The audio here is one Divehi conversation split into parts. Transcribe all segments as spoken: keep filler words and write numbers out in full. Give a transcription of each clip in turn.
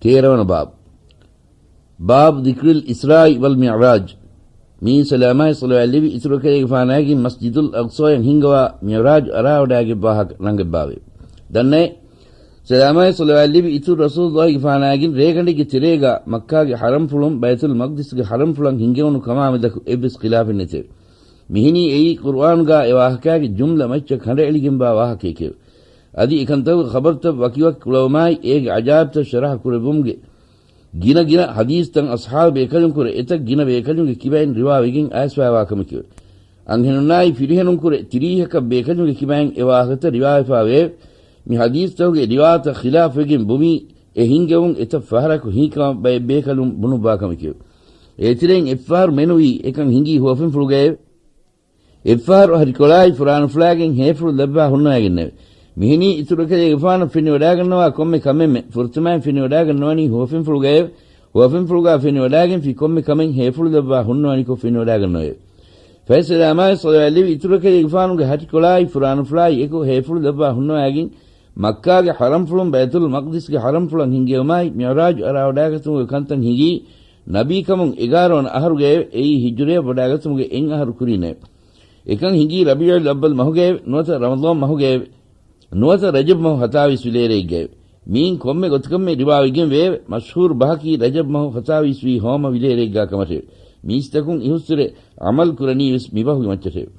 ތޭރަވަނަ ބާބު. ބާބު ޛިކްރިލް އިސްރާއި ވަލް މިޢުރާޖް. މިއީ ސަލާމާއި ޞަލަވާތް ލެއްވި އިތުރު އެކަލޭގެފާނާގެން މަސްޖިދުލް އަޤްޞާޔަށް ހިންގަވާ މިޢުރާޖު އަރާވަޑާގެން ވާހަކަ ރަނގަޅަށް ބާވޭ. ދަންނައޭ، ސަލާމާއި ޞަލަވާތް ލެއްވި އިތުރު ރަސޫލުއްލާހިގެފާނާގެން ރޭގަނޑެއްގެ ތެރޭގަ މައްކާގެ ޙަރަމްފުޅުން ބައިތުލް މަޤްދިސްގެ ޙަރަމްފުޅަށް ހިންގެވުނު ކަމާމެދަކު އެއްވެސް ޚިލާފެއް ނެތެވެ. މިހެނީ އެއީ ޤުރުއާނުގަ އެ ވާހަކާގެ ޖުމްލަ މައްޗަށް ކަނޑައެޅިގެންވާ ވާހަކައެކެވެ. އަދި އެކަންތަކުގެ ޚަބަރުތައް ވަކިވަކި ކުޅަވުމާއި، އޭގެ ޢަޖާއިބްތައް ޝަރަޙަ ކުރެއްވުމުގެ ގިނަ ގިނަ ޙަދީޘްތައް އަޞްޙާބު ބޭކަލުންކުރެ އެތައް ގިނަ ބޭކަލުންގެ ކިބައިން ރިވާވެގެން އައިސްފައިވާ ކަމެކެވެ. އަންހެނުންނާއި ފިރިހެނުންކުރެ ތިރީހަކަށް ބޭކަލުންގެ ކިބައިން އެ ވާހަކަތައް ރިވާވެފައިވެއެވެ. މި ޙަދީޘްތަކުގެ ރިވާތައް ޚިލާފްވެގެން ވުމީ އެ ހިންގެވުން އެތައް ފަހަރަކު ހީކަމަށް ބައެއް ބޭކަލުން ބުނުއްވާ ކަމެކެވެ. އޭތެރެއިން އެއްފަހަރު މެނުވީ އެކަން ހިނގީ ހުވަފެންފުޅުގައެވެ. އެއްފަހަރު ހަށިކޮޅާއި ފުރާނަފުޅާގެން ހޭފުޅު ލައްވާ ހުންނަވައިގެންނެވެ. މިހެނީ އިތުރު އެކަލޭގެފާނަށް ފެނިވަޑާގަންނަވާ ކޮންމެ ކަމެއްމެ ފުރަތަމައިން ފެނިވަޑާގަންނަވަނީ ހުވަފެންފުޅުގައެވެ. ހުވަފެންފުޅުގަ ފެނިވަޑާގެންފި ކޮންމެ ކަމެއް ހޭފުޅު ލައްވާ ހުންނަވަނިކޮށް ފެނިވަޑާގަންނަވައެވެ. ފަހެ ސަލާމާއި ޞަލަވާތް ލެއްވި އިތުރު އެކަލޭގެފާނުގެ ހަށިކޮޅާއި ފުރާނަފުޅާއި އެކު ހޭފުޅު ލައްވާ ހުންނަވައިގެން މައްކާގެ ޙަރަމްފުޅުން ބައިތުލް މަޤްދިސްގެ ޙަރަމްފުޅަށް ހިންގެވުމާއި މިޢުރާޖު އަރާވަޑާގަތުމުގެ ކަންތައް ހިނގީ ނަބީކަމުން އެގާރަ ވަނަ އަހަރުގައެވެ. އެއީ ހިޖުރަޔަށް ވަޑާގަތުމުގެ އެއް އަހަރު ކުރީންނެވެ. އެކަން ހިނގީ ރަބީޢުލް އައްވަލް މަހުގައެވެ. ނުވަތަ ރަމަޟާން މަހުގައެވެ. ނުވަތަ ރަޖަބް މަހު ހަތާވީސް ވިލޭރޭގައެވެ. މިއިން ކޮންމެ ގޮތަކަށްމެ ރިވާވެގެން ވެއެވެ. މަޝްހޫރު ބަހަކީ ރަޖަބް މަހު ހަތާވީސް ވީ ހޯމަ ވިލޭރޭގާ ކަމަށެވެ. މީސްތަކުން އިހުއްސުރެ ޢަމަލު ކުރަނީވެސް މިބަހުގެ މައްޗަށެވެ.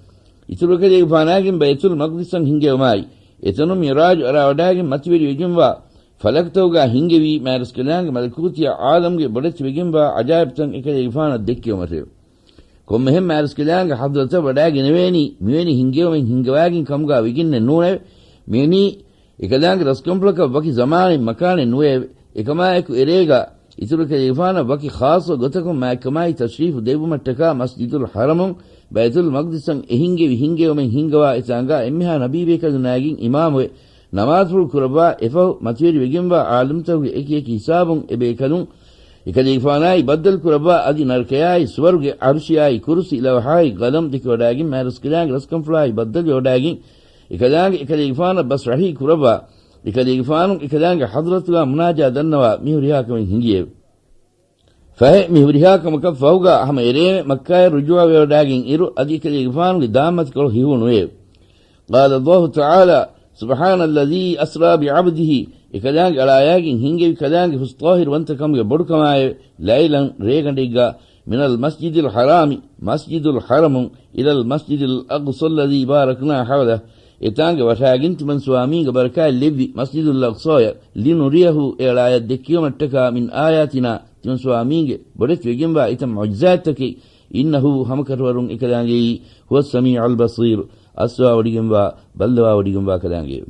އިތުރު އެކަލޭގެފާނާގެން ބައިތުލް މަޤްދިސަށް ހިންގެވުމާއި، އެތަނުން މިޢުރާޖު އަރާވަޑާގެން މަތިވެރިވެގެންވާ ފަލަކުތަކުގާ ހިންގެވީ މާރަސްކަލާނގެ މަލަކޫތީ ޢާލަމްގެ ބޮޑެތިވެގެންވާ ޢަޖާއިބްތައް އެކަލޭގެފާނަށް ދެއްކެވުމަށެވެ. ކޮންމެހެން މާރަސްކަލާނގެ ޙަޟްރަތަށް ވަޑާގެނެވޭނީ މިވެނި ހިންގެވުމެއް ހިންގަވާގެން ކަމުގާ ވެގެންނެއް ނޫނެވެ. މިވެނީ އެކަލާނގެ ރަސްކަންފުޅަކަށް ވަކި ޒަމާނެއް މަކާނެއް ނުވެއެވެ. އެކަމާއެކު އެރޭގާ އިތުރު އެކަލޭގެފާނަށް ވަކި ޚާއްޞަ ގޮތަކުން މާތްކަމާއި ތަޝްރީފު ދެއްވުމަށްޓަކާ މަސްޖިދުލް ޙަރަމުން ބައިތުލް މަޤްދިސަށް އެހިންގެވި ހިންގެވުމެއް ހިންގަވާ އެތާނގާ އެންމެހާ ނަބީބޭކަލުންނާގެން އިމާމުވެ، ނަމާދުފުޅު ކުރައްވާ އެފަހު މަތިވެރިވެގެންވާ ޢާލަމްތަކުގެ އެކިއެކި ހިސާބުން އެބޭކަލުން އެކަލޭގެފާނާއި ބައްދަލު ކުރައްވާ އަދި ނަރަކަޔާއި ސުވަރުގެ ޢަރުޝިއާއި ކުރުސި ލަވަޙާއި ގަލަމް ދެކެވަޑާގެން މާރަސްކަލާނގެ ރަސްކަންފުޅާއި ބައްދަލުވެވަޑާގެން އެކަލާނގެ އެކަލޭގެފާނަށް ބަސް ރަހީ ކުރައްވާ އެކަލޭގެފާނު އެކަލާނގެ ޙަޟްރަތުގާ މުނާޖާ ދަންނަވާ މި ހުރިހާ ކަމެއް ހިނގިއެވެ. ފަހެ މި ހުރިހާ ކަމަކަށް ފަހުގާ ހަމަ އެރޭމެ މައްކާޔަށް ރުޖޫޢަވެވަޑާގެން އިރު އަދި އެކަލޭގެފާނުގެ ދާންމަތިކޮޅު ހިހޫނުވެއެވެ. قال الله تعالى، سبحان الذي أسرى بعبده، އެކަލާނގެ އަޅާޔާގެން ހިންގެވި ކަލާނގެ ހުސް ޠާހިރުވަންތަކަމުގެ ބޮޑުކަމާއެވެ. ليلا، ރޭގަނޑެއްގާ، من المسجد الحرام، مسجد الحرم، إلى المسجد الأقصى الذي باركنا حوله، އެތާނގެ ވަށާގެން ތިމަން ސުވާމީގެ ބަރަކާތް ލެއްވި މަސްޖިދުލް އަޤްޞާޔަށް، لنريه، އެ އަޅާޔަށް ދެއްކެވުމަށްޓަކާ، من آياتنا، ތިމަން ސުވާމީގެ ބޮޑެތިވެގެންވާ އެތައް މުޢުޖިޒާތްތަކެއް، إنه، ހަމަކަށަވަރުން އެކަލާނގެއީ، هو السميع البصير، އައްސަވާވޮޑިގެންވާ، ބައްލަވާވޮޑިގެންވާ ކަލާނގެއެވެ.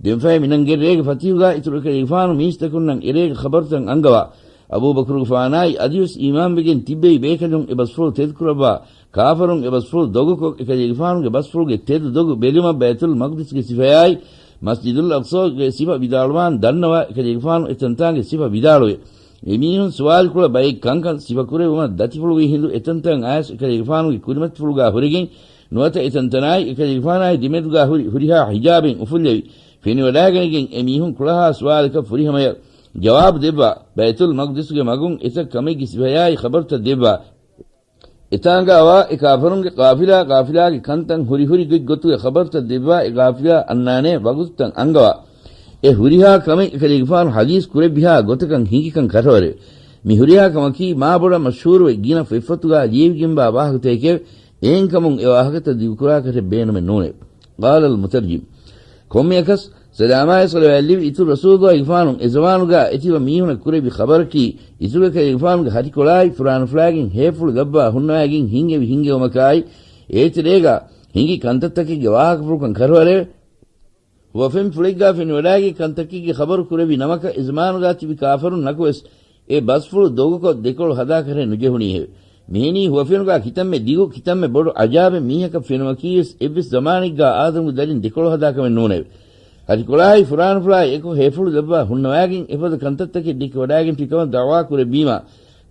ދެންފަހެ މިނަންގެ ރޭގެ ފަތިހުގާ އިތުރު އެކަލޭގެފާނު މީސްތަކުންނަށް އެރޭގެ ޚަބަރުތައް އަންގަވާ، އަބޫބަކުރުގެފާނާއި އަދިވެސް އީމާންވެގެން ތިއްބެވި ބޭކަލުން އެ ބަސްފުޅު ތެދުކުރައްވާ، ކާފަރުން އެ ބަސްފުޅު ދޮގުކޮށް، އެކަލޭގެފާނުގެ ބަސްފުޅުގެ ތެދު ދޮގު ބެލުމަށް ބައިތުލް މަޤްދިސްގެ ސިފަޔާއި، މަސްޖިދުލް އަޤްޞާގެ ސިފަ ވިދާޅުވާން ދަންނަވާ، އެކަލޭގެފާނު އެތަންތާނގެ ސިފަ ވިދާޅުވެ، އެމީހުން ސުވާލުކުޅަ ބައެއް ކަންކަން ސިފަކުރެއްވުމަށް ދަތިފުޅުވި ހިނދު އެތަންތަން އައިސް އެކަލޭގެފާނުގެ ކުރިމަތިފުޅުގާ ހުރެގެން، ނުވަތަ އެތަންތަނާއި އެކަލޭގެފާނާއި ދެމެދުގާ ހުރި ހުރިހާ ހިޖާބެއް އުފުއްލެވި، ފެނިވަޑާގަނެގެން އެމީހުން ކުޅަހާ ސުވާލަކަށް ފުރިހަމަޔަށް ޖަވާބު ދެއްވާ، ބައިތުލް މަޤްދިސުގެ މަގުން އެތައް ކަމެއްގެ ސިފަޔާއި ޚަބަރުތައް ދެއްވާ، އެތާނގާވާ އެ ކާފަރުންގެ ޤާފިލާ، ޤާފިލާގެ ކަންތައް ހުރި ހުރި ގޮތްގޮތުގެ ޚަބަރުތައް ދެއްވާ، އެ ޤާފިލާ އަންނާނޭ ވަގުތުތައް އަންގަވާ، އެ ހުރިހާ ކަމެއް އެކަލޭގެފާނު ޙަދީޘް ކުރެއްވިހާ ގޮތަކަށް ހިނގިކަން ކަށަވަރެވެ. މި ހުރިހާ ކަމަކީ މާބޮޑަށް މަޝްހޫރުވެ ގިނަ ފޮތްފޮތުގާ ލިޔެވިގެންވާ ވާހަކަތަކެކެވެ. އެހެންކަމުން އެ ވާހަކަތައް ދިގުކުރާކަށެއް ބޭނުމެއް ނޫނެވެ. قال المترجم، ކޮންމެއަކަސް، ސަލާމާއި ޞަލަވާތް ލިބި އިތުރު ރަސޫލުއްލާހިގެފާނު އެ ޒަމާނުގާ އެތިބަ މީހުނަށް ކުރެއްވި ޚަބަރަކީ، އިތުރު އެކަލޭގެފާނުގެ ހަށިކޮޅާއި ފުރާނަފުޅާގެން ހޭފުޅު ލައްވާ ހުންނަވައިގެން ހިންގެވި ހިންގެވުމަކާއި، އޭތެރޭގާ ހިނގި ކަންތައްތަކެއްގެ ވާހަކަފުޅުކަން ކަށަވަރެވެ. ހުވަފެން ފުޅެއްގާ ފެނިވަޑާގެ ކަންތަކެއްގެ ޚަބަރު ކުރެއްވި ނަމަކަށް އެ ޒަމާނުގާ ތިބި ކާފަރުން ނަކުވެސް، އެ ބަސްފުޅު ދޮގުކޮށް ދެކޮޅު ހަދާކަށެއް ނުޖެހުނީހެވެ. މިހެނީ ހުވަފެނުގާ ކިތަންމެ ދިގު، ކިތަންމެ ބޮޑު އަޖާބެއް މީހަކަށް ފެނުމަކީވެސް އެއްވެސް ޒަމާނެއްގާ އާދަމުގެ ދަރިން ދެކޮޅު ހަދާކަމެއް ނޫނެވެ. ހަށިކޮޅާއި ފުރާނަފުޅާއި އެކު ހޭފުޅު ލައްވާ ހުންނަވާގެން އެފަދަ ކަންތައްތަކެއް ދެކެވަޑާގެންފި ކަމަށް ދަޢުވާ ކުރެއްވީމާ،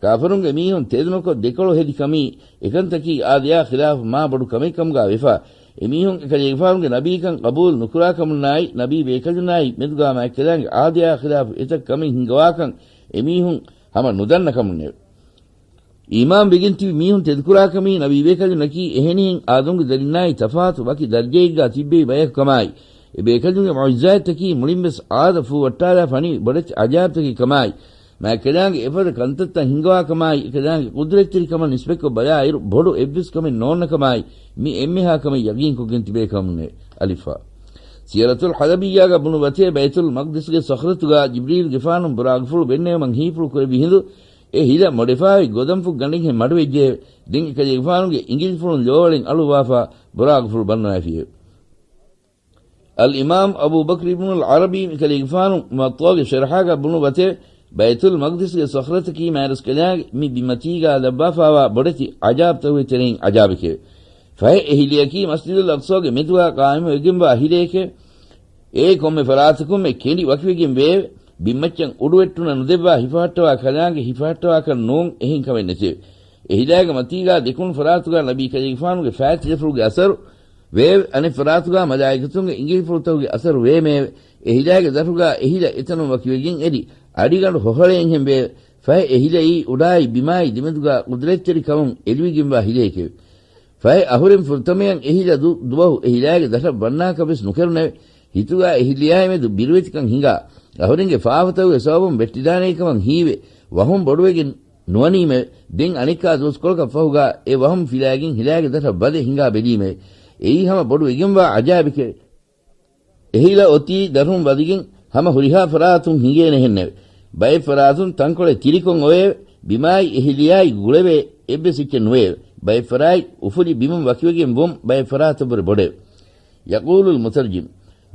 ކާފަރުންގެ މީހުން ތެދުނުކޮށް ދެކޮޅު ހެދި ކަމީ، އެކަންތަކީ އާދަޔާ ޚިލާފު މާ ބޮޑު ކަމެއް ކަމުގާ ވެފާ، އެމީހުން އެކަލޭގެފާނުގެ ނަބީކަން ޤަބޫލު ނުކުރާކަމުންނާއި، ނަބީ ބޭކަލުންނާއި މެދުގާ މާތްކަލާނގެ އާދަޔާ ޚިލާފު އެތައް ކަމެއް ހިންގަވާކަން އެމީހުން ހަމަ ނުދަންނަ ކަމުންނެވެ. އީމާން ވެގެން ތިބި މީހުން ތެދުކުރާކަމީ ނަބީ ބޭކަލުންނަކީ އެހެނިހެން އާދަމްގެ ދަރިންނާއި ތަފާތު ވަކި ދަރަޖައެއްގާ ތިއްބެވި ބަޔަކު ކަމާއި، އެ ބޭކަލުންގެ މުޢުޖިޒާތްތަކީ މުޅިންވެސް އާދަ ފޫވައްޓާލާ ފަނިވި ބޮޑެތި އަޖާބްތަކެއް ކަމާއި، މާތްކަލާނގެ އެފަދަ ކަންތައްތައް ހިންގަވާ ކަމާއި، އެކަލާނގެ ޤުދްރަތްތެރިކަމަށް ނިސްބަތްކޮށް ބަލާއިރު ބޮޑު އެއްވެސް ކަމެއް ނޯންނަ ކަމާއި، މި އެންމެހާ ކަމެއް ޔަގީންކޮށްގެން ތިބޭ ކަމުންނެވެ. އަލިފާ. ސިޔަރަތުލް ޙަލަބިއްޔާގަ ބުނުއްވަތޭ ބައިތުލް މަޤްދިސްގެ ޞަޚްރަތުގާ ޖިބްރީލްގެފާނު ބުރާގުފުޅު ބެންނެވުމަށް ހީފުޅު ކުރެއްވި ހިނދު، އެ ހިލަ މޮޑެފާވި ގޮދަންފުށް ގަނޑެއްހެން މަޑުވެއްޖެއެވެ. ދެން އެކަލޭގެފާނުގެ އިނގިލިފުޅުން ލޯވަޅެން އަޅުއްވާފާ ބުރާގުފުޅު ބަންނަވައިފިއެވެ. އަލްއިމާމް އަބޫ ބަކްރި އިބްނުލް ޢަރަބީ އެކަލޭގެފާނު މުވައްޠާގެ ޝަރްޙާގަ ބުނުއްވަތެވެ. ބައިތުލް މަޤްދިސްގެ ޞަޚްރަތަކީ މާތްރަސްކަލާނގެ މި ބިމަތީގާ ލައްވާފާވާ ބޮޑެތި ޢަޖާބްތަކުގެ ތެރެއިން ޢަޖާބެކެވެ. ފަހެ އެ ހިލަޔަކީ މަސްޖިދުލް އަޤްޞާގެ މެދުގާ ޤާއިމުވެގެންވާ ހިލައެކެވެ. އެއީ ކޮންމެ ފަރާތަކުންމެ ކެނޑި ވަކިވެގެން ވެއެވެ. ބިންމައްޗަށް އުޑުވެއްޓުނަ ނުދެއްވާ ހިފަހައްޓަވާ ކަލާނގެ ހިފަހައްޓަވާކަށް ނޫން އެހެން ކަމެއް ނެތެވެ. އެ ހިލާގެ މަތީގާ ދެކުނު ފަރާތުގާ ނަބީ ކަލޭގެފާނުގެ ފާތިލަފުޅުގެ އަސަރު ވެއެވެ. އަނެއް ފަރާތުގާ މަލާއިކަތުންގެ އިނގިލިފުޅުތަކުގެ އަސަރު ވޭމެއެވެ. އެ ހިލާގެ ދަށުގާ އެ ހިލަ އެތަނުން ވަކިވެގެން އެރި އަޑިގަނޑު ހޮހަޅައެއްހެން ވެއެވެ. ފަހެ އެ ހިލައީ އުޑާއި ބިމާއި ދެމެދުގާ ޤުދްރަތްތެރި ކަމުން އެލިވިގެންވާ ހިލައެކެވެ. ފަހެ އަހުރެން ފުރަތަމަޔަށް އެ ހިލަ ދު-، ދުވަހު އެ ހިލާގެ ދަށަށް ވަންނާކަށް ވެސް ނުކެރުނެވެ. ހިތުގާ އެ ހިލަޔާއި މެދު ބިރުވެތިކަން ހިނގާ، އަހުރެންގެ ފާފަތަކުގެ ސަބަބުން ވެއްޓިދާނޭ ކަމަށް ހީވެ، ވަހުން ބޮޑުވެގެން ނުވަނީމެވެ. ދެން އަނެއްކާ ދުވަސްކޮޅަކަށް ފަހުގާ އެ ވަހުން ފިލާގެން ހިލާގެ ދަށަށް ވަދެ ހިނގާ ބެލީމެވެ. އެއީ ހަމަ ބޮޑު ވެގެންވާ ޢަޖާބެކެވެ. އެ ހިލަ އޮތީ ދަށުން ވަދެގެން ހަމަ ހުރިހާ ފަރާތުން ހިނގޭނެހެންނެވެ. ބައެއް ފަރާތުން ތަންކޮޅެއް ތިރިކޮށް އޮވެއެވެ. ބިމާއި އެ ހިލަޔާއި ގުޅެވޭ އެއްވެސް އެއްޗެއް ނުވެއެވެ. ބައެއް ފަރާތް އުފުލި ބިމުން ވަކިވެގެން ވުން ބައެއް ފަރާތަށްވުރެ ބޮޑެވެ. ޔަޤޫލުލް މުތަރްޖިމް،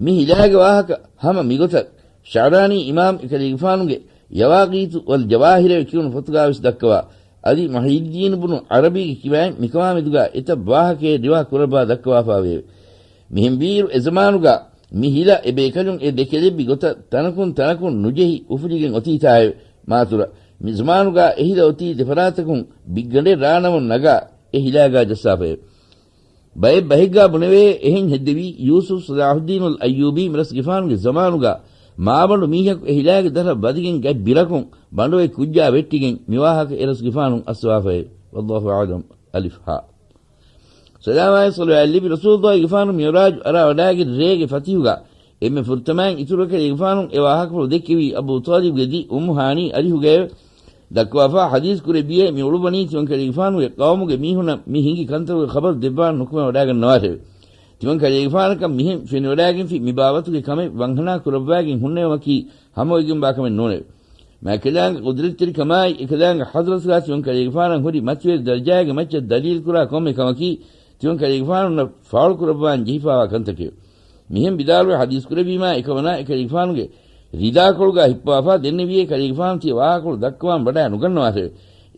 މި ހިލާގެ ވާހަކަ ހަމަ މިގޮތަށް ޝަޢުރާނީ އިމާމް އެކަލޭގެފާނުގެ ޔަވާޤީތު ވަލް ޖަވާހިރެވެ ކިޔުނު ފޮތުގާވެސް ދައްކަވާ، އަދި މުޙިއްޔިއްދީން ބުނު ޢަރަބީގެ ކިބައިން މިކަމާ މެދުގާ އެތައް ވާހަކައެއް ރިވާ ކުރައްވާ ދައްކަވާފާވެއެވެ. މިހެންވީއިރު އެޒަމާނުގާ މި ހިލަ އެބޭކަލުން އެ ދެކެލެއްވި ގޮތަށް ތަނަކުން ތަނަކުން ނުޖެހި އުފުލިގެން އޮތީތާއެވެ. މާތުރަށް މިޒަމާނުގާ އެ ހިލަ އޮތީ ދެފަރާތަކުން ބިއްގަނޑެއް ރާނަމުން ނަގާ އެ ހިލާގާ ޖައްސާފައެވެ. ބައެއް ބަހެއްގާ ބުނެވޭ، އެހެން ހެއްދެވީ ޔޫސުފް ޞަލާޙުއްދީނުލް އައްޔޫބީ މިރަސްގެފާނުގެ ޒަމާނުގާ މާބަނޑު މީހަކު އެ ހިލާގެ ދަށަށް ވަދެގެން ގަތް ބިރަކުން ބަނޑުއެއް ކުއްޖާ ވެއްޓިގެން މިވާހަކަ އެރަސްގެފާނު އައްސަވާފައެވެ. ވައްލާހު އަޢްލަމް. އަލިފް ހާ. ސަލާމާއި ޞަލަވާތް ލިބި ރަސޫލުއްލާހިގެފާނު މިޢުރާޖު އަރާ ވަޑާގެން ރޭގެ ފަތިހުގާ އެންމެ ފުރަތަމައިން އިތުރު ކަލޭގެފާނު އެ ވާހަކަފުޅު ދެއްކެވީ އަބޫ ޠާލިބްގެ ދި އުއްމު ހާނީ އަރިހުގައެވެ. ދައްކަވާފާ ޙަދީޘް ކުރެއްވިއޭ މި އުޅުއްވަނީ ތިމަން ކަލޭގެފާނުގެ ޤައުމުގެ މީހުންނަށް މި ހިނގި ކަންތަކުގެ ޚަބަރު ދެއްވާން ނުކުމެވަޑާގަންނަވާށެވެ. ތިމަން ކަލޭގެފާނަކަށް މިހެން ފެނިވަޑާގެންފި މި ބާވަތުގެ ކަމެއް ވަންހަނާ ކުރައްވާގެން ހުންނެވުމަކީ ހަމަވެގެންވާ ކަމެއް ނޫނެވެ. މާތްކަލާނގެ ޤުދްރަތްތެރިކަމާއި އެކަލާނގެ ޙަޟްރަތުގާ ތިމަން ކަލޭގެފާނަށް ހުރި މަތިވެރި ދަރަޖާގެ މައްޗަށް ދަލީލުކުރާ ކޮންމެ ކަމަކީ ތިމަން ކަލޭގެފާނުންނަށް ފާޅުކުރައްވާން ޖެހިފާވާ ކަންތަކެވެ. މިހެން ވިދާޅުވެ ޙަދީޘް ކުރެއްވީމާ އެކަމަނާ އެކަލޭގެފާނުގެ ރިދާކޮޅުގާ ހިއްޕަވާފާ ދެންނެވިއޭ ކަލޭގެފާނު ތިޔަ ވާހަކަފުޅު ދައްކަވާން ވަޑާ ނުގަންނަވާށެވެ.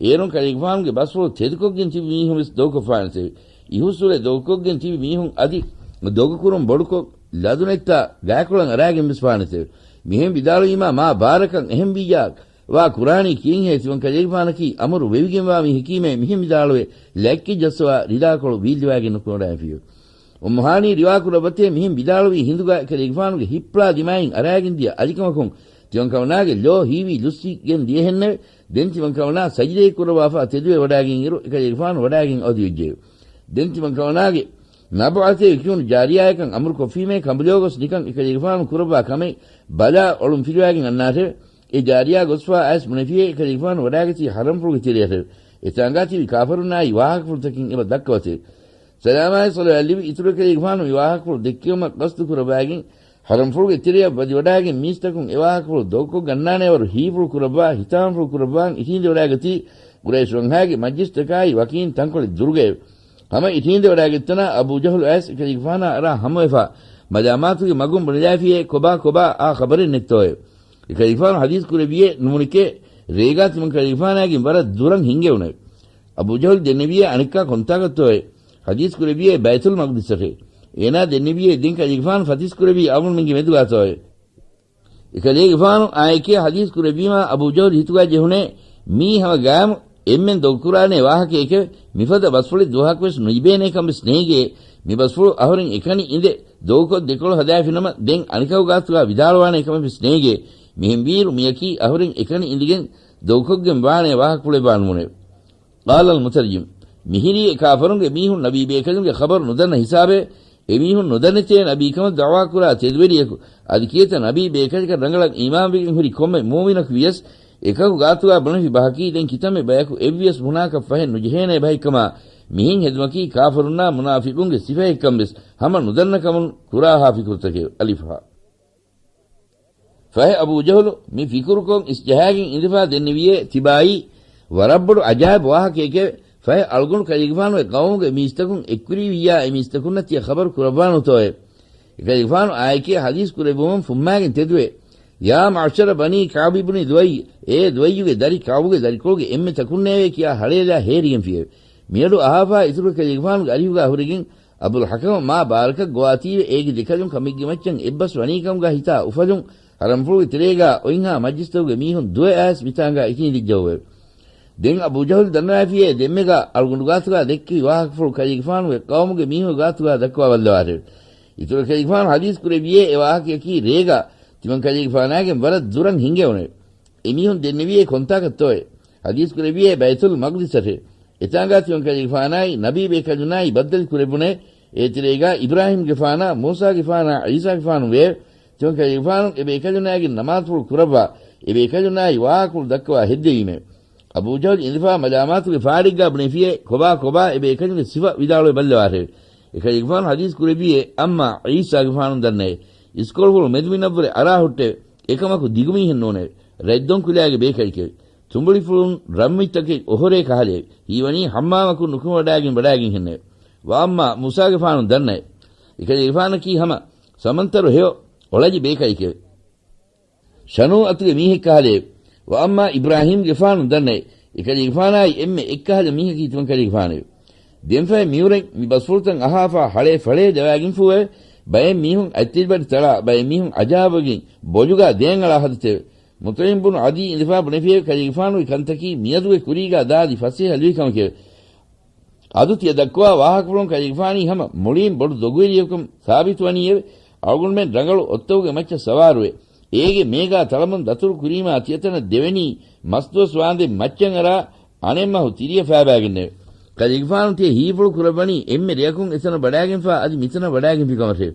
އޭރުން ކަލޭގެފާނުގެ ބަސްފުޅު ތެދުކޮށްގެން ތިބި މީހުން ވެސް ދޮގުކޮށްފާނެތެވެ. އިހުއްސުރެ ދޮގުކޮށްގެން ތިބި މީހުން އަދި ދޮގުކުރުން ބޮޑުކޮށް ލަދުނެއްތާ ގާތްކޮޅަށް އަރާގެން ވެސް ފާނެތެވެ. މިހެން ވިދާޅުވީމާ މާ ބާރަކަށް އެހެން ވިއްޔާ ވާ ކުރާނީ ކިހިނެއްހޭ ތިމަން ކަލޭގެފާނަކީ އަމުރު ވެވިގެންވާ މީހަކީމޭ މިހެން ވިދާޅުވެ ލެއްކި ޖައްސަވާ ރިދާކޮޅު ވީއްލިވާގެން ނުކުމެވަޑައިފިއެވެ. އުއްމު ހާނީ ރިވާކުރައްވަތޭ މިހެން ވިދާޅުވީ ހިނދުގާ އެކަލޭގެފާނުގެ ހިއްޕުޅާ ދިމާއިން އަރާގެންދިޔަ އަލިކަމަކުން ތިމަންކަމަނާގެ ލޯ ހީވީ ލުއްސިގެން ދިޔަހެންނެވެ. ދެން ތިމަންކަމަނާ ސަޖިދައެއް ކުރައްވާފާ ތެދުވެ ވަޑާގެން އިރު އެކަލޭގެފާނު ވަޑާގެން އަވަދިވެއްޖެއެވެ. ދެން ތިމަންކަމަނާގެ ނަބުޢަތޭ ކިޔުނު ޖާރިޔާއަކަށް އަމުރުކޮށްފީމޭ ކަނބުލެވިގޮސް ނިކަން އެކަލޭގެފާނު ކުރައްވާ ކަމެއް ބަލާ އޮޅުން ފިލުވާގެން އަންނާށެވެ. އެ ޖާރިޔާ ގޮސްފާ އައިސް ބުނެފިއޭ އެކަލޭގެފާނު ވަޑާގަތީ ޙަރަމްފުޅުގެ ތެރެއަށެވެ. އެތާނގާ ތިބި ކާފަރުންނާއި ވާހަކަފުޅުތަކެއް އެބަ ދައްކަވަތެވެ. ސަލާމާއި ޞަލަވާތް ލިބި އިތުރު އެކަލޭގެފާނު މި ވާހަކަފުޅު ދެއްކެވުމަށް ޤަޞްދު ކުރައްވާގެން ޙަރަމްފުޅުގެ ތެރެއަށް ވަދިވަޑާގެން މީސްތަކުން އެ ވާހަކަފުޅު ދޮގުކޮށް ގަންނާނެ ވަރު ހީފުޅު ކުރައްވާ ހިތާމަފުޅު ކުރައްވާން އިށީނދެވަޑާގަތީ ޤުރައިޝް ވަންހާގެ މަޖްލިސްތަކާއި ވަކީން ތަންކޮޅެއް ދުރުގައެވެ. ހަމަ އިށީނދެވަޑާގަތްތަނާ އަބޫ ޖަހުލު އައިސް އެކަލޭގެފާނާ އަރާ ހަމަވެފާ މަލާމާތުގެ މަގުން ބުނެލާފިއޭ ކޮބާ ކޮބާ އާ ޚަބަރެއް ނެތްތޯއެވެ. އެކަލޭގެފާނު ޙަދީޘް ކުރެއްވިއޭ ނުމުނެކޭ ރޭގާ ތިމަން ކަލޭގެފާނާގެން ވަރަށް ދުރަށް ހިނގެވުނެވެ. އަބޫ ޖަހުލް ދެންނެވިއޭ އަނެއްކާ ކޮންތާކަށްތޯއޭ؟ ޙަދީޘް ކުރެއްވިއޭ ބައިތުލް މަޤްދިސްއަށޭ. އޭނާ ދެންނެވިއޭ ދެން ކަލޭގެފާނު ފަތިސް ކުރެއްވީ އަޅުގަނޑުމެންގެ މެދުގާތޯއޭ؟ އެކަލޭގެފާނު އާއެކޭ ޙަދީޘް ކުރެއްވީމާ އަބޫ ޖަހުލް ހިތުގާ ޖެހުނޭ މީ ހަމަ ގާމު އެންމެން ދޮގުކުރާނޭ ވާހަކައެކެވެ. މިފަދަ ބަސްފުޅެއް ދުވަހަކުވެސް ނުލިބޭނޭ ކަމަށްވެސް ނޭނގޭ. މި ބަސްފުޅު އަހުރެން އެކަނި އިނދެ ދޮގުކޮށް ދެކޮޅު ހަދާފިނަމަ، ދެން އަނެކަކު ގާތުގާ ވިދާޅުވާނޭ ކަމެއްވެސް ނޭނގޭ. މިހެންވީއިރު މިއަކީ އަހުރެން އެކަނި އިނދެގެން ދޮގުކޮށްގެން ވާނޭ ވާހަކަފުޅެއްވާނުވާނެ. قال المترجم، މިހިރީ އެ ކާފަރުންގެ މީހުން ނަބީ ބޭކަލުންގެ ޚަބަރު ނުދަންނަ ހިސާބެއް. އެމީހުން ނުދަނެތޭ ނަބީކަމަށް ދަޢުވާކުރާ ތެދުވެރިޔަކު. އަދި ކިޔަތަ ނަބީ ބޭކަލަކަށް ރަނގަޅަށް އީމާންވެގެން ހުރި ކޮންމެ މުއުމިނަކު ވިޔަސް، އެކަކު ގާތުގާ ބުނެފި ބަހަކީ ދެން ކިތަންމެ ބަޔަކު އެއްވިޔަސް ބުނާކަށް ފަހެއް ނުޖެހޭނޭ ބަހެއްކަމާ، މިހެން ހެދުމަކީ ކާފަރުންނާ މުނާފިޤުންގެ ސިފައެއްކަންވެސް ހަމަ ނުދަންނަކަމުން ކުރާހާ ފިކުރުތަކެވެ. އަލިފް ހާ. ފަހެ އަބޫ ޖަހުލު މި ފިކުރުކޮށް އިސްޖަހާގެން އިނދެފާ ދެންނެވިޔޭ ތިބާއީ ވަރަށްބޮޑު އަޖާއިބު ވާހަކައެކެވެ. ފަހެ އަޅުގަނޑު ކަލޭގެފާނުގެ ޤައުމުގެ މީސްތަކުން އެއްކުރީވިއްޔާ އެ މީސްތަކުންނަށް ތިޔަ ޚަބަރު ކުރައްވާނޫތޯއޭ؟ އެކަލޭގެފާނު އާއެކޭ ޙަދީޘް ކުރެއްވުމުން ފުއްމާގެން ތެދުވޭ. يا معشر بني كعب بن لؤي، އޭ ލުއައްޔުގެ ދަރި ކަޢުބުގެ ދަރިކޮޅުގެ އެންމެ ތަކުންނޭވެ ކިޔާ ހަޅޭލާ ހޭރިގެންފިއެވެ. މިއަޑު އަހާފާ އިތުރު ކަލޭގެފާނުގެ އަރިހުގާ ހުރެގެން އަބުލް ޙަކަމަށް މާ ބާރަކަށް ގޮވާތީވެ އޭގެ ދެކަލުން ކަމެއްގެ މައްޗަށް އެއްބަސް ވަނީކަމުގާ ހިތާ އުފަލުން ހަރަންފުޅުގެ ތެރޭގާ އޮތްހާ މަޖްލިސްތަކުގެ މީހުން ދުވެ އައިސް މިތާނގާ އިށީނދިއްޖައުވެ. ދެން އަބޫ ޖަހުލް ދަންނަވައިފިޔޭ ދެންމެގާ އަޅުގަނޑު ގާތުގާ ދެއްކެވި ވާހަކަފުޅު ކަލޭގެފާނުގެ ޤައުމުގެ މީހުންގެ ގާތުގާ ދައްކަވާ ބައްލަވާށެވެ. އިތުރު ކަލޭގެފާނު ޙަދީޘް ކުރެއްވިޔޭ އެ ވާހަކަޔަކީ ރޭގާ ތިމަން ކަލޭގެފާނާގެން ވަރަށް ދުރަށް ހިނގެވުނެވެ. އެމީހުން ދެންނެވިޔޭ ކޮންތާކަށްތޯއޭ؟ ޙަދީޘް ކުރެއްވިޔޭ ބައިތުލް މަޤްދިސަށެވެ. އެތާނގާ ތިމަން ކަލޭގެފާނާއި ނަބީ ބޭކަލުންނާއި ބައްދަލު ކުރެއްވުނޭ. އޭތެރޭގާ އިބްރާހީމްގެފާނާ، މޫސާގެފާނާ، ޢީސާގެފާނު ވެއެވެ. ތިމަން ކަލޭގެފާނު އެ ބޭކަލުންނާގެން ނަމާދުފުޅު ކުރައްވާ، އެ ބޭކަލުންނާއި ވާހަކަފުޅު ދައްކަވާ ހެއްދެވީމެވެ. އަބޫ ޖަހުލް އިނދެފާ މަލާމާތުގެ ފާޑެއްގާ ބުނެފިޔޭ ކޮބާ ކޮބާ އެ ބޭކަލުންގެ ސިފަ ވިދާޅުވެ ބައްލަވާށެވެ. އެކަލޭގެފާނު ޙަދީޘް ކުރެއްވިޔޭ އައްމާ ޢީސާގެފާނު ދަންނައެވެ. އިސްކޮޅުފުޅު މެދުމިނަށްވުރެ އަރާ ހުއްޓެވެ. އެކަމަކު ދިގުމީހެއް ނޫނެވެ. ރަތްދޮން ކުލައިގެ ބޭކަލެކެވެ. ތުނބުޅިފުޅުން ރަންމިތަކެއް އޮހޮރޭ ކަހަލައެވެ. ހީވަނީ ޙައްމާމަކުން ނުކުމެވަޑާގެން ވަޑާގެންހެންނެވެ. ވައައްމާ މޫސާގެފާނު ދަންނައެވެ. އެކަލޭގެފާނަކީ ހަމަ ސަމަންތަރު ހެޔޮ އޮޅަޖި ބޭކަލެކެވެ. ޝަނޫއަތުގެ މީހެއް ކަހަލައެވެ. ވައައްމާ އިބްރާހީމްގެފާނު ދަންނައެވެ. އެކަލޭގެފާނާއި އެންމެ އެއްކަހަލަ މީހަކީ ތިމަން ކަލޭގެފާނެވެ. ދެންފަހެ މިއުރެން މި ބަސްފުޅުތައް އަހާފާ ހަޅޭ ފަޅޭ ދަވާގެންފޫއެވެ. ބައެއް މީހުން އަތްތިރިބަޑި ތަޅާ، ބައެއް މީހުން އަޖާބުވެގެން ބޮލުގާ ދޭން އަޅާ ހަދަތެވެ. މުޠްޢިމް ބުނު ޢަދީ އިނދެފާ ބުނެފިއެވެ. ކަލޭގެފާނުގެ ކަންތަކީ މިއަދުގެ ކުރީގާ ދާދި ފަސޭހަ ލުއިކަމެކެވެ. އަދު ތިޔަ ދައްކަވާ ވާހަކަފުޅުން ކަލޭގެފާނީ ހަމަ މުޅީން ބޮޑު ދޮގުވެރިޔަކުން ސާބިތުވަނީއެވެ. އަޅުގަނޑުމެން ރަނގަޅު އޮއްތަކުގެ މައްޗަށް ސަވާރުވެ، އޭގެ މޭގާ ތަޅަމުން ދަތުރު ކުރީމާ ތިޔަތަނަށް ދެވެނީ މަސްދުވަސް ވާންދެން މައްޗަށް އަރާ އަނެއްމަހު ތިރިއަށް ފައިބާގެންނެވެ. ކަލޭގެފާނު ތިޔަ ހީފުޅު ކުރައްވަނީ އެންމެ ރެޔަކުން އެތަނަށް ވަޑާގެންފާ އަދި މިތަނަށް ވަޑާގެންފި ކަމަށެވެ.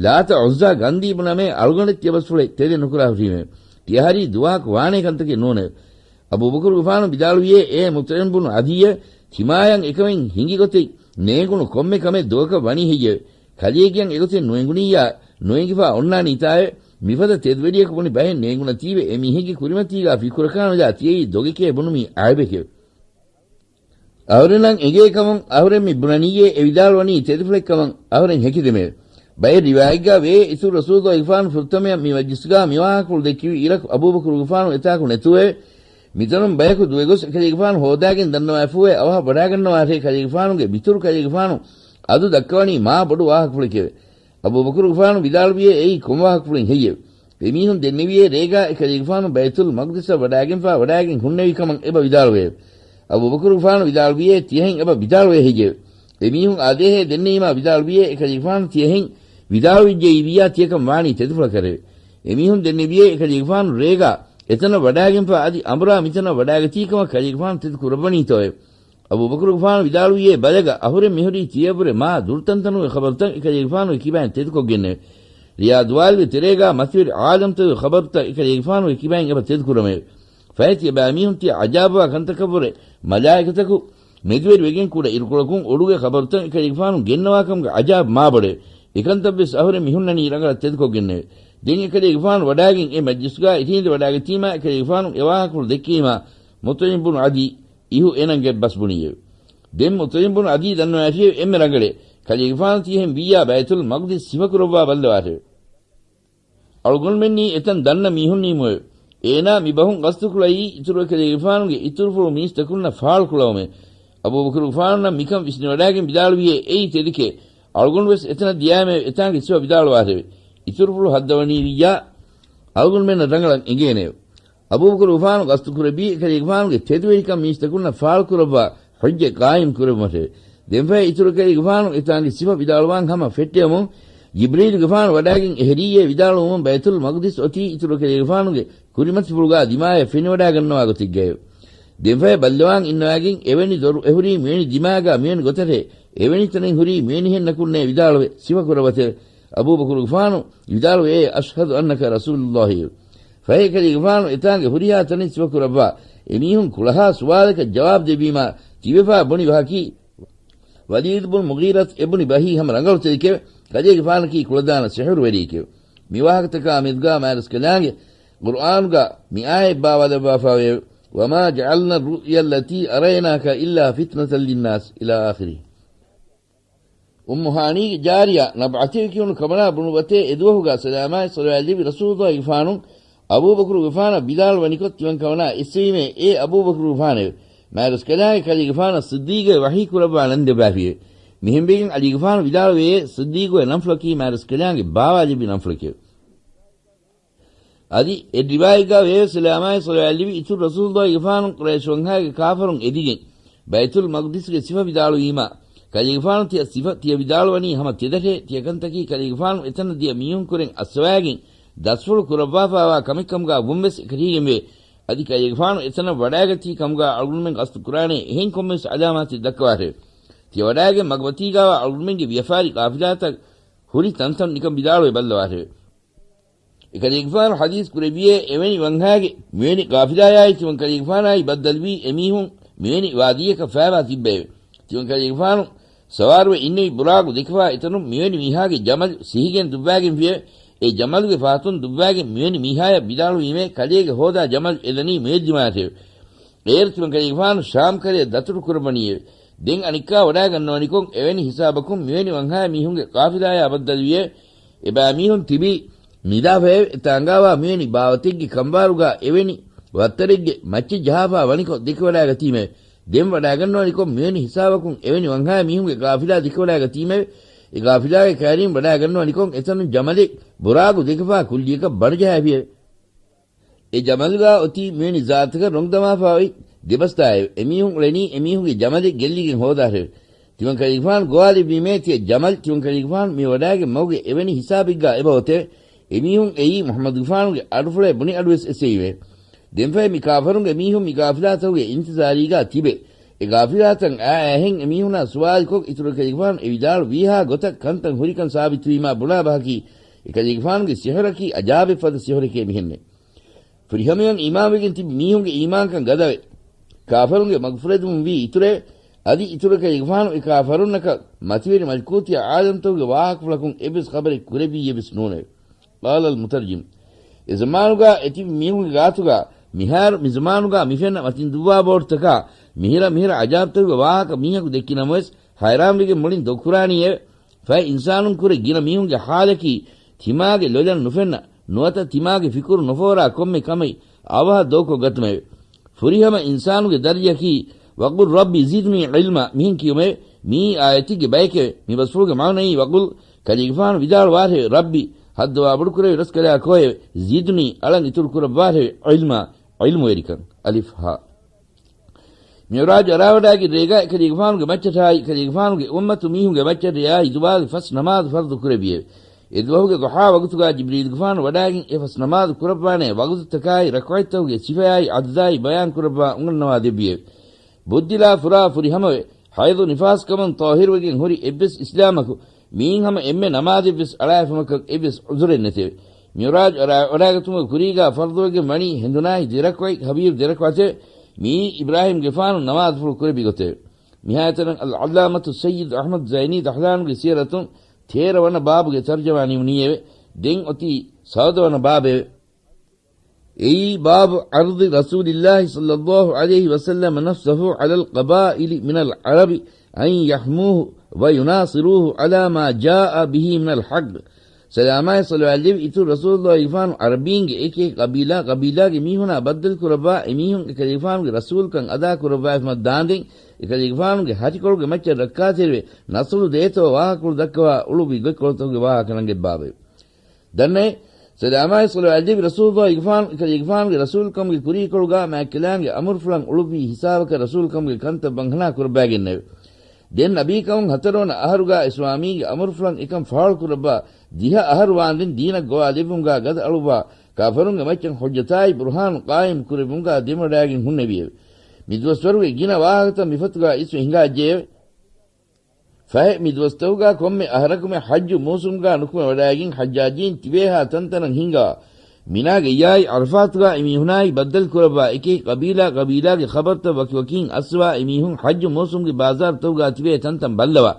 ލާތަ ޢުއްޒާ ގަންދީ ބުނަމޭ އަޅުގަނޑެއް ތިޔަބަސްފުޅެއް ތެދެއް ނުކުރާ ހުށީމެވެ. ތިޔަ ހަރީ ދުވަހަކު ވާނޭ ކަންތަކެއް ނޫނެވެ. އަބޫބަކުރުގެފާނު ވިދާޅުވިޔޭ، އޭ މުޠްޢިމް ބުނު ޢަދީއޭ، ތިމާޔަށް އެކަމެއް ހިނގި ގޮތެއް ނޭނގުނު ކޮންމެ ކަމެއް ދުވަކަށް ވަނީ ހެއްޔެވެ؟ ކަލޭގެޔަށް އެގޮތެއް ނުއެނގުނިއްޔާ، ނުއެނގިފާ އޮންނާނީތާއެވެ. މިފަދަ ތެދުވެރިޔަކު ބުނި ބަހެއް ނޭނގުނަތީވެ އެ މީހެއްގެ ކުރިމަތީގާ ފިކުރަކާނުލާ ތިޔައީ ދޮގެކޭ ބުނުމީ އައިބެކެވެ. އަހުރެންނަށް އެނގޭ ކަމުން އަހުރެން މި ބުނަނީއޭ އެ ވިދާޅުވަނީ ތެދުފުޅެއްކަމަށް އަހުރެން ހެކިދެމެވެ. ބައެއް ރިވާޔަތްގާ ވޭ އިތުރު ރަސޫލުގެފާނު ފުރަތަމަޔަށް މި މަޖްލިސްގާ މިވާހަކަފުޅު ދެއްކެވި އިރަކު އަބޫބަކުރުގެފާނު އެތާކު ނެތުވެ، މިތަނުން ބަޔަކު ދުވެގޮސް އެކަލޭގެފާނު ހޯދާގެން ދަންނަވާފޫއެ އަވަހަށް ވަޑާގަންނަވާށޭ ކަލޭގެފާނުގެ މިތުރު ކަލޭގެފާނު އަދު ދައްކަވަނީ މާ ބޮޑު ވާހަކަފުޅެކެވެ. އަބޫބަކުރުގެފާނު ވިދާޅުވިޔޭ އެއީ ކޮން ވާހަކަފުޅެއް ހެއްޔެވެ؟ އެމީހުން ދެންނެވިޔޭ ރޭގާ އެކަލޭގެފާނު ބައިތުލް މަޤްދިސަށް ވަޑާގެންފާ ވަޑާގެން ހުންނެވި ކަމަށް އެބަ ވިދާޅުވެއެވެ. އަބޫބަކުރުގެފާނު ވިދާޅުވިޔޭ ތިޔަހެން އެބަ ވިދާޅުވޭ ހެއްޔެވެ؟ އެމީހުން އާދޭހޭ ދެންނެވީމާ ވިދާޅުވިޔޭ އެކަލޭގެފާނު ތިޔަހެން ވިދާޅުވެއްޖެއީވިއްޔާ ތިޔަކަން ވާނީ ތެދުފުޅަކަށެވެ. އެމީހުން ދެންނެވިޔޭ އެކަލޭގެފާނު ރޭގާ އެތަނަށް ވަޑާގެންފާ އަދި އަނބުރާ މިތަނަށް ވަޑާގަތީ ކަމަށް ކަލޭގެފާނު ތެދު ކުރައްވަނީތޯއެވެ؟ އަބޫބަކުރުގެފާނު ވިދާޅުވިޔޭ ބަލަގަ އަހުރެން މިހުރީ ތިޔަށްވުރެ މާ ދުރުތަންތަނުގެ ޚަބަރުތައް އެކަލޭގެފާނުގެ ކިބައިން ތެދުކޮށްގެންނެވެ. ރިޔާ ދުވާލުގެ ތެރޭގާ މަތިވެރި އާލަމްތަކުގެ ޚަބަރުތައް އެކަލޭގެފާނުގެ ކިބައިން އެބަ ތެދުކުރަމެވެ. ފަހެ ތިޔަބައިމީހުން ތިޔަ އަޖާބުވާ ކަންތަކަށްވުރެ މަލާއިކަތަކު މެދުވެރިވެގެން ކުޑަ އިރުކޮޅަކުން އޮޑުގެ ޚަބަރުތައް އެކަލޭގެފާނު ގެންނަވާކަމުގެ އަޖާބު މާބޮޑެވެ. އެކަންތައްވެސް އަހުރެން މިހުންނަނީ ރަނގަޅަށް ތެދުކޮށްގެންނެވެ. ދެން އެކަލޭގެފާނު ވަޑާގެން އެ މަޖްލިސްގާ އިށީނދެ ވަޑާގަތީމާ އެކަލޭގެފާނު އެވާހަކަފުޅު ދެއްކީމާ މުޠްޢިމް ބުނު ޢަދީ އިހު އޭނަންގެ ބަސް ބުނީއެވެ. ދެން މުޠްޢިމް ބުނު ޢަދީ ދަންނަވައިފިއެވެ. އެންމެ ރަނގަޅޭ، ކަލޭގެފާނު ތިޔަހެން ވިއްޔާ ބައިތުލް މަޤްދިސް ސިފަކުރައްވާ ބައްލަވާށެވެ. އަޅުގަނޑުމެންނީ އެތަން ދަންނަ މީހުންނީމުއެވެ. އޭނާ މި ބަހުން ގަސްތުކުޅައީ އިތުރު އެކަލޭގެފާނުގެ އިތުރުފުޅު މީސްތަކުންނަށް ފާޅުކުޅަވުމެވެ. އަބޫބަކުރުގެފާނުންނަށް މިކަން ވިސްނިވަޑާގެން ވިދާޅުވިއޭ އެއީ ތެދެކޭ. އަޅުގަނޑުވެސް އެތަނަށް ދިޔާމެވެ. އެތާނގެ ސިފަ ވިދާޅުވާށެވެ. އިތުރުފުޅު ހައްދަވަނީވިއްޔާ އަޅުގަނޑުމެންނަށް ރަނގަޅަށް އެނގޭނެއެވެ. އަބޫބަކުރުގެފާނު ގަސްތު ކުރެއްވީ އެކަލޭގެފާނުގެ ތެދުވެރިކަން މީސްތަކުންނަށް ފާޅުކުރައްވާ ޙުއްޖަތް ޤާއިމް ކުރެއްވުމަށެވެ. ދެންފަހެ އިތުރު އެކަލޭގެފާނު އެތާނގެ ސިފަ ވިދާޅުވާން ހަމަ ފެއްޓެވުމުން، ޖިބްރީލުގެފާނު ވަޑާގެން އެހެރީއޭ ވިދާޅުވުމުން ބައިތުލް މަޤްދިސް އޮތީ އިތުރު އެކަލޭގެފާނުގެ ކުރިމަތިފުޅުގާ ދިމާޔަށް ފެނިވަޑާގަންނަވާ ގޮތެއްގައެވެ. ދެންފަހެ ބައްލަވާން އިންނަވާގެން އެވެނި ދޮރު އެހުރީ މިވެނި ދިމާގާ މިވެނި ގޮތަށޭ، އެވެނި ތަނެއް ހުރީ މިވެނިހެންނަކުންނޭ ވިދާޅުވެ ސިފަކުރައްވަތެވެ. އަބޫބަކުރުގެފާނު ވިދާޅުވެއޭ، "އަޝްހަދު އަންނަކަ ރަސޫލުﷲ" އެވެ. ފަހެ އެކަލޭގެފާނު އެތާނގެ ހުރިހާ ތަނެއް ސިފަކުރައްވާ އެމީހުން ކުޅަހާ ސުވާލަކަށް ޖަވާބު ދެއްވީމާ ތިބެފާ ބުނި ވަހަކީ، ވަލީދު ބުން މުޣީރަތު އެބުނި ބަހީ ހަމަ ރަނގަޅު ތެދެކެވެ. ކަލޭގެފާނަކީ ކުޅަދާނަ ސިޙުރުވެރިއެކެވެ. މި ވާހަކަތަކާ މެދުގާ މާތްރަސްކަލާނގެ ޤުރްއާނުގާ މި އާޔަތް ބާވާލައްވާފައިވެއެވެ. "وما جعلنا الرؤيا التي أريناك إلا فتنة للناس" إلى آخره. އުއްމު ހާނީގެ ޖާރިޔާ ނަބްޢަތެއް ކިޔުނު ކަމަނާ ބުނުއްވަތޭ އެދުވަހުގާ ސަލާމާއި ޞަލަވާތް ލިބި ރަސޫލުﷲގެފާނު އަބޫބަކުރުގެފާނަށް ވިދާޅުވަނިކޮށް ތިމަން ކަމަނާ އެއްސެވީމޭ، އޭ އަބޫބަކުރުގެފާނެވެ. މާތްރަސްކަލާނގެ ކަލޭގެފާނަށް ޞިއްދީޤުއޭ ވަޙީ ކުރައްވާ ނަން ދެއްވާފިއެވެ. މިހެންވެގެން ޢަލީގެފާނު ވިދާޅުވެޔޭ، ޞިއްދީޤުގެ ނަންފުޅަކީ މާތްރަސްކަލާނގެ ބާވާލެއްވި ނަންފުޅެކެވެ. އަދި އެއް ރިވާޔަތްގާ ވެޔެވެ، ސަލާމާއި ޞަލަވާތް ލިބި އިތުރު ރަސޫލުﷲގެފާނު ޤުރައިޝް ވަންހާގެ ކާފަރުން އެދިގެން، ބައިތުލް މަޤްދިސްގެ ސިފަ ވިދާޅުވީމާ، ކަލޭގެފާނު ތިޔަ ސިފަ ތިޔަ ވިދާޅުވަނީ ހަމަ ތެދަށޭ، ތިޔަ ކަންތަކީ ކަލޭގެފާނު އެތަނަށް ދިޔަ މީހުންކުރެން އައްސަވާގެން ދަސްފުޅު ކުރައްވާފާވާ ކަމެއްކަމުގާ ވުންވެސް އެކަށީގެންވޭ. އަދި ކަލޭގެފާނު އެތަނަށް ވަޑާގަތީ ކަމުގާ އަޅުގަނޑުމެން ގަސްތު ކުރާނޭ އެހެން ކޮންމެވެސް ޢަލާމާތެއް ދައްކަވާށެވެ. ތިޔަ ވަޑާގެން މަގުމަތީގާވާ އަޅުގަނޑުމެންގެ ވިޔަފާރި ޤާފިލާތައް ހުރި ތަންތަން ނިކަން ވިދާޅުވެ ބައްލަވާށެވެ. އެކަލޭގެފާނު ޙަދީޘް ކުރެއްވިއޭ، އެވެނި ވަންހާގެ މިވެނި ޤާފިލާޔާއި ތިމަން ކަލޭގެފާނާއި ބައްދަލުވީ އެމީހުން މިވެނި ވާދީއަކަށް ފާވާ ތިއްބައެވެ. ތިމަން ކަލޭގެފާނު ސަވާރުވެ އިންނެވި ބުރާގު ދެކެފާ އެތަނުން މިވެނި މީހާގެ ޖަމަލު ސިހިގެން ދުއްވާގެންފިއެވެ. އެ ޖަމަލުގެ ފަހަތުން ދުއްވާގެން މިވެނި މީހާޔަށް ވިދާޅުވީމޭ، ކަލޭގެ ހޯދާ ޖަމަލު އެދަނީ މުޔައްދިމާއަށެވެ. އޭރު ތިމަން ކަލޭގެފާނު ޝާމް ކަރަޔަށް ދަތުރު ކުރައްވަނީއެވެ. ދެން އަނެއްކާ ވަޑާގަންނަވަނިކޮށް އެވެނި ހިސާބަކުން މިވެނި ވަންހާ މީހުންގެ ޤާފިލާޔާ ބައްދަލުވިއެވެ. އެބައިމީހުން ތިބީ ނިދާފައެވެ. އެތާނގާވާ މިވެނި ބާވަތެއްގެ ކަނބާރުގާ އެވެނި ވައްތަރެއްގެ މައްޗެއް ޖަހާފާ ވަނިކޮށް ދެކެވަޑާގަތީމެވެ. ދެން ވަޑާގަންނަވަނިކޮށް މިވެނި ހިސާބަކުން އެވެނި ވަންހާ މީހުންގެ ޤާފިލާ ދެކެވަޑާގަތީމެވެ. އެ ޤާފިލާގެ ކައިރީން ވަޑާގަންނަވަނިކޮށް އެތަނުން ޖަމަލެއް ބުރާގު ދެކެފާ ކުއްލިއަކަށް ބަނޑުޖަހާފިއެވެ. އެ ޖަމަލުގާ އޮތީ މިވެނި ޒާތަކަށް ރޮނގުދަމާފާ އޮތް ދެބަސްތާއެވެ. އެމީހުން އުޅެނީ އެމީހުންގެ ޖަމަލެއް ގެއްލިގެން ހޯދާށެވެ. ތިމަން ކަލޭގެފާނު ގޮވާލެއްވީމޭ، ތިޔަ ޖަމަލް ތިމަން ކަލޭގެފާނު މި ވަޑާގެ މަގުގެ އެވެނި ހިސާބެއްގާ އެބަ އޮތެވެ. އެމީހުން އެއީ މުޙައްމަދުގެފާނުގެ އަޑުފުޅޭ ބުނި އަޑުވެސް އެއްސެވީމެވެ. ދެންފަހެ މި ކާފަރުންގެ މީހުން މި ޤާފިލާތަކުގެ އިންތިޒާރީގާ ތިބެ، އެ ޤާފިލާތައް އާ އާހެން އެމީހުނާ ސުވާލުކޮށް އިތުރު ކަލޭގެފާނު އެ ވިދާޅު ވީހާ ގޮތަށް ކަންތައް ހުރިކަން ސާބިތުވީމާ ބުނާ ބަހަކީ، އެ ކަލޭގެފާނުގެ ސިޙުރަކީ އަޖާބެއްފަދަ ސިޙުރެކޭ މިހެންނެވެ. ފުރިހަމަޔަށް އީމާންވެގެން ތިބި މީހުންގެ އީމާންކަން ގަދަވެ، ކާފަރުންގެ މަގުފުރެދުމުން ވީ އިތުރެވެ. އަދި އިތުރު ކަލޭގެފާނު އެ ކާފަރުންނަކަށް މަތިވެރި މަލަކޫތީ އާލަމްތަކުގެ ވާހަކަފުޅަކުން އެއްވެސް ޚަބަރެއް ކުރެއްވިއްޔެއް ވެސް ނޫނެވެ. ޤާލަލް މުތަރްޖިމް. އެ ޒަމާނުގާ އެތިބި މީހުންގެ ގާތުގާ މިހާރު މި ޒަމާނުގާ މިފެންނަ މަތިން ދުއްވާ ބޯޓުތަކާ، މިހިރަ މިހިރަ އަޖާބްތަކުގެ ވާހަކަ މީހަކު ދެއްކި ނަމަވެސް، ހައިރާންވެގެން މުޅިން ދޮގުކުރާނީއެވެ. ފަހެ އިންސާނުން ކުރެ ގިނަ މީހުންގެ ޙާލަކީ، ތިމާގެ ލޮލަށް ނުފެންނަ، ނުވަތަ ތިމާގެ ފިކުރު ނުފޯރާ ކޮންމެ ކަމެއް އަވަހަށް ދޮގުކޮށް ގަތުމެވެ. ފުރިހަމަ އިންސާނުގެ ދަރަޖައަކީ، "وَقُلْ رَبِّ زِدْنِي عِلْمًا" މިހެން ކިޔުމެވެ. މިއީ އާޔަތެއްގެ ބައެކެވެ. މި ބަސްފުޅުގެ މާނައީ، "وَقُلْ" ކަލޭގެފާނު ވިދާޅުވާށެވެ. "رَبِّ" ހައްދަވާ ބޮޑުކުރެވި ރަސްކަލާކޯއެވެ. "زِدْنِي" އަޅަން އިތުރު ކުރައްވާށެވެ. "عِلْمًا" ޢިލްމުވެރިކަން. އަލިފް ހާ. މިޢުރާޖު އަރާވަޑާގެ ރޭގާ އެކަލޭގެފާނުގެ މައްޗަށާއި ކަލޭގެފާނުގެ އުއްމަތު މީހުންގެ މައްޗަށް ރެޔާއި ދުވާލު ފަސް ނަމާދު ފަރުޟު ކުރެއްވިއެވެ. އެ ދުވަހުގެ ޟުޙާ ވަގުތުގާ ޖިބްރީލުގެފާނު ވަޑާގެން އެ ފަސް ނަމާދު ކުރައްވާނޭ ވަގުތުތަކާއި ރަކުޢަތްތަކުގެ ސިފަޔާއި ޢަދަދާއި ބަޔާން ކުރައްވާ އުނގަންނަވާ ދެއްވިއެވެ. ބުއްދިލާ ފުރާ ފުރިހަމަވެ، ޙައިޟު ނިފާސްކަމުން ޠާހިރުވެގެން ހުރި އެއްވެސް އިސްލާމަކު މިއިން ހަމަ އެންމެ ނަމާދެއްވެސް އަޅާފަމަކަށް އެއްވެސް ޢުޛުރެއް ނެތެވެ. މިޢުރާޖު އަރާ-، އަރާގަތުމުގެ ކުރީގާ ފަރުޟުވެގެން ވަނީ ހެނދުނާހި ދެރަކުޢަތް ހަބީބް ދެރަކުޢަތެވެ. މިއީ އިބްރާހީމްގެފާނު ނަމާދުފުޅު ކުރެއްވި ގޮތެވެ. މިހާތަނަށް އަލްޢައްލާމަތު ސައްޔިދު އަޙްމަދު ޒައިނީ ދަޙްލާނުގެ ސިޔަރަތުން ތޭރަ ވަނަ ބާބުގެ ތަރްޖަމާ ނިމުނީއެވެ. ދެން އޮތީ ސައުދަ ވަނަ ބާބެވެ. އެއީ باب عرض رسول الله صلى الله عليه وسلم نفسه على القبائل من العرب أن يحموه ويناصروه على ما جاء به من الحق. ސަލާމާއި ޞަލަވާތް ލެއްވި އިތުރު ރަސޫލުﷲގެފާނު ޢަރަބީންގެ އެކި އެކި ޤަބީލާ ޤަބީލާގެ މީހުނާ ބައްދަލު ކުރައްވާ، އެމީހުން އެކަލޭގެފާނުގެ ރަސޫލުކަން އަދާ ކުރައްވާފަ ދާންދެން، އެކަލޭގެފާނުގެ ހަށިކޮޅުގެ މައްޗަށް ރައްކާތެރިވެ، ނަޞްރު ދޭތޯ ވާހަކަކޮޅު ދައްކަވާ އުޅުއްވި ގޮތްކޮޅުތަކުގެ ވާހަކަ ނަންގެއްބާބެވެ. ދަންނައޭ، ސަލާމާއި ޞަލަވާތް ދެއްވި ރަސޫލުއްލާހިގެފާނު އެކަލޭގެފާނުގެ ރަސޫލުކަމުގެ ކުރީކޮޅުގާ މާތްކަލާނގެ އަމުރުފުޅަށް އުޅުއްވި ހިސާބަކަށް ރަސޫލުކަމުގެ ކަންތައް ވަންހަނާ ކުރައްވާގެންނެވެ. ދެން ނަބީކަމުން ހަތަރުވަނަ އަހަރުގާ އިސްލާމީގެ އަމުރުފުޅަށް އެކަން ފާޅުކުރައްވާ ދިހަ އަހަރު ވާންދެން ދީނަށް ގޮވާލެއްވުމުގާ ގަދައަޅުއްވާ ކާފަރުންގެ މައްޗަށް ޙުއްޖަތާއި ބުރުހާނު ޤާއިމް ކުރެއްވުމުގާ ދެމިވަޑާގެން ހުންނެވިއެވެ. މި ދުވަސްވަރުގެ ގިނަ ވާހަކަތައް މިފޮތުގާ އިސްވެ ހިނގާއްޖެއެވެ. ފަހެ މި ދުވަސްތަކުގާ ކޮންމެ އަހަރަކުމެ ޙައްޖު މޫސުމްގާ ނުކުމެވަޑާގެން ޙައްޖާޖީން ތިބޭހާ ތަންތަނަށް ހިންގާ، މިނާގައްޔާއި ޢަރަފާތުގާ އެމީހުނާއި ބައްދަލުކުރައްވާ އެކި ޤަބީލާ ޤަބީލާގެ ޚަބަރުތައް ވަކިވަކީން އައްސަވާ އެމީހުން ޙައްޖު މޫސުމްގެ ބާޒާރުތަކުގާ ތިބޭ ތަންތަން ބައްލަވާ،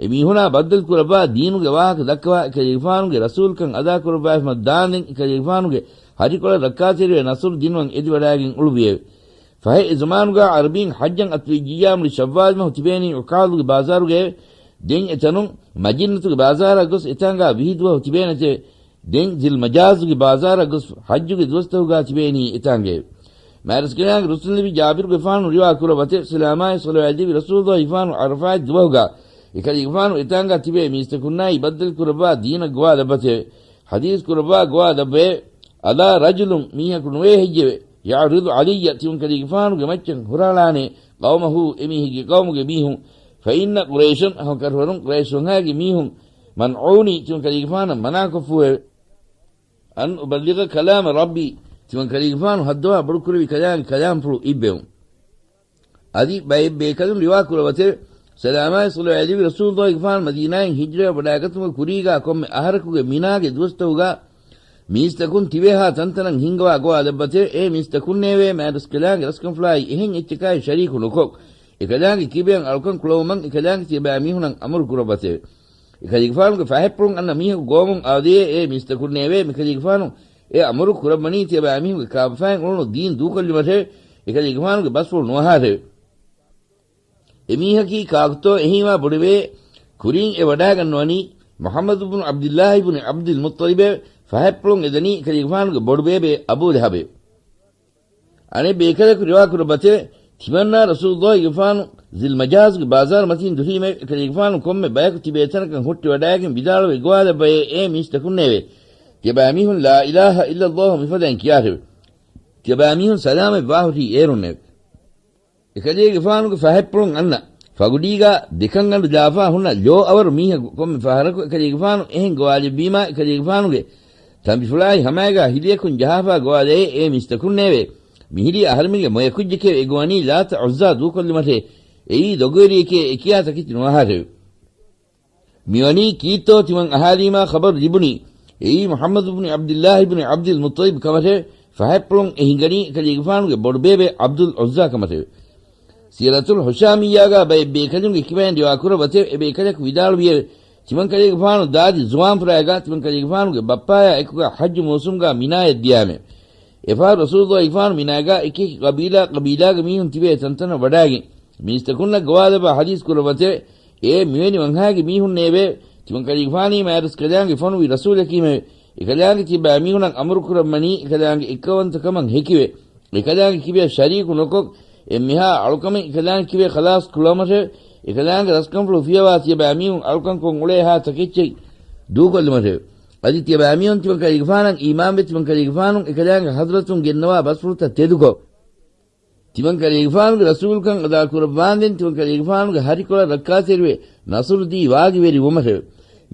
އެމީހުނާ ބައްދަލުކުރައްވާ ދީނުގެ ވާހަކަ ދައްކަވާ އެކަލޭގެފާނުގެ ރަސޫލުކަން އަދާކުރައްވާފަ ދާންދެން އެކަލޭގެފާނުގެ ހަށިކޮޅަށް ރައްކާތެރިވެ ނަޞްރު ދިނުމަށް އެދިވަޑާގެން އުޅުއްވިއެވެ. ފަހެ އެ ޒަމާނުގާ ޢަރަބީން ޙައްޖަށް އަތުވެއްޖިއްޔާ މުޅި ޝައްވާލް މަހު ތިބޭނީ ޢުކާޟުގެ ބާޒާރުގައެވެ. ދެން އެތަނުން މަޖިންނަތުގެ ބާޒާރަށް ގޮސް އެތާނގާ ވިހި ދުވަހު ތިބޭނެތެވެ. ދެން ޒިލްމަޖާޒުގެ ބާޒާރަށް ގޮސް ޙައްޖުގެ ދުވަސްތަކުގާ ތިބޭނީ އެތާނގައެވެ. މާތްރަސްކަލާނގެ ރުއްސުންލެއްވި ޖާބިރުގެފާނު ރިވާ ކުރައްވަތެވެ. ސަލާމާއި ޞަލަވާތް ދެއްވި ރަސޫލުއްލާހިގެފާނު ޢަރަފާތް ދުވަހުގާ އެކަލޭގެފާނު އެތާނގާ ތިބޭ މީސްތަކުންނާއި ބައްދަލުކުރައްވާ ދީނަށް ގޮވާލައްވަތެވެ. ޙަދީޘް ކުރައްވާ ގޮވާލައްވައެވެ. އަލާ ރަޖުލުން، މީހަކު ނުވޭ ހެއްޔެވެ؟ ޔަޢުރިޟު ޢަލައްޔަ، ތިމަންކަލޭގެފާނުގެ މައްޗަށް ހުށަހަޅާނޭ، ޤައުމަހު، އެމީހެއްގެ ޤައުމުގެ މީހުން، ފައިންނަ ޤުރައިޝަން، އަހު ކަށަވަރުން ޤުރައިޝް ވަންހާގެ މީހުން، މަންޢޫނީ، ތިމަންކަލޭގެފާނަށް މަނާކޮށްފޫއެވެ. އަން އުބައްލިޣަ ކަލާމަ ރައްބީ، ތިމަންކަލޭގެފާނު ހައްދަވާ ބޮޑުކުރެއްވި ކަލާނގެ ކަލާމްފުޅު އިއްވެވުން. އަދި ބައެއް ބޭކަލުން ރިވާ ކުރައްވަތެވެ. ސަލާމާއި ޞަލަވާތް ދެއްވި ރަސޫލުއްލާހިގެފާނު މަދީނާއިން ހިޖްރަވެ ވަޑާގަތުމުގެ ކުރީގާ ކޮންމެ އަހަރަކުގެ މިނާގެ ދުވަސްތަކުގާ މީސްތަކުން ތިބޭހާ ތަންތަނަށް ހިންގަވާ ގޮވާލައްވަތެވެ. އޭ މީސްތަކުންނޭވެ! މާތްރަސްކަލާނގެ ރަސްކަންފުޅާއި އެހެން އެއްޗަކާއި ޝަރީކު ނުކޮށް، އެކަލާނގެ ކިބައިން އަޅުކަން ކުޅަވުމަށް އެކަލާނގެ ތިޔަބައިމީހުނަށް އަމުރު ކުރައްވަތެވެ. އެކަލޭގެފާނުގެ ފަހަތްޕުޅުން އަންނަ މީހަކު ގޮވަމުން އާދޭ! އޭ މީސްތަކުންނޭވެ! މިކަލޭގެފާނު އެ އަމުރު ކުރައްވަނީ ތިޔަބައިމީހުންގެ ކާބަފައިން އުޅުނު ދީން ދޫކޮށްލުމަށެވެ. އެކަލޭގެފާނުގެ ބަސްފުޅު ނުއަހާށެވެ. އެމީހަކީ ކާކުތޯ އެހީމާ ބޮޑެވޭ؟ ކުރިން އެ ވަޑާގަންނަވަނީ މުޙައްމަދު ބުނު ޢަބްދިއްލާހި ބުނި ޢަބްދިލް މުއްޠަލިބެވެ. ފަހަތްޕުޅުން އެދަނީ އެކަލޭގެފާނުގެ ބޮޑުބޭބެ އަބޫ ލަހަބެވެ. އަނެއް ބޭކަލަކު ރިވާކުރައްވަތެވެ. ތިމަންނާ ރަސޫލުއްލާހިގެފާނު ޒިލްމަޖާޒުގެ ބާޒާރު މަތީން ދުށީމެވެ. އެކަލޭގެފާނު ކޮންމެ ބަޔަކު ތިބޭ ތަނަކަށް ހުއްޓިވަޑާގެން ވިދާޅުވެ ގޮވާލައްވައޭ، އޭ މީސްތަކުންނޭވެ! ތިޔަބައިމީހުން ލާ އިލާހަ އިއްލައްލާހު މިފަދައިން ކިޔާށެވެ. ތިޔަބައިމީހުން ސަލާމަތް ވާހުށީ އޭރުންނެވެ. އެކަލޭގެފާނުގެ ފަހަތްޕުޅުން އަންނަ ފަގުޑީގާ ދެކަންގަނޑު ލާފާ ހުންނަ ލޯ އަވަރު މީހަކު ކޮންމެ ފަހަރަކު އެކަލޭގެފާނު އެހެން ގޮވާލެއްވީމާ، އެކަލޭގެފާނުގެ ތަނބިފުޅާއި ހަމައިގާ ހިލިއަކުން ޖަހާފާ ގޮވާލައޭ، އޭ މީސްތަކުންނޭވެ! މިހިރީ އަހަރެމެންގެ މޮޔަކުއްޖެކޭ އެ ގޮވަނީ ލާތަ ޢުއްޒާ ދޫކޮށްލުމަށޭ. އެއީ ދޮގުވެރިއެކޭ އެކިޔާ ތަކެތި ނުއަހާށެވެ. މިވަނީ ކީއްތޯ ތިމަން އަހާލީމާ ޚަބަރު ލިބުނީ؟ އެއީ މުޙައްމަދު ބުނި ޢަބްދިއްލާހި ބުނި ޢަބްދިލް މުއްޠަލިބް ކަމަށެވެ. ފަހަތްޕުޅުން އެ ހިނގަނީ އެކަލޭގެފާނުގެ ބޮޑުބޭބެ ޢަބްދުލް ޢުއްޒާ ކަމަށެވެ. ސީރަތުލް ހުޝާމިއްޔާގާ ބައެއް ބޭކަލުންގެ ކިބައިން ރިވާކުރައްވަތެވެ. އެ ބޭކަލަކު ވިދާޅުވިއެވެ. ތިމަންކަލޭގެފާނު ދާދި ޒުވާންފުރާގާ ތިމަންކަލޭގެފާނުގެ ބައްޕާޔާ އެކުގާ ޙައްޖު މޫސުމްގާ މިނާޔަށް ދިޔާމެވެ. އެފަހަރު ރަސޫލުއްލާހިގެފާނު މިނާގާ އެކި އެކި ޤަބީލާ ޤަބީލާގެ މީހުން ތިބޭ ތަންތަނަށް ވަޑާގެން މީސްތަކުންނަށް ގޮވާލައްވާ ޙަދީޘް ކުރައްވަތެވެ. އޭ މިވެނި ވަންހާގެ މީހުންނޭވެ! ތިމަންކަލޭގެފާނީ މާތްރަސްކަލާނގެ ފޮނުވި ރަސޫލަކީމެވެ. އެކަލާނގެ ތިޔަބައިމީހުނަށް އަމުރު ކުރައްވަނީ އެކަލާނގެ އެއްކަވަންތަކަމަށް ހެކިވެ، އެކަލާނގެ ކިބަޔަށް ޝަރީކު ނުކޮށް، އެންމެހާ އަޅުކަމެއް އެކަލާނގެ ކިބަޔަށް ޚަލާޞް ކުޅަވުމަށެވެ. އެކަލާނގެ ރަސްކަންފުޅު ފިޔަވާ ތިޔަބައިމީހުން އަޅުކަންކޮށް އުޅޭހާ ތަކެއްޗެއް ދޫކޮށްލުމަށެވެ. އަދި ތިޔަބައިމީހުން ތިމަންކަލޭގެފާނަށް އީމާންވެ ތިމަންކަލޭގެފާނުން އެކަލާނގެ ޙަޟްރަތުން ގެންނަވާ ބަސްފުޅުތައް ތެދުކޮށް، ތިމަންކަލޭގެފާނުގެ ރަސޫލުކަން އަދާކުރައްވާންދެން ތިމަންކަލޭގެފާނުގެ ހަށިކޮޅަށް ރައްކާތެރިވެ ނަޞްރުދީ ވާގިވެރިވުމަށެވެ.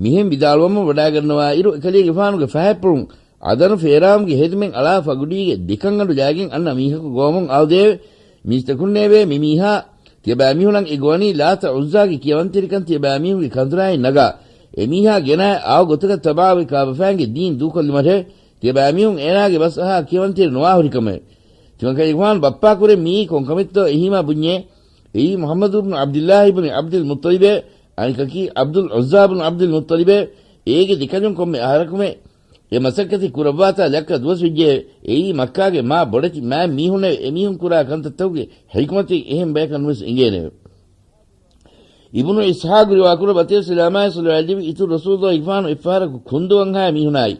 މިހެން ވިދާޅުވަމުން ވަޑާގަންނަވާއިރު، އެކަލޭގެފާނުގެ ފަހަތްޕުޅުން އަދަނު ފޭރާމުގެ ހެދުމެއް އަޅާ ފަގުޑީގެ ދެކަންގަނޑު ލާގެން އަންނަ މީހަކު ގޮވަމުން އާދޭވެ. މީސްތަކުންނޭވެ! މި މީހާ ތިޔަބައިމީހުނަށް އެ ގޮވަނީ ލާތަ ޢުއްޒާގެ ކިޔަވަންތެރިކަން ތިޔަބައިމީހުންގެ ކަނދުރާއިން ނަގާ، އެމީހާ ގެނައި އާއު ގޮތަކަށް ތަބާވެ ކާބަފައިންގެ ދީން ދޫކޮށްލުމަށެވެ. ތިޔަބައިމީހުން އޭނާގެ ބަސް އަހާ ކިޔަވަންތެރި ނުވާ ހުރިކަމެވެ. ތިމަންކަލޭގެފާނު ބައްޕާ ކުރެ މިއީ ކޮން ކަމެއްތޯ އެހީމާ ބުންޏޭ. އެއީ މުޙައްމަދު ބުނު ޢަބްދިއްލާހި ބުނި ޢަބްދިލް މުއްޠަލިބެވެ. އަނެކަކީ ޢަބްދުލް ޢުއްޒާ ބުނު ޢަބްދިލް މުއްޠަލިބެވެ. އޭގެ ދެކަލުން ކޮންމެ އަހަރަކުމެ އެ މަސައްކަތެއް ކުރައްވާތާ ލައްކަ ދުވަސް ވެއްޖެއެވެ. އެއީ މައްކާގެ މާ ބޮޑެތި މާތް މީހުންނެވެ. އެމީހުން ކުރާ ކަންތައްތަކުގެ ޙިކުމަތެއް އެހެން ބަޔަކަށް ނުވެސް އެނގޭނެއެވެ. އިބްނު އިސްޙާޤު ރިވާކުރައްވަތެވެ. ސަލާމާއި ޞަލަވާތް ލިބި އިތުރު ރަސޫލުއްލާހިގެފާނު އެއްފަހަރަކު ކުންދު ވަންހާ މީހުނާއި،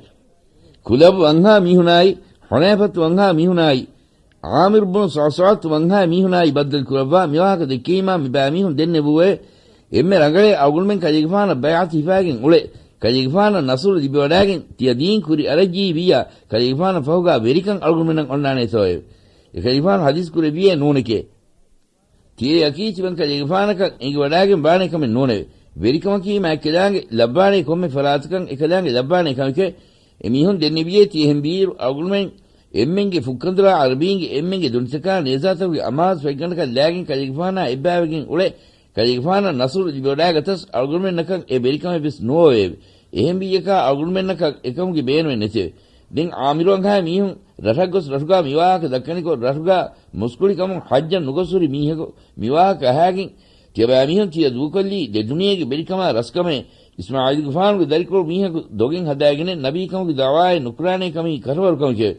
ކުލަބު ވަންހާ މީހުނާއި، ޙުނައިފަތު ވަންހާ މީހުނާއި، ޢާމިރު ބުނު ޞަޢްޞަޢަތު ވަންހާ މީހުނާއި ބައްދަލު ކުރައްވާ މިވާހަކަ ދެއްކެވީމާ މިބައިމީހުން ދެންނެވޫއެވެ. އެންމެ ރަނގަޅޭ އަޅުގަނޑުމެން ކަލޭގެފާނަށް ބައިޢަތު ހިފާގެން އުޅެ ކަލޭގެފާނަށް ނަޞްރު ލިބިވަޑާގެން ތިޔަ ދީން ކުރި އަރައްޖީ ވިއްޔާ، ކަލޭގެފާނަށް ފަހުގާ ވެރިކަން އަޅުގަނޑުމެންނަށް އޮންނާނޭތޯއެވެ؟ އެކަލޭގެފާނު ޙަދީޘް ކުރެއްވިއޭ ނޫނެކޭ. ތިޔަ ޔަޤީން ތިބެން ކަލޭގެފާނަކަށް އެނގިވަޑާގެން ވާނެ ކަމެއް ނޫނެވެ. ވެރިކަމަކީ މާތްކަލާނގެ ލައްވާނޭ ކޮންމެ ފަރާތަކަށް އެކަލާނގެ ލައްވާނޭ ކަމެކެވެ. އެމީހުން ދެންނެވިއޭ ތިޔަ އެހެން ބީރު އަޅުގަނޑުމެން އެންމެންގެ ފުއްކަނދުރާ ޢަރަބީންގެ އެންމެންގެ ދުނިތަކާ ނޭޒާތަކުގެ އަމާޒު ފަތްގަނޑަކަށް ލާގެން ކަލޭގެފާނާ އެއްބާވެގެން އުޅެ، ކަލޭގެފާނަށް ނަޞްރު ލިބިވަޑާގަތަސް އަޅުގަނޑުމެންނަކަށް އެ ވެރިކަމެއް ވެސް ނުވެވެއެވެ. އެހެން ވިއްޔަކާ އަޅުގަނޑުމެންނަކަށް އެކަމުގެ ބޭނުމެއް ނެތެވެ. ދެން ޢާމިރު ވަންހާ މީހުން ރަށަށް ގޮސް ރަށުގާ މިވާހަކަ ދައްކަނިކޮށް، ރަށުގާ މުސްކުޅިކަމުން ޙައްޖަށް ނުގޮސް ހުރި މީހަކު މިވާހަކަ އަހާގެން، ތިޔަބައިމީހުން ތިޔަ ދޫކޮށްލީ ދެ ދުނިޔޭގެ ވެރިކަމާ ރަސްކަމެވެ. އިސްމާޢީލުގެފާނުގެ ދަރިކޮޅު މީހަކު ދޮގެއް ހަދާގެނެއް ނަބީކަމުގެ ދަޢުވާއެއް ނުކުރާނޭ ކަމީ ކަށަވަރު ކަމެކެވެ.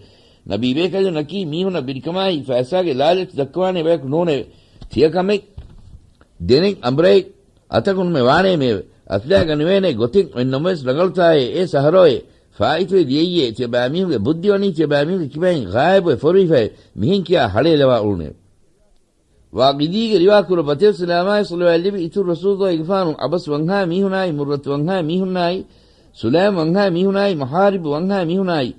ނަބީ ބޭކަލުންނަކީ މީހުންނަށް ވެރިކަމާއި ފައިސާގެ ލާލަޗު ދައްކަވާނޭ ބަޔަކު ނޫނެވެ. ތިޔަ ކަމެއް ދެނެއް އަނބުރައެއް އަތަކުންމެ ވާނޭމެއެވެ. އަތުލާ ގަނެވޭނެ ގޮތެއް އޮތްނަމަވެސް ރަނގަޅުތާއޭ، އޭ ސަހަރޯއޭ، ފާއިތުވެ ދިޔައީއޭ، ތިޔަބައިމީހުންގެ ބުއްދި ވަނީ ތިޔަބައިމީހުންގެ ކިބައިން ޣާއިބުވެ ފޮރުވިފައެވެ. މިހެން ކިޔާ ހަޅޭލަވާ އުޅުނެވެ. ވާގިދީގެ ރިވާ ކުރައްވަތެވެ. ސަލާމާއި ޞަލަވާތް ލިބި އިތުރު ރަސޫލުގެފާނު ޢަބަސް ވަންހާ މީހުނާއި، މުއްރަތު ވަންހާ މީހުންނާއި، ސުލައިމް ވަންހާ މީހުނާއި، މަޙާރިބު ވަންހާ މީހުނާއި،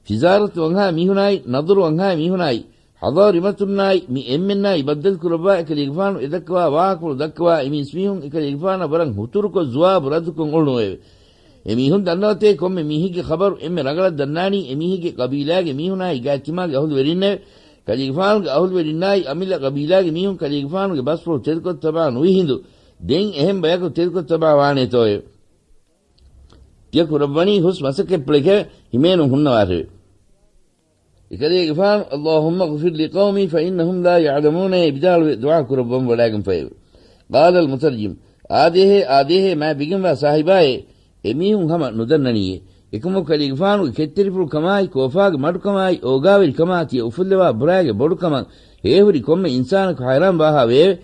ފިޒާރަތު ވަންހާ މީހުނާއި، ނަޟުރު ވަންހާ މީހުނާއި، ޙަޟާރިމަތުންނާއި، މި އެންމެންނާއި ބައްދަލު ކުރައްވާ އެކަލޭގެފާނު އެދައްކަވާ ވާހަކަފުޅު ދައްކަވާ އެމީސްމީހުން އެކަލޭގެފާނަށް ވަރަށް ހުތުރުކޮށް ޖަވާބު ރައްދުކޮށް އުޅުނުއެވެ. އެމީހުން ދަންނަވަތޭ ކޮންމެ މީހެއްގެ ޚަބަރު އެންމެ ރަނގަޅަށް ދަންނާނީ އެމީހެއްގެ ޤަބީލާގެ މީހުނާއި ގާތްތިމާގެ އަހުލުވެރިންނެވެ. ކަލޭގެފާނުގެ އަހުލުވެރިންނާއި އަމިއްލަ ޤަބީލާގެ މީހުން ކަލޭގެފާނުގެ ބަސްފުޅު ތެދުކޮށް ތަބާ ނުވި ހިނދު ދެން އެހެން ބަޔަކު ތެދުކޮށް ތަބާ ވާނޭތޯއެވެ؟ ތިޔަ ކުރައްވަނީ ހުސް މަސައްކަތްޕުޅެކެވެ. ހިމޭނުން ހުންނަވާށެވެ. އެކަލޭގެފާނު، اللهم اغفر لقومي فإنهم لا يعلمون އޭ ވިދާޅުވެ ދުޢާ ކުރައްވަން ވަޑާގެންފައެވެ. قال المترجم، އާދޭހޭ، އާދޭހޭ، މާތް ވެގެންވާ ސާހިބާއޭ، އެމީހުން ހަމަ ނުދަންނަނީއޭ. އެކަމަކު ކަލޭގެފާނުގެ ކެތްތެރިފުޅުކަމާއި، ކޯފާގެ މަޑުކަމާއި، އޯގާވެރިކަމާ ތިޔަ އުފުއްލަވާ ބުރާގެ ބޮޑުކަމަށް ހޭހުރި ކޮންމެ އިންސާނަކު ހައިރާން ވާހާ ވެއެވެ.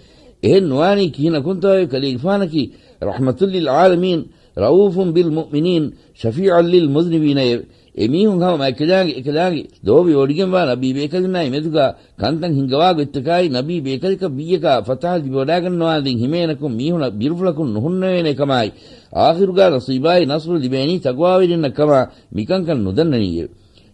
އެހެން ނުވާނީ ކިހިނަކުންތޯއެވެ؟ ކަލޭގެފާނަކީ رحمة للعالمين، رؤوف بالمؤمنين، شفيع للمذنبين އެވެ. އެމީހުން ހަމަ މާތްކަލާނގެ އެކަލާނގެ ލޯބިވޮޑިގެންވާ ނަބީ ބޭކަލުންނާއި މެދުގާ ކަންތައް ހިންގަވާ ގޮތްތަކާއި، ނަބީ ބޭކަލަކަށް ވިއްޔަކާ ފަތަހަ ލިބިވަޑާގަންނަވާނެ ދެން ހިމޭނަކުން މީހުނަށް ބިރުފުޅަކުން ނުހުންނެވޭނެ ކަމާއި، އާޚިރުގާ ނަޞީބާއި ނަޞްރު ލިބޭނީ ތަޤްވާވެރިންނަށް ކަމަށް މިކަންކަން ނުދަންނަނީއެވެ.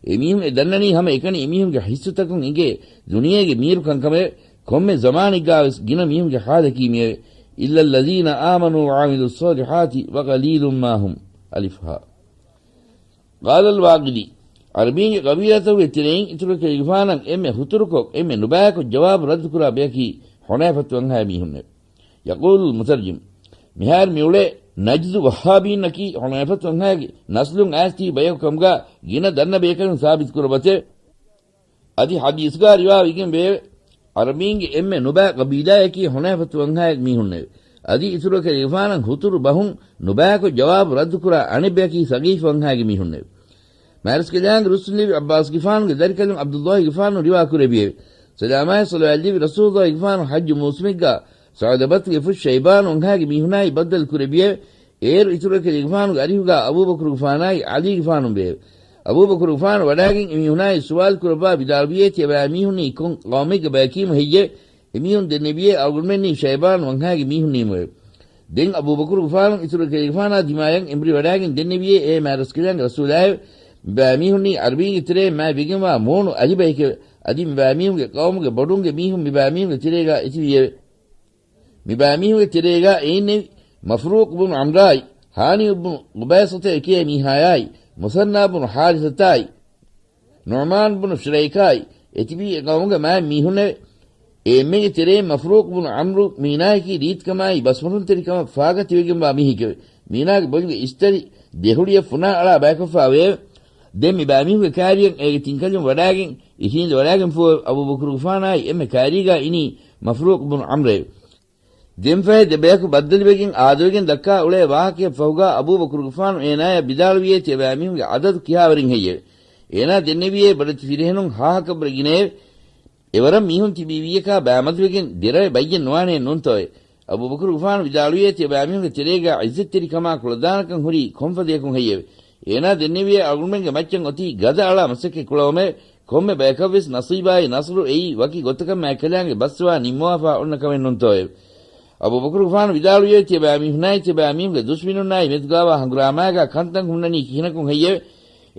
އެމީހުން އެ ދަންނަނީ ހަމަ އެކަނި އެމީހުންގެ ހިއްސުތަކުން އެނގޭ ދުނިޔޭގެ މީރުކަންކަމެވެ. ކޮންމެ ޒަމާނެއްގާވެސް ގިނަ މީހުންގެ ޙާލަކީ މިއެވެ. إلا الذين آمنوا وعملوا الصالحات وقليل ما هم. އަލިފް ހާ. قال الواقدي، ޢަރަބީންގެ ޤަބީލާތަކުގެ ތެރެއިން އިތުރު ކަލޭގެފާނަށް އެންމެ ހުތުރުކޮށް، އެންމެ ނުބައިކޮށް ޖަވާބު ރައްދުކުރާ ބަޔަކީ ޙުނައިފަތު ވަންހާ މީހުންނެވެ. يقول المترجم، މިހާރު މިއުޅޭ ނަޖްދު ވައްހާބީންނަކީ ޙުނައިފަތު ވަންހާގެ ނަސްލުން އައިސް ތިބި ބަޔަކު ކަމުގާ ގިނަ ދަންނަ ބޭކަލުން ސާބިތު ކުރައްވަތެވެ. އަދި ޙަދީޘްގާ ރިވާވެގެން ވެއެވެ. ޢަރަބީންގެ އެންމެ ނުބައި ޤަބީލާއަކީ ޙުނައިފަތު ވަންހާގެ މީހުންނެވެ. އަދި އިތުރު ކަލޭގެފާނަށް ހުތުރު ބަހުން ނުބައިކޮށް ޖަވާބު ރައްދުކުރާ އަނެއް ބަޔަކީ ސަގީފު ވަންހާގެ މީހުންނެވެ. މާރަސްކަލާނގެ ރުއްސުން ލިބި ޢައްބާސްގެފާނުގެ ދަރިކަލުން ޢަބްދުﷲގެފާނު ރިވާ ކުރެއްވިއެވެ. ސަލާމާއި ޞަލަވާތް ލިބި ރަސޫލުﷲގެފާނު ޙައްޖު މޫސުމެއްގާ ސަޢުލަބަތުގެ ފުށް ޝައިބާނު ވަންހާގެ މީހުނާއި ބައްދަލު ކުރެއްވިއެވެ. އޭރު އިތުރު ކަލޭގެފާނުގެ އަރިހުގާ އަބޫބަކުރުގެފާނާއި ޢަލީގެފާނު ވެއެވެ. އަބޫބަކުރުގެފާނު ވަޑާގެން އެމީހުނާއި ސުވާލު ކުރައްވާ ވިދާޅުވިއޭ ތިޔަބައިމީހުންނީ ކޮން ޤައުމެއްގެ ބަޔަކީމު ހެއްޔެވެ؟ އެމީހުން ދެންނެވިއޭ އަޅުގަނޑުމެންނީ ޝައިބާނު ވަންހާގެ މީހުންނީމުއެވެ. ދެން އަބޫބަކުރުގެފާނު އިތުރު ކަލޭގެފާނާ ދިމާޔަށް އެނބުރި ވަޑާގެން ދެންނެވިއޭ އޭ މާރަސްކަލާނގެ ރަސޫލާއެވެ. މިބައިމީހުންނީ ޢަރަބީންގެ ތެރެއިން މާތް ވެގެންވާ މޫނު އަލި ބަޔެކެވެ. އަދި މިބައިމީހުންގެ ޤައުމުގެ ބޮޑުންގެ މީހުން މިބައިމީހުންގެ ތެރޭގާ އެތިވިއެވެ. މިބައިމީހުންގެ ތެރޭގާ އެއިންނެވި މަފްރޫޤު ބުނު ޢަމްރާއި، ހާނިއު ބުނު ޤުބައިސަތޭ ކިޔޭ މީހާޔާއި، މުސަންނާ ބުނު ޙާރިސަތާއި، ނުޢުމާން ބުނު ޝުރައިކާއި، އެތިބީ އެ ޤައުމުގެ މާތް މީހުންނެވެ. އެ އެންމެގެ ތެރެއިން މަފްރޫޤު ބުނު ޢަމްރު މީނާއަކީ ރީތިކަމާއި ބަސްމޮށުންތެރިކަމަށް ފާގަތިވެގެންވާ މީހެކެވެ. މީނާގެ ބޮލުގެ އިސްތަރި ދެ ހުޅިއެއް ފުނާ އަޅާ ބައިކޮށްފާވެއެވެ. ދެން މި ބައިމީހުންގެ ކާރިއަށް އޭގެ ތިން ކަލުން ވަޑާގެން އިށީނދެ ވަޑާގެންފޫއެވެ. އަބޫބަކުރުގެފާނާއި އެންމެ ކާރީގާ އިނީ މަފްރޫޤު ބުނު ޢަމްރެވެ. ދެންފަހެ ދެބަޔަކު ބައްދަލުވެގެން އާދަވެގެން ދައްކާ އުޅޭ ވާހަކަޔަށް ފަހުގާ އަބޫބަކުރުގެފާނު އޭނާޔަށް ވިދާޅުވިއޭ ތިޔަބައިމީހުންގެ ޢަދަދު ކިހާވަރެއް ހެއްޔެވެ؟ އޭނާ ދެންނެވިއޭ ބޮޑެތި ފިރިހެނުން ހާހަކަށްވުރެ ގިނައެވެ. އެވަރަށް މީހުން ތިބީ ވިއްޔަކާ ބައިމަދުވެގެން ދެރަވެ ބައްޔެއް ނުވާނޭ ނޫންތޯއެވެ؟ އަބޫބަކުރުގެފާނު ވިދާޅުވިއޭ ތިޔަބައިމީހުންގެ ތެރޭގާ ޢިއްޒަތްތެރިކަމާ ކުޅަދާނަކަން ހުރީ ކޮންފަދަޔަކުން ހެއްޔެވެ؟ އޭނާ ދެންނެވިއޭ އަޅުގަނޑުމެންގެ މައްޗަށް އޮތީ ގަދަ އަޅާ މަސައްކަތް ކުޅަވަމެވެ. ކޮންމެ ބަޔަކަށްވެސް ނަޞީބާއި ނަޞްރު އެއީ ވަކި ގޮތަކަށް މާތްކަލާނގެ ބަސްވާ ނިންމަވާފާ އޮންނަ ކަމެއް ނޫންތޯއެވެ؟ އަބޫބަކުރުގެފާނު ވިދާޅުވިއެވެ. ތިޔަބައިމީހުނާއި ތިޔަބައިމީހުންގެ ދުޝްމިނުންނާއި މެދުގާވާ ހަނގުރާމާގާ ކަންތައް ހުންނަނީ ކިހިނަކުން ހެއްޔެވެ؟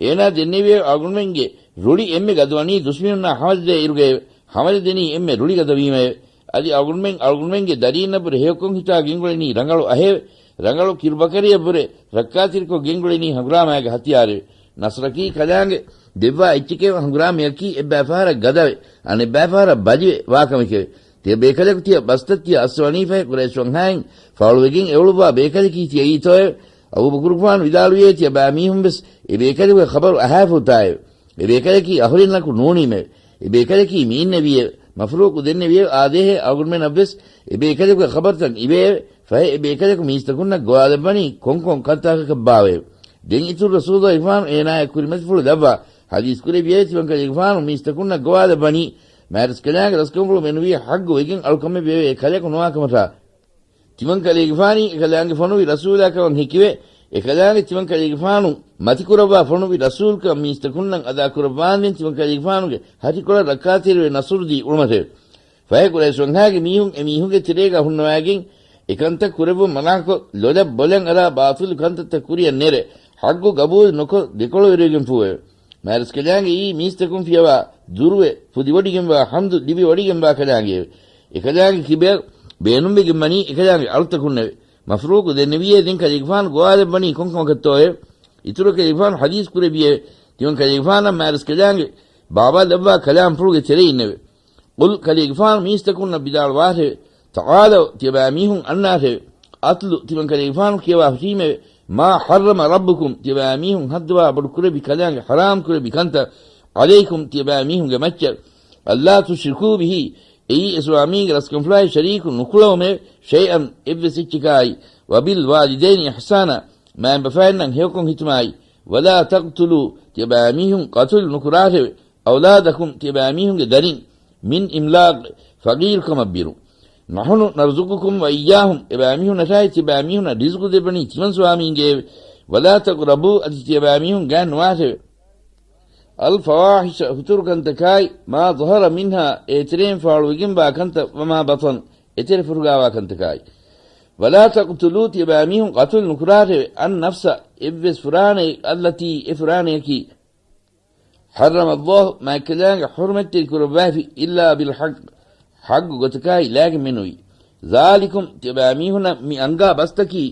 އޭނާ ދެންނެވިއެވެ. އަޅުގަނޑުމެންގެ ރުޅި އެންމެ ގަދަވަނީ ދުޝްމިނުންނާ ހަމަޖައްޖައިރުގައެވެ. ހަމަޖައްޖެނީ އެންމެ ރުޅި ގަދަވީމައެވެ. އަދި އަޅުގަނޑުމެން އަޅުގަނޑުމެންގެ ދަރީންނަށްވުރެ ހެޔޮކޮށް ހިތާ ގެންގުޅެނީ ރަނގަޅު އަހެއެވެ. ރަނގަޅު ކިރުބަކަރިއަށްވުރެ ރައްކާތެރިކޮށް ގެންގުޅެނީ ހަނގުރާމައިގެ ހަތިޔާރެވެ. ނަޞްރަކީ ކަލާނގެ ދެއްވާ އެއްޗެކެވެ. ހަނގުރާމަޔަކީ އެއްބައިފަހަރަށް ގަދަވެ، އަނެއްބައިފަހަރަށް ބަލިވެ ވާކަމެކެވެ. ތިޔަ ބޭކަލަކު ތިޔަ ބަސްތައް ތިޔަ އައްސަވަނީ ފަހެ ޤުރައިޝް ވަންހާއިން ފާޅުވެގެން އެއުޅުއްވާ ބޭކަލަކީ ތިޔައީތޯއެވެ؟ އަބޫބަކުރުގެފާނު ވިދާޅުވިއެވެ. ތިޔަބައިމީހުންވެސް އެ ބޭކަލެކުގެ ޚަބަރު އަހާފަ އޮތާއެވެ. އެ ބޭކަލަކީ އަހުރެންނަކު ނޫނީމެވެ. އެ ބޭކަލަކީ މި އިންނެވީއެވެ. މަފްރޫޤު ދެންނެވިއެވެ. އާދޭހޭ އަޅުގަނޑުމެންނަށްވެސް އެ ބޭކަލެކުގެ ޚަބަރުތައް އިވެއެވެ. ފަހެ އެ ބޭކަލަކު މީސްތަކުންނަށް ގޮވާލައްވަނީ ކޮންކޮން ކަންތަކަކަށްބާވައެވެ. ދެން އިތުރު ރަސޫލުގެފާނު އޭނާޔަށް ކުރިމަތިފުޅު ލައްވާ ޙަދީޘް ކުރެއްވިއެވެ. ތިމަންކަލޭގެފާނު މީސްތަކުންނަށް ގޮވާލައްވަނީ މާތްރަސްކަލާނގެ ރަސްކަންފުޅު މެނުވީ ޙައްޤު ވެގެން އަޅުކަމެއް ވެއެވެ. އެ ކަލެކު ނުވާކަމަށާ. ތިމަންކަލޭގެފާނީ އެކަލާނގެ ފޮނުވި ރަސޫލާ ކަމަށް ހެކިވެ، އެކަލާނގެ ތިމަންކަލޭގެފާނު މަތިކުރައްވާ ފޮނުވި ރަސޫލްކަން މީސްތަކުންނަށް އަދާކުރައްވާންދެން ތިމަންކަލޭގެފާނުގެ ހަށިކޮޅަށް ރައްކާތެރިވެ ނަޞްރުދީ އުޅުމަށެވެ. ފަހެ ޤުރައިޝް ވަންހާގެ މީހުން އެ މީހުންގެ ތެރޭގަ ހުންނަވައިގެން އެކަންތައް ކުރެއްވުން މަނާކޮށް، ލޮލަށް ބޮލަށް އަރާ ބާޠިލު ކަންތައްތައް ކުރިއަށް ނެރެ، ޙައްޤު ގަބޫލު ނުކޮށް ދެކޮޅުވެރިވެގެންފޫއެވެ. މާތްރަސްކަލާނގެއީ މީސްތަކުން ފިޔަވާ ދުރުވެ ފުދިވޮޑިގެންވާ ޙަމްދު ލިބިވޮޑިގެންވާ ކަލާނގެއެވެ. އެކަލާނގެ ކިބަޔަށް ބޭނުންވެގެންވަނީ އެކަލާނގެ އަޅުތަކުންނެވެ. މަފްރޫޤު ދެންނެވިއޭ ދެން ކަލޭގެފާނު ގޮވާލައްވަނީ ކޮންކަމަކަށްތޯއެވެ؟ އިތުރަށް ކަލޭގެފާނު ޙަދީޘް ކުރެއްވިއެވެ. ތިމަން ކަލޭގެފާނަށް މާތްރަސްކަލާނގެ ބާބާ ލައްވާ ކަލާމްފުޅުގެ ތެރެއިންނެވެ. ޤުލް، ކަލޭގެފާނު މީސްތަކުންނަށް ވިދާޅުވާށެވެ. ތަޢާލަވް، ތިޔަބައިމީހުން އަންނާށެވެ. އަތްލު، ތިމަން ކަލޭގެފާނު ކިޔަވާ ހުށީމެވެ. މާ ޙައްރަމަ ރައްބުކުމް، ތިޔަބައިމީހުން ހައްދަވާ ބޮޑު ކުރެއްވި ކަލާނގެ ޙަރާމް ކުރެއްވި ކަންތައް، ޢަލައިކުމް، ތިޔަބައިމީހުންގެ މައްޗަށް، އައްލާ ތުޝްރިކޫ ބިހީ، އެއީ އެ ސުވާމީގެ ރަސްކަންފުޅާއި ޝަރީކު ނުކުޅަވުމެވެ. ޝައިއަން، އެއްވެސް އެއްޗަކާއި، ވަބިލް ވާލިދައިނި އިޙްސާނާ، މައިންބަފައިންނަށް ހެޔޮކޮށް ހިތުމާއި، ވަލާ ތަޤްތުލޫ، ތިޔަބައިމީހުން ޤަތުލު ނުކުރާށެވެ. އައުލާދަކުމް، ތިޔަބައިމީހުންގެ ދަރިން، މިން އިމްލާޤް، ފަޤީރުކަމަށް ބިރު. ނަޙުނު ނަރްޒުޤުކުމް ވައިއްޔާހުމް، އެބައިމީހުންނަށާއި ތިޔަބައިމީހުންނަށް ރިޒުޤު ދެއްވަނީ ތިމަން ސުވާމީންގެއެވެ. ވަލާ ތަޤްރަބޫ، އަދި ތިޔަބައިމީހުން ގާތް ނުވާށެވެ. އަލްފަވާޙިޝަ، ހުތުރު ކަންތަކާއި، މާ ޡަހަރަ މިންހާ، އޭތެރެއިން ފާޅުވެގެންވާ ކަންތައް، ވަމާ ބަޠަން، އެތެރެ ފުރުގާވާ ކަންތަކާއި. ވަލާ ތަޤްތުލޫ، ތިޔަބައިމީހުން ޤަތުލު ނުކުރާށެވެ، އައްނަފްސަ، އެއްވެސް ފުރާނައެއް، އައްލަތީ، އެ ފުރާނަޔަކީ، ޙައްރަމައްލާހު، މާތްކަލާނގެ ޙުރުމަތްތެރި ކުރައްވައިފި، އިއްލާ ބިލްޙައްޤް، ޙައްޤު ގޮތަކާއި ލާގެން މެނުވީ. ޛާލިކުމް، ތިޔަބައިމީހުނަށް މި އަންގާ ބަސްތަކީ،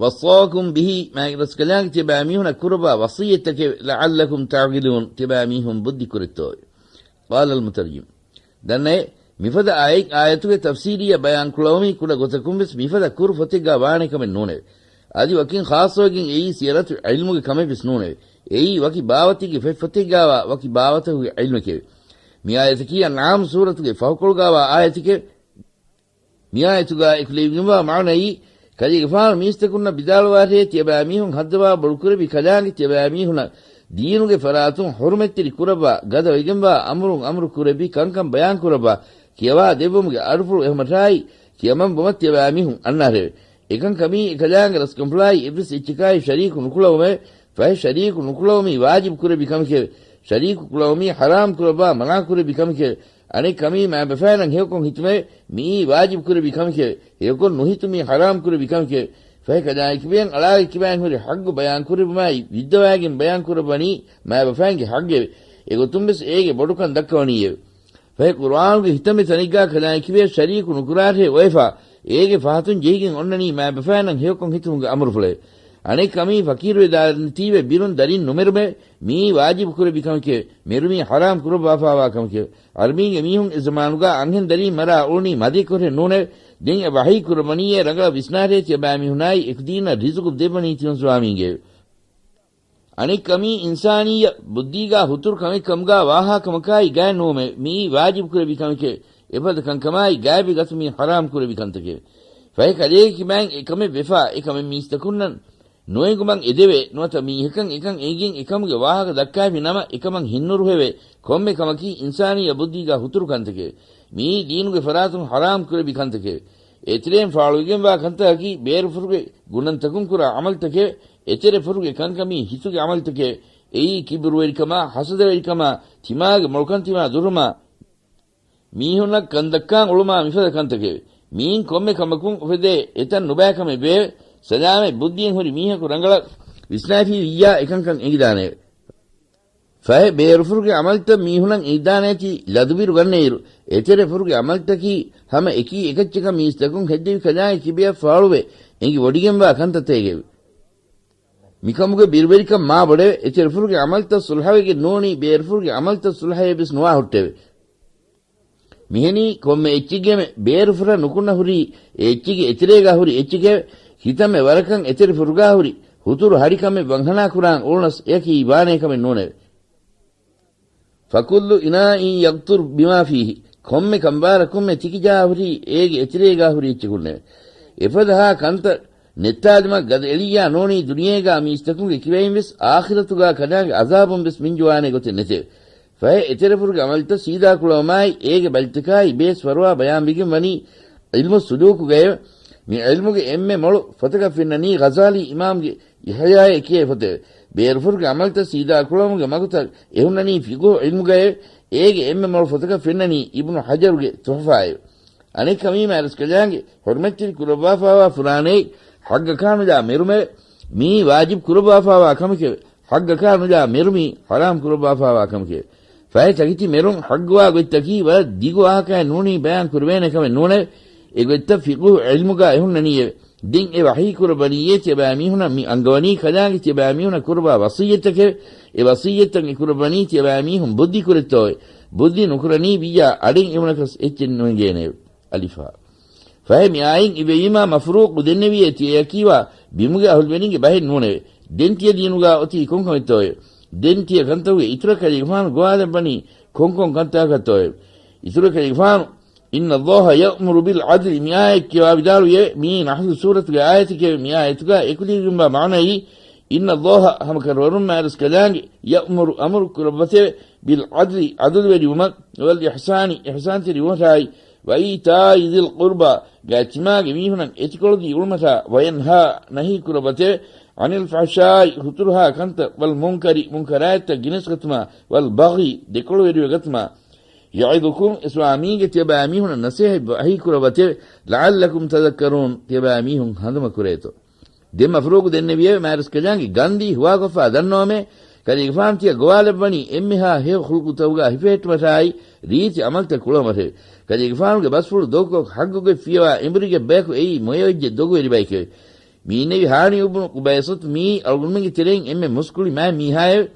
ވައްޞާކުމް ބިހީ، މާތްރަސްކަލާނގެ ތިޔަބައިމީހުނަށް ކުރައްވާ ވަޞިއްޔަތްތަކެވެ. ލަޢައްލަކުމް ތަޢްޤިލޫން، ތިޔަބައިމީހުން ބުއްދި ކުރެއްތޯއެވެ. ޤާލަލް މުތަރްޖިމް. ދަންނައޭ، މިފަދަ އާޔަތް، އާޔަތުގެ ތަފްސީރީއަށް ބަޔާން ކުޅައުމީ ކުޑަ ގޮތަކުން ވެސް މިފަދަ ކުރު ފޮތެއްގާ ވާނެ ކަމެއް ނޫނެވެ. އަދި ވަކިން ޚާއްޞަވެގެން އެއީ ސިޔަރަތު ޢިލްމުގެ ކަމެއް ވެސް ނޫނެވެ. އެއީ ވަކި ބާވަތެއްގެ ފޮތްފޮތެއްގާވާ ވަކި ބާވަތަކުގެ ޢިލްމެކެވެ. މި އާޔަތަކީ އަންޢާމް ސޫރަތުގެ ފަހުކޮޅުގާވާ އާޔަތެކެވެ. މިއާޔަތުގާ އެކުލެވިގެންވާ މާނައީ، ކަލޭގެފާނު މީސްތަކުންނަށް ވިދާޅުވާށޭ، ތިޔަބައިމީހުން ހައްދަވާ ބޮޑުކުރެއްވި ކަލާނގެ ތިޔަބައިމީހުނަށް ދީނުގެ ފަރާތުން ޙުރުމަތްތެރި ކުރައްވާ ގަދަވެގެންވާ އަމުރުން އަމުރު ކުރެއްވި ކަންކަން ބަޔާން ކުރައްވާ ކިޔަވާ ދެއްވުމުގެ އަޑުފުޅު އެހުމަށާއި، ކިޔަމަން ވުމަށް ތިޔަބައިމީހުން އަންނާށެވެ. އެކަންކަމީ އެކަލާނގެ ރަސްކަންފުޅާއި އެއްވެސް އެއްޗަކާއި ޝަރީކު ނުކުޅަވުމެވެ. ފަހެ ޝަރީކު ނުކުޅަވުމީ ވާޖިބު ކުރެއްވި ކަމެކެވެ. ޝަރީކު ކުޅަވުމީ ޙަރާމް ކުރައްވާ މަނާ ކުރެއްވި ކަމެކެވެ. އަނެއް ކަމީ މައިންބަފައިންނަށް ހެޔޮކޮށް ހިތުމެވެ. މިއީ ވާޖިބު ކުރެއްވި ކަމެކެވެ. ހެޔޮކޮށް ނުހިތުމީ ޙަރާމް ކުރެއްވި ކަމެކެވެ. ފަހެ ކަލާނގެ ކިބަޔަށް އަޅާގެ ކިބައިން ހުރި ޙައްޤު ބަޔާން ކުރެއްވުމާއި ވިއްދަވާގެން ބަޔާން ކުރައްވަނީ މައިންބަފައިންގެ ޙައްޤެވެ. އެގޮތުން ވެސް އޭގެ ބޮޑުކަން ދައްކަވަނީއެވެ. ފަހެ ޤުރުއާނުގެ ހިތަމެ ތަނެއްގާ ކަލާނގެ ކިބަޔަށް ޝަރީކު ނުކުރާށޭ އޮވެފާ، އޭގެ ފަހަތުން ޖެހިގެން އޮންނަނީ މައިންބަފައިންނަށް ހެޔޮކޮށް ހިތުމުގެ އަމުރުފުޅެވެ. އަނެއް ކަމީ ފަޤީރުވެދާނެތީވެ ބިރުން ދަރިން ނުމެރުމެވެ. މިއީ ވާޖިބު ކުރެއްވި ކަމެކެވެ. މެރުމީ ޙަރާމް ކުރައްވާފާވާ ކަމެކެވެ. އަރަބީންގެ މީހުން އެ ޒަމާނުގާ އަންހެން ދަރީން މަރާ އުޅުނީ މަދެއްކޮށެއް ނޫނެވެ. ދެން އެ ވަޙީ ކުރައްވަނީއޭ ރަނގަޅަށް ވިސްނާށޭ ތިޔަބައިމީހުނާއި އެކުދީންނަށް ރިޒުޤު ދެއްވަނީ ތިމަން ސުވާމީންގެއެވެ. އަނެއް ކަމީ އިންސާނިއްޔަ ބުއްދީގާ ހުތުރު ކަމެއް ކަމުގާ ވާހާ ކަމަކާއި ގާތް ނުވުމެވެ. މިއީ ވާޖިބު ކުރެއްވި ކަމެކެވެ. އެފަދަ ކަންކަމާއި ގާތްވެ ގަތުމީ ޙަރާމް ކުރެއްވި ކަންތަކެވެ. ފަހެ ކަލޭގެ ކިބައިން އެ ކަމެއް ވެފާ، އެ ކަމެއް މީސްތަކުންނަށް ނުއެނގުމަށް އެދެވޭ، ނުވަތަ މީހަކަށް އެކަން އެނގިގެން އެކަމުގެ ވާހަކަ ދައްކާފި ނަމަ، އެކަމަށް ހިތްނުރުހެވޭ، ކޮންމެ ކަމަކީ އިންސާނިއްޔަ ބުއްދީގާ ހުތުރު ކަންތަކެވެ. މިއީ ދީނުގެ ފަރާތުން ޙަރާމް ކުރެއްވި ކަންތަކެވެ. އެތެރެއިން ފާޅުވެގެންވާ ކަންތަކަކީ، ބޭރުފުރުގެ ގުނަންތަކުން ކުރާ ޢަމަލުތަކެވެ. އެތެރެ ފުރުގެ ކަންކަމީ ހިތުގެ ޢަމަލުތަކެވެ. އެއީ ކިބުރުވެރިކަމާ، ޙަސަދަވެރިކަމާ، ތިމާގެ މޮޅުކަންތިމާ ދުރުހުމާ، މީހުންނަށް ކަންދައްކާން އުޅުމާ މިފަދަ ކަންތަކެވެ. މިއިން ކޮންމެ ކަމަކުން އުފެދޭ އެތަން ނުބައިކަމެއް ވެއެވެ. ސަލާމަތް ބުއްދިއެއް ހުރި މީހަކު ރަނގަޅަށް ވިސްނާފީ ވިއްޔާ އެކަންކަން އެނގިދާނެއެވެ. ފަހެ ބޭރުފުރުގެ އަމަލްތައް މީހުނަށް އެދާނެތީ ލަދުބިރު ގަންނައިރު، އެތެރެ ފުރުގެ އަމަލްތަކީ ހަމަ އެކީ އެކައްޗަކަށް މީސްތަކުން ހެއްދެވި ކަލާނގެ ކިބަޔަށް ފާޅުވެ އެނގި ވޮޑިގެންވާ ކަންތައްތަކެވެ. މިކަމުގެ ބިރުވެރިކަން މާ ބޮޑެވެ. އެތެރެފުރުގެ އަމަލްތައް ސުލްހަވެގެން ނޫނީ ބޭރުފުރުގެ އަމަލްތައް ސުލްހައެއް ވެސް ނުވާ ހުއްޓެވެ. މިހެނީ ކޮންމެ އެއްޗެއްގެމެ ބޭރުފުރަށް ނުކުންނަ ހުރީ އެ އެއްޗެއްގެ އެތެރޭގާ ހުރި އެއްޗެކެވެ. ކިތަންމެ ވަރަކަށް އެތެރެ ފުރުގާ ހުރި ހުތުރު ހަޑި ކަމެއް ވަންހަނާ ކުރާން އުޅުނަސް އެއަކީ ވާނޭ ކަމެއް ނޫނެވެ. فكل إناء يقطر بما فيه، ކޮންމެ ކަނބާރަކުންމެ ތިކިޖާ ހުރީ އޭގެ އެތެރޭގާ ހުރި އެއްޗެކުންނެވެ. އެފަދަހާ ކަންތައް ނެއްތާލުމަށް ގަދައެޅިއްޔާ ނޫނީ ދުނިޔޭގާ މީސްތަކުންގެ ކިބައިން ވެސް އާޚިރަތުގާ ކަލާނގެ އަޒާބުން ވެސް މިންޖުވާނޭ ގޮތެއް ނެތެވެ. ފަހެ އެތެރެފުރުގެ އަމަލްތައް ސީދާ ކުޅަވުމާއި އޭގެ ބަލިތަކާއި ބޭސް ފަރުވާ ބަޔާންވެގެން ވަނީ ޢިލްމު ސުލޫކުގައެވެ. މި ޢިލްމުގެ އެންމެ މޮޅު ފޮތަކަށް ފެންނަނީ ޣަޒާލީ އިމާމްގެ އިޙްޔާއޭ ކިޔޭ ފޮތެވެ. ބޭރުފުރުގެ އަމަލްތައް ސީދާ ކުޅަވުމުގެ މަގުތައް އެހުންނަނީ ފިޤުހު ޢިލްމުގައެވެ. އޭގެ އެންމެ މޮޅު ފޮތަކަށް ފެންނަނީ އިބްނު ޙަޖަރުގެ ތުޙުފާއެވެ. އަނެއްކަމީ މާތްރަސްކަލާނގެ ޙުރުމަތްތެރި ކުރައްވާފާވާ ފުރާނައެއް ޙައްޤަކާ ނުލާ މެރުމެވެ. މިއީ ވާޖިބް ކުރައްވާފާވާ ކަމެކެވެ. ޙައްޤަކާ ނުލާ މެރުމީ ޙަރާމް ކުރައްވާފާވާ ކަމެކެވެ. ފަހެ ތަކެތި މެރުން ޙައްޤުވާ ގޮތްތަކީ ވަރަށް ދިގު ވާހަކައެއް ނޫނީ ބަޔާން ކުރެވޭނެ ކަމެއް ނޫނެވެ. އެ ގޮތްތައް ފިޤުހު ޢިލްމުގާ އެހުންނަނީއެވެ. ދެން އެ ވަޙީ ކުރައްވަނީއޭ ތިޔަބައިމީހުނަށް މި އަންގަވަނީ ކަލާނގެ ތިޔަބައިމީހުނަށް ކުރައްވާ ވަޞިއްޔަތްތަކެވެ. އެ ވަޞިއްޔަތްތައް އެ ކުރައްވަނީ ތިޔަބައިމީހުން ބުއްދި ކުރެއްތޯއެވެ. ބުއްދި ނުކުރަނީ ވިއްޔާ އަޑެއް އެވުނަކަސް އެއްޗެއް ނުއެނގޭނެއެވެ. އަލިފާ. ފަހެ މިއާއިން އިވެއީމާ މަފްރޫޤު ދެންނެވިއޭ ތިޔަޔަކީވާ ބިމުގެ އަހުލުވެރިންގެ ބަހެއް ނޫނެވެ. ދެން ތިޔަ ދީނުގާ އޮތީ ކޮންކަމެއްތޯއެވެ؟ ދެން ތިޔަ ކަންތަކުގެ އިތުރަށް ކަލޭގެފާނު ގޮވާލައްވަނީ ކޮންކޮން ކަންތަކަކަށްތޯއެވެ؟ އިތުރަށް ކަލޭގެފާނު، إن الله يأمر بالعدل، މި އާޔަތް ކިޔަވާ ވިދާޅުވިއެވެ. މިއީ ނަޙްލު ސޫރަތުގެ އާޔަތެކެވެ. މި އާޔަތުގާ އެކުލެވިގެންވާ މާނައީ، إن الله، ހަމަ ކަށަވަރުން މާތްރަސްކަލާނގެ، يأمر، އަމުރު ކުރައްވަތެވެ. بالعدل، ޢަދުލުވެރިވުމަށް، والإحسان، އިޙްސާންތެރިވުމަށާއި، وإيتاء ذي القربى، ގާތްތިމާގެ މީހުނަށް އެތިކޮޅުދީ އުޅުމަށާ، وينهى، ނަހީ ކުރައްވަތެވެ. عن الفحشاء، ހުތުރުހާ ކަންތައް، والمنكر، މުންކަރާތްތައް ގިނަސްގަތުމާ، والبغي، ދެކޮޅުވެރިވެގަތުމާ، يعظكم، އެސްވާ މީގެ ތިޔަބައިމީހުނަށް ނަސޭހަތް ވަޙީ ކުރައްވަތެވެ. لعلكم تذكرون، ތިޔަބައިމީހުން ހަނދުމަކުރޭތޯ. ދެން މަފްރޫޤު ދެންނެވިއެވެ. މާތްރަސްކަލާނގެ ގަންދީ ހުވާކޮށްފާ ދަންނަވަމޭ، ކަލޭގެފާނު ތިޔަ ގޮވާލައްވަނީ އެންމެހާ ހެޔޮ ޚުލްޤުތަކުގާ ހިފެހެއްޓުމަށާއި، ރީތި ޢަމަލްތައް ކުޅަވުމަށެވެ. ކަލޭގެފާނުގެ ބަސްފުޅު ދޮގުކޮށް ޙައްޤުގެ ފިޔަވާ އެނބުރިގެ ބަޔަކު އެއީ މޮޔަވެއްޖެ ދޮގުވެރި ބައެކެވެ. މި އިންނެވި ހާނީ އުބުނު ޤުބައިސަތު މިއީ އަޅުގަނޑުމެންގެ ތެރެއިން އެންމެ މުސްކުޅި މާތް މީހާއެވެ.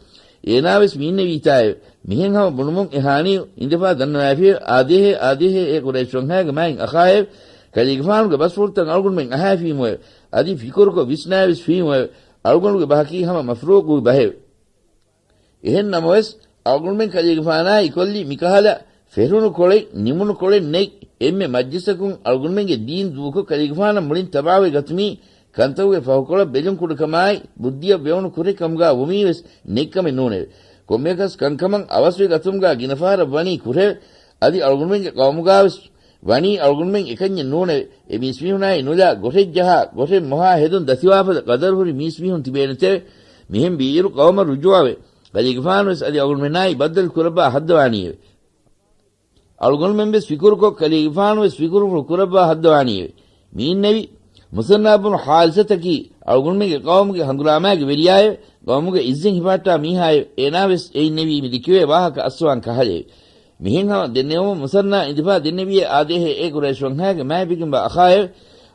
އޭނާވެސް މި އިންނެވީތާއެވެ. މިހެން ހަމަ ބުނުމުން އެ ހާނީ އިނދެފާ ދަންނަވައިފިއެވެ. އާދޭހޭ، އާދޭހޭ، އޭ ޤުރައިޝް ވަންހާގެ މާތް އަޚާއެވެ. ކަލޭގެފާނުގެ ބަސްފުޅުތައް އަޅުގަނޑުމެން އަހާފީމުއެވެ. އަދި ފިކުރުކޮށް ވިސްނާވެސް ފީމުއެވެ. އަޅުގަނޑުގެ ބަހަކީ ހަމަ މަފްރޫޤުގެ ބަހެވެ. އެހެން ނަމަވެސް، އަޅުގަނޑުމެން ކަލޭގެފާނާއި ކޮށްލި މިކަހަލަ ފެށުނު ކޮޅެއް، ނިމުނު ކޮޅެއް ނެތް. އެންމެ މަޖްލިސަކުން އަޅުގަނޑުމެންގެ ދީން ދޫކޮށް ކަލޭގެފާނަށް މުޅިން ތަބާވެ ގަތުމީ، ކަންތަކުގެ ފަހުކޮޅަށް ބެލުން ކުޑަކަމާއި، ބުއްދިއަށް ވެވުނު ކުރެއް ކަމުގާ ވުމީވެސް ނެތްކަމެއް ނޫނެވެ. ކޮންމެއަކަސް ކަންކަމަށް އަވަސްވެ ގަތުމުގާ ގިނަ ފަހަރަށް ވަނީ ކުރެވެ. އަދި އަޅުގަނޑުމެންގެ ޤައުމުގާވެސް ވަނީ އަޅުގަނޑުމެން އެކަންޏެއް ނޫނެވެ. އެ މީސްމީހުނާއި ނުލާ ގޮށެއް ޖަހާ، ގޮށެއް މޮހާ ހެދުން ދަތިވާފަދަ ޤަދަރުހުރި މީސްމީހުން ތިބޭނެތެވެ. މިހެން ވީއިރު ޤައުމަށް ރުޖޫޢަވެ، ކަލޭގެފާނުވެސް އަދި އަޅުގަނޑުމެންނާއި ބައްދަލު ކުރައްވާ ހައްދަވާނީއެވެ. އަޅުގަނޑުމެންވެސް ފިކުރުކޮށް، ކަލޭގެފާނުވެސް ފިކުރުފުޅު ކުރައްވާ ހައްދަވާނީއެވެ. މި އިންނެވި މުސައްނަ ބުނު ޙާރިސަތަކީ އަޅުގަނޑުމެންގެ ޤައުމުގެ ހަނގުރާމާގެ ވެރިޔާއެވެ. ޤައުމުގެ ޢިއްޒަތް ހިފަހައްޓާ މީހާއެވެ. އޭނާވެސް އެ އިންނެވީ މި ދެކެވޭ ވާހަކަ އައްސަވާން ކަހަލައެވެ. މިހެން ހަމަ ދެންނެވުމުން މުސައްނަ އިނދެފާ ދެންނެވިއޭ އާދޭހޭ އޭ ޤުރައިޝް ވަންހާގެ މާތް ވެގެންވާ އަޚާއެވެ.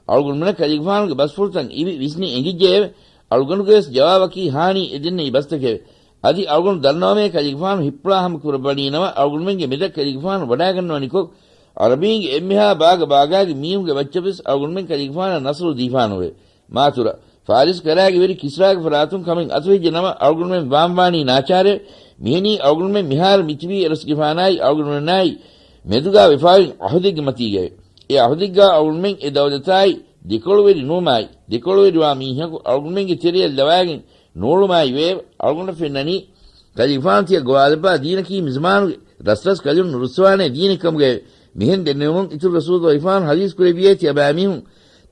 އަޅުގަނޑުމެނަށް ކަލޭގެފާނުގެ ބަސްފުޅުތައް އިވި ވިސްނި އެނގިއްޖެއެވެ. އަޅުގަނޑުގެވެސް ޖަވާބަކީ ހާނީ އެ ދެންނެވި ބަސްތަކެވެ. އަދި އަޅުގަނޑު ދަންނަވަމޭ ކަލޭގެފާނު ހިއްޕުޅާ ހަމަ ކުރައްވަނީ ނަމަ، އަޅުގަނޑުމެންގެ މެދަށް ކަލޭގެފާނު ވަޑާގަންނަވަނިކޮށް، ޢަރަބީންގެ އެންމެހާ ބާގަ ބާގާގެ މީހުންގެ މައްޗަށްވެސް އަޅުގަނޑުމެން ކަލޭގެފާނަށް ނަޞްރު ދީފާނުއެވެ. މާތުރަ، ފާރިސް ކަރާގެ ވެރި ކިސްރާގެ ފަރާތުން ކަމެއް އަތުވެއްޖެ ނަމަ، އަޅުގަނޑުމެން ވާންވާނީ ނާޗާރެވެ. މިހެނީ އަޅުގަނޑުމެން މިހާރު މިތިބީ އެރަސްގެފާނާއި އަޅުގަނޑުމެންނާއި މެދުގާ ވެފާވި ޢަހުދެއްގެ މަތީގައެވެ. އެ ޢަހުދެއްގާ އަޅުގަނޑުމެން އެ ދައުލަތާއި ދެކޮޅުވެރި ނުވުމާއި، ދެކޮޅުވެރިވާ މީހަކު އަޅުގަނޑުމެންގެ ތެރެއަށް ލަވާގެން ނޫޅުމާއި ވެއެވެ. އަޅުގަނޑަށް ފެންނަނީ، ކަލޭގެފާނު ތިޔަ ގޮވާލައްވާ ދީނަކީ މި ޒަމާނުގެ ރަސްރަސް ކަލުން ނުރުއްސަވާނޭ ދީނެއް ކަމުގައެވެ. މިހެން ދެންނެވުމުން އިތުރު ރަސޫލު ވައިފާނު ޙަދީޘް ކުރެއްވިއޭ ތިޔަބައިމީހުން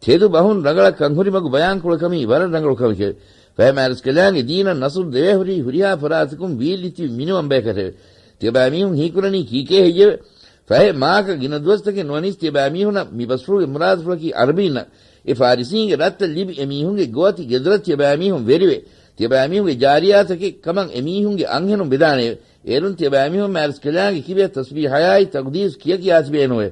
ތެދު ބަހުން ރަނގަޅަށް ކަންހުރި މަގު ބަޔާން ކުޅަކަމީ ވަރަށް ރަނގަޅު ކަމެކެވެ. ފަހެ މާތްރަސްކަލާނގެ ދީނަށް ނަޞްރު ދެވޭ ހުރީ ހުރިހާ ފަރާތަކުން ވީއްލިތިބި މިނިވަން ބަޔަކަށެވެ. ތިޔަބައިމީހުން ހީކުރަނީ ކީކޭ ހެއްޔެވެ؟ ފަހެ މާކަ ގިނަ ދުވަސްތަކެއް ނުވަނީސް ތިޔަބައިމީހުނަށް މި ބަސްފުޅުގެ މުރާދުފުޅަކީ ޢަރަބީންނަށް އެ ފާރިސީންގެ ރަށްތައް ލިބި އެމީހުންގެ ގޯތި ގެދޮރަށް ތިޔަބައިމީހުން ވެރިވެ، ތިޔަބައިމީހުންގެ ޖާރިޔާތަކެއް ކަމަށް އެމީހުންގެ އަންހެނުން ވެދާނެއެވެ. އޭރުން ތިޔަބައިމީހުން މާތްރަސްކަލާނގެ ކިބަޔަށް ތަސްބީޙަޔާއި ތަޤްދީސް ކިޔަކިޔާ ތިބޭނުވެ.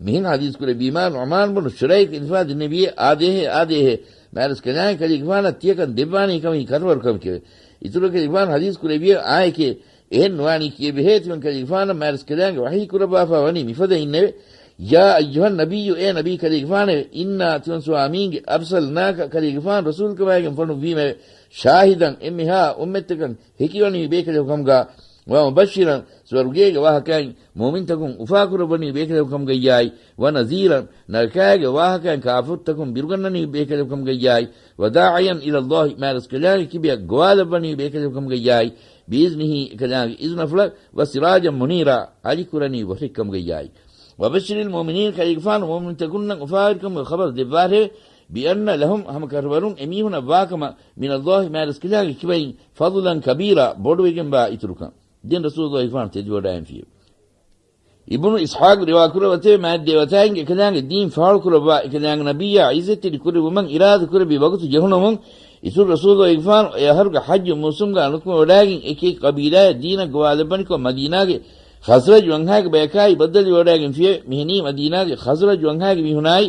މިހެން ޙަދީޘް ކުރެއްވީމާ ނުޢުމާން ބުނު ޝުރައިޤް އިންފާ ދެންނެވިއޭ، އާދޭހޭ، އާދޭހޭ، މާތްރަސްކަލާނގެ ކަލޭގެފާނަށް ތިޔަކަން ދެއްވާނީ ކަމަކީ ކަށަވަރު ކަމެކެވެ. އިތުރު ކަލޭގެފާނު ޙަދީޘް ކުރެއްވިއޭ، އާއެކޭ، އެހެން ނުވާނީ ކީއެވެހޭ؟ ތިމަން ކަލޭގެފާނަށް މާތްރަސްކަލާނގެ ވަޙީ ކުރައްވާފާ ވަނީ މިފަދައިންނެވެ. يا أيها النبي، އޭ ނަބީ ކަލޭގެފާނެވެ. إنا، ތިމަން ސުވާމީންގެ، أرسلناك، ކަލޭގެފާނު ރަސޫލުކަމާގެން ފޮނުއްވީމެވެ. شاهدا، އެންމެހާ އުއްމަތްތަކަށް ހެކިވަނީ ބޭކަލެކު ކަމުގަ، ومبشرا، ސުވަރުގޭގެ ވާހަކައިން މުއުމިންތަކުން އުފާކުރައްވަނީ ބޭކަލެކު ކަމުގައްޔާއި، ونذيرا، ނަރަކާގެ ވާހަކައިން ކާފަރުތަކުން ބިރުގަންނަނީ ބޭކަލެކު ކަމުގައްޔާއި، وداعيا إلى الله، މާތްރަސްކަލާނގެ ކިބަޔަށް ގޮވާލައްވަނީ ބޭކަލެކު ކަމުގައްޔާއި، بإذنه، އެކަލާނގެ އިޒުނަފުޅަށް، وسراجا منيرا، އަލިކުރަނީ ވަށެއް ކަމުގައްޔާއި. وبشر المؤمنين، ކަލޭގެފާނު މުއުމިންތަކުންނަށް އުފާވެރިކަމުގެ ޚަބަރު ދެއްވާށެވެ. بأن لهم، ހަމަ ކަށަވަރުން އެމީހުނަށް ވާކަމަށް، من الله، މާތްރަސްކަލާނގެ ކިބައިން، فضلا كبيرا، ބޮޑުވެގެންވާ އިތުރުކަން. ދެން ރަސޫލުއްލާހިގެފާނު ތެދުވަޑައިންފިއެވެ. އިބްނު އިސްޙާޤު ރިވާކުރައްވަތެވެ. މާތް ދެވަތާއިން އެކަލާނގެ ދީން ފާޅުކުރައްވާ، އެކަލާނގެ ނަބިއްޔާ ޢިއްޒަތްތެރި ކުރެއްވުމަށް އިރާދަ ކުރެއްވި ވަގުތު ޖެހުނުމުން، އިތުރު ރަސޫލުއްލާހިގެފާނު އެ އަހަރުގެ ޙައްޖު މޫސުމްގަ ނުކުމެވަޑައިގެން އެކި އެކި ޤަބީލާއަށް ދީނަށް ގޮވާލައްވަނިކޮށް، މަދީނާގެ ޚަޒްރަޖް ވަންހާގެ ބަޔަކާއި ބައްދަލުވެވަޑައިގެންފިއެވެ. މިހެނީ މަދީނާގެ ޚަޒްރަޖް ވަންހާގެ މީހުނާއި،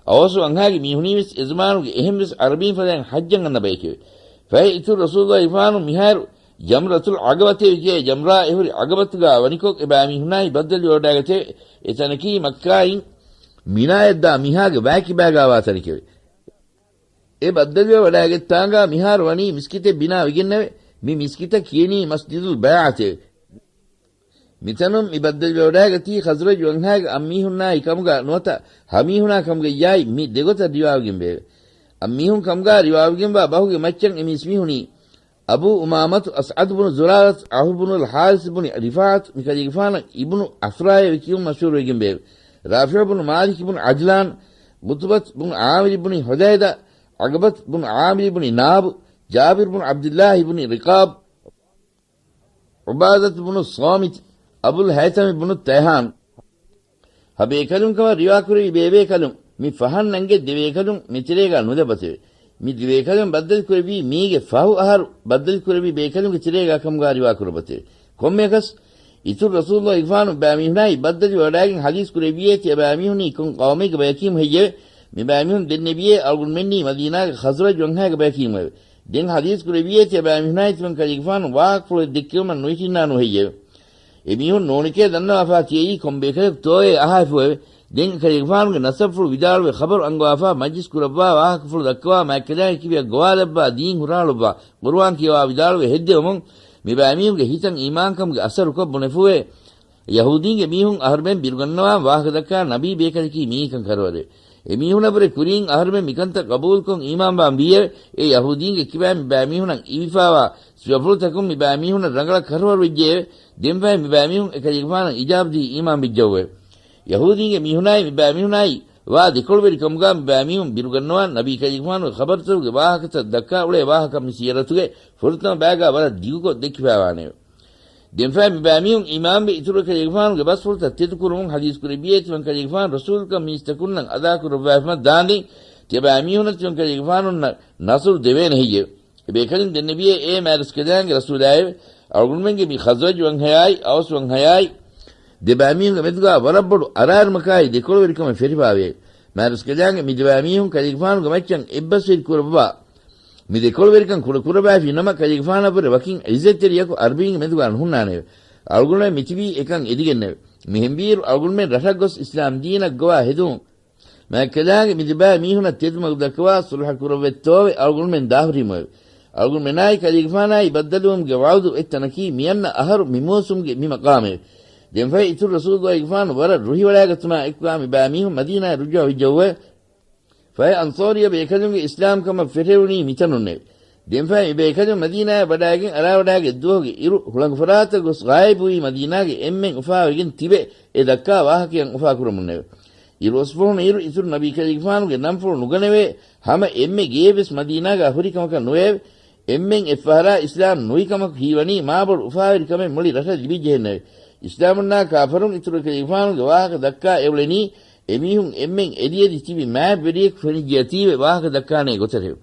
އަވްސު ވަންހާގެ މީހުނީވެސް އެޒަމާނުގެ އެހެންވެސް ޢަރަބީން ފަދައިން ޙައްޖަށް އަންނަ ބަޔެކެވެ. ފަހެ އިތުރު ރަސޫލުއްލާހިގެފާނު މިހާރު ޖަމްރަތުލް ޢަޤަބަތޭ ކިޔޭ ޖަމްރާ އެހުރި ޢަޤަބަތުގާ ވަނިކޮށް، އެބައިމީހުނާއި ބައްދަލުވެވަޑައިގަތެވެ. އެތަނަކީ މައްކާއިން މިނާއަށްދާ މިހާގެ ވައިކިބާގާވާ ތަނެކެވެ. އެ ބައްދަލުވެވަޑައިގަތްތާނގާ މިހާރު ވަނީ މިސްކިތެއް ބިނާވެގެންނެވެ. މި މިސްކިތަށް ކިޔަނީ މަސްޖިދުލް ބައިޢަތޭ. މިތަނުން މި ބައްދަލުވެވަޑައިގަތީ ޚަޒްރަޖް ވަންހާގެ އަންމީހުންނާއި ކަމުގާ ނުވަތަ ހަމީހުނާ ކަމުގައްޔާއި މި ދެގޮތަށް ރިވާވެގެންވެއެވެ. އަންމީހުން ކަމުގާ ރިވާވެގެންވާ ބަހުގެ މައްޗަށް އެ މީސްމީހުނީ އަބޫ އުމާމަތު އަސްޢަދު ބުނު ޒުރާރަތު ޢައުފު ބުނުލް ޙާރިސް ބުނި ރިފާޢަތު މިކަލޭގެފާނަށް އިބްނު ޢަފްރާއޭ ކިޔުން މަޝްހޫރުވެގެންވެއެވެ. ރާފިޢު ބުނު މާލިކި ބުނު ޢަޖްލާން، ޢުތުބަތު ބުނު ޢާމިރު ބުނި ޙުދައިދަ، ޢަޤްބަތު ބުނު ޢާމިރު ބުނި ނާބު، ޖާބިރު ބުނު ޢަބްދިއްލާހި ބުނި ރިޤާބު، ޢުބާދަތު ބުނު ޞާމިތު، އަބުލް ހައިޘަމި ބުނު ތައިހާން. ހަ ބޭކަލުން ކަމަށް ރިވާކުރެވި ބޭބޭކަލުން މި ފަހަންނަންގެ ދެބޭކަލުން މިތެރޭގާ ނުލައްވަތެވެ. މި ދެބޭކަލުން ބައްދަލުކުރެއްވީ މީގެ ފަހު އަހަރު ބައްދަލުކުރެއްވި ބޭކަލުންގެ ތެރޭގާ ކަމުގާ ރިވާކުރައްވަތެވެ. ކޮންމެއަކަސް، އިތުރު ރަސޫލުއްލާހިގެފާނު މިބައިމީހުނާއި ބައްދަލުވެވަޑައިގެން ޙަދީޘް ކުރެއްވިއޭ، ތިޔަބައިމީހުނީ ކޮން ޤައުމެއްގެ ބަޔަކީމު ހެއްޔެވެ؟ މިބައިމީހުން ދެންނެވިއޭ، އަޅުގަނޑުމެންނީ މަދީނާގެ ޚަޒްރަޖް ވަންހާގެ ބަޔަކީމުއެވެ. ދެން ޙަދީޘް ކުރެއްވިއޭ، ތިޔަބައިމީހުނާއި ތިމަން ކަލޭގެފާނު ވާހަކަފުޅެއް ދެއްކެވުމަށް ނުވިޓިންނާނޫ ހެއްޔެވެ؟ އެމީހުން ނޫނެކޭ ދަންނަވާފާ ތިޔައީ ކޮން ބޭކަލެއްތޯއޭ އަހާފިއެވެ. ދެން ކަލޭގެފާނުގެ ނަސަބުފުޅު ވިދާޅުވެ ޚަބަރު އަންގަވާފާ މަޖްލިސް ކުރައްވާ ވާހަކަފުޅު ދައްކަވާ މާތްކަލާނގެ ކިބަޔަށް ގޮވާލައްވާ ދީން ހުށަހަޅުއްވާ ޤުރުއާން ކިޔަވާ ވިދާޅުވެ ހެއްދެވުމުން މިބައިމީހުންގެ ހިތަށް އީމާންކަމުގެ އަސަރުކޮށް ބުނެފޫއެވެ. ޔަހޫދީންގެ މީހުން އަހަރުމެން ބިރުގަންނަވާ ވާހަކަދައްކާ ނަބީ ބޭކަލަކީ މީހެއްކަން ކަށަވަރެވެ. އެމީހުނަށްވުރެ ކުރިން އަހަރުމެން މިކަންތައް ޤަބޫލުކޮށް އީމާންވާން ވީއެވެ. އެ ޔަހޫދީންގެ ކިބައިން މިބައިމީހުނަށް އިވިފާވާ ސިފަފުޅުތަކުން މިބައިމީހުނަށް ރަނގަޅަށް ކަށަވަރުވެއްޖެއެވެ. ދެންފަހެ މިބައިމީހުން އެކަލޭގެފާނަށް އިޖާބަދީ އީމާންވެއްޖެއެވެ. ޔަހޫދީންގެ މީހުނާއި މިބައިމީހުނާއި ވާ ދެކޮޅުވެރިކަމުގާ މިބައިމީހުން ބިރުގަންނަވާ ނަބީ ކަލޭގެފާނުގެ ޚަބަރުތަކުގެ ވާހަކަތައް ދައްކާ އުޅޭ ވާހަކަ މި ސިޔަރަތުގެ ފުރަތަމަ ބައިގާ ވަރަށް ދިގުކޮށް ދެއްކިފައިވާނެއެވެ. ދެންފަހެ މިބައިމީހުން އީމާންވެ އިތުރު ކަލޭގެފާނުގެ ބަސްފުޅުތައް ތެދުކުރުމުން ޙަދީޘް ކުރެއްވިއޭ، ތިމަން ކަލޭގެފާނު ރަސޫލުކަން މީސްތަކުންނަށް އަދާކުރައްވާފަމަ ދާނދެން ތިޔަބައިމީހުނަށް ތިމަން ކަލޭގެފާނުންނަށް ނަޞްރު ދެވޭނެ ހެއްޔެވެ؟ އެބޭކަލުން ދެންނެވިއޭ، އޭ މާތްރަސްކަލާނގެ ރަސޫލާއެވެ! އަޅުގަނޑުމެންގެ މި ޚަޒްރަޖް ވަންހަޔާއި އައުސް ވަންހަޔާއި ދެބައިމީހުންގެ މެދުގާ ވަރަށްބޮޑު އަރާރުމަކާއި ދެކޮޅުވެރިކަމެއް ފެށިފާވޭ. މާތްރަސްކަލާނގެ މި ދެބައިމީހުން ކަލޭގެފާނުގެ މައްޗަށް އެއްބަސްވެރި ކުރައްވާ މި ދެކޮޅުވެރިކަން ކުޑަކުރައްވައިފި ނަމަ، ކަލޭގެފާނަށްވުރެ ވަކިން ޢިއްޒަތްތެރިޔަކު ޢަރަބީންގެ މެދުގާ ނުހުންނާނެއެވެ. އަޅުގަނޑުމެން މިތިބީ އެކަން އެދިގެންނެވެ. މިހެންވީއިރު އަޅުގަނޑުމެން ރަށަށް ގޮސް އިސްލާމް ދީނަށް ގޮވާ ހެދުމުން މާތްކަލާނގެ މި ދެބައި މީހުނަށް ތެދުމަގު ދައްކަވާ ޞުލްޙަ ކުރައްވައްތޯވެ އަޅުގަނޑުމެން ދާހުރީމުއެވެ. އަޅުގަނޑުމެނާއި ކަލޭގެފާނާއި ބައްދަލުވުމުގެ ވަޢުދު އޮތް ތަނަކީ މިއަންނަ އަހަރު މި މޫސުމްގެ މި މަޤާމެވެ. ދެންފަހެ އިތުރު ރަސޫލުއްލާހިގެފާނު ވަރަށް ރުހިވަޑައިގަތުމާ އެކުގާ މި ބައިމީހުން މަދީނާއަށް ރުޖޫޢަ ވެއްޖެއެވެ. ފަހެ އަންޞާރިއްޔަ ބޭކަލުންގެ އިސްލާމްކަމަށް ފެށެވުނީ މިތަނުންނެވެ. ދެންފަހެ މިބޭކަލުން މަދީނާއަށް ވަޑައިގެން އަރާވަޑައިގަތް ދުވަހުގެ އިރު ހުޅަނގު ފަރާތަށް ގޮސް ޣާއިބުވީ މަދީނާގެ އެންމެން އުފާވެގެން ތިބެ އެ ދައްކާ ވާހަކައަށް އުފާކުރަމުންނެވެ. އިރު އޮސްފަހުނު އިރު އިތުރު ނަބީ ކަލޭގެފާނުގެ ނަންފުޅު ނުގަނެވޭ، ހަމަ އެންމެ ގެޔެއްވެސް މަދީނާގާ ހުރި ކަމަކަށް ނުވެއެވެ. އެންމެން އެއްފަހަރާ އިސްލާމް ނުވި ކަމަކު ހީވަނީ މާބޮޑު އުފާވެރި ކަމެއް މުޅި ރަށަށް ލިބިއްޖެހެންނެވެ. އިސްލާމުންނާ ކާފަރުން އިތުރު ކަލޭގެފާނުގެ ވާހަކަ ދައްކާ އެއުޅެނީ، އެމީހުން އެންމެން އެދިއެދި ތިބި މާތް ވެރިޔަކު ފެނިއްޖެއަތީވެ ވާހަކަ ދައްކާނޭ ގޮތަށެވެ.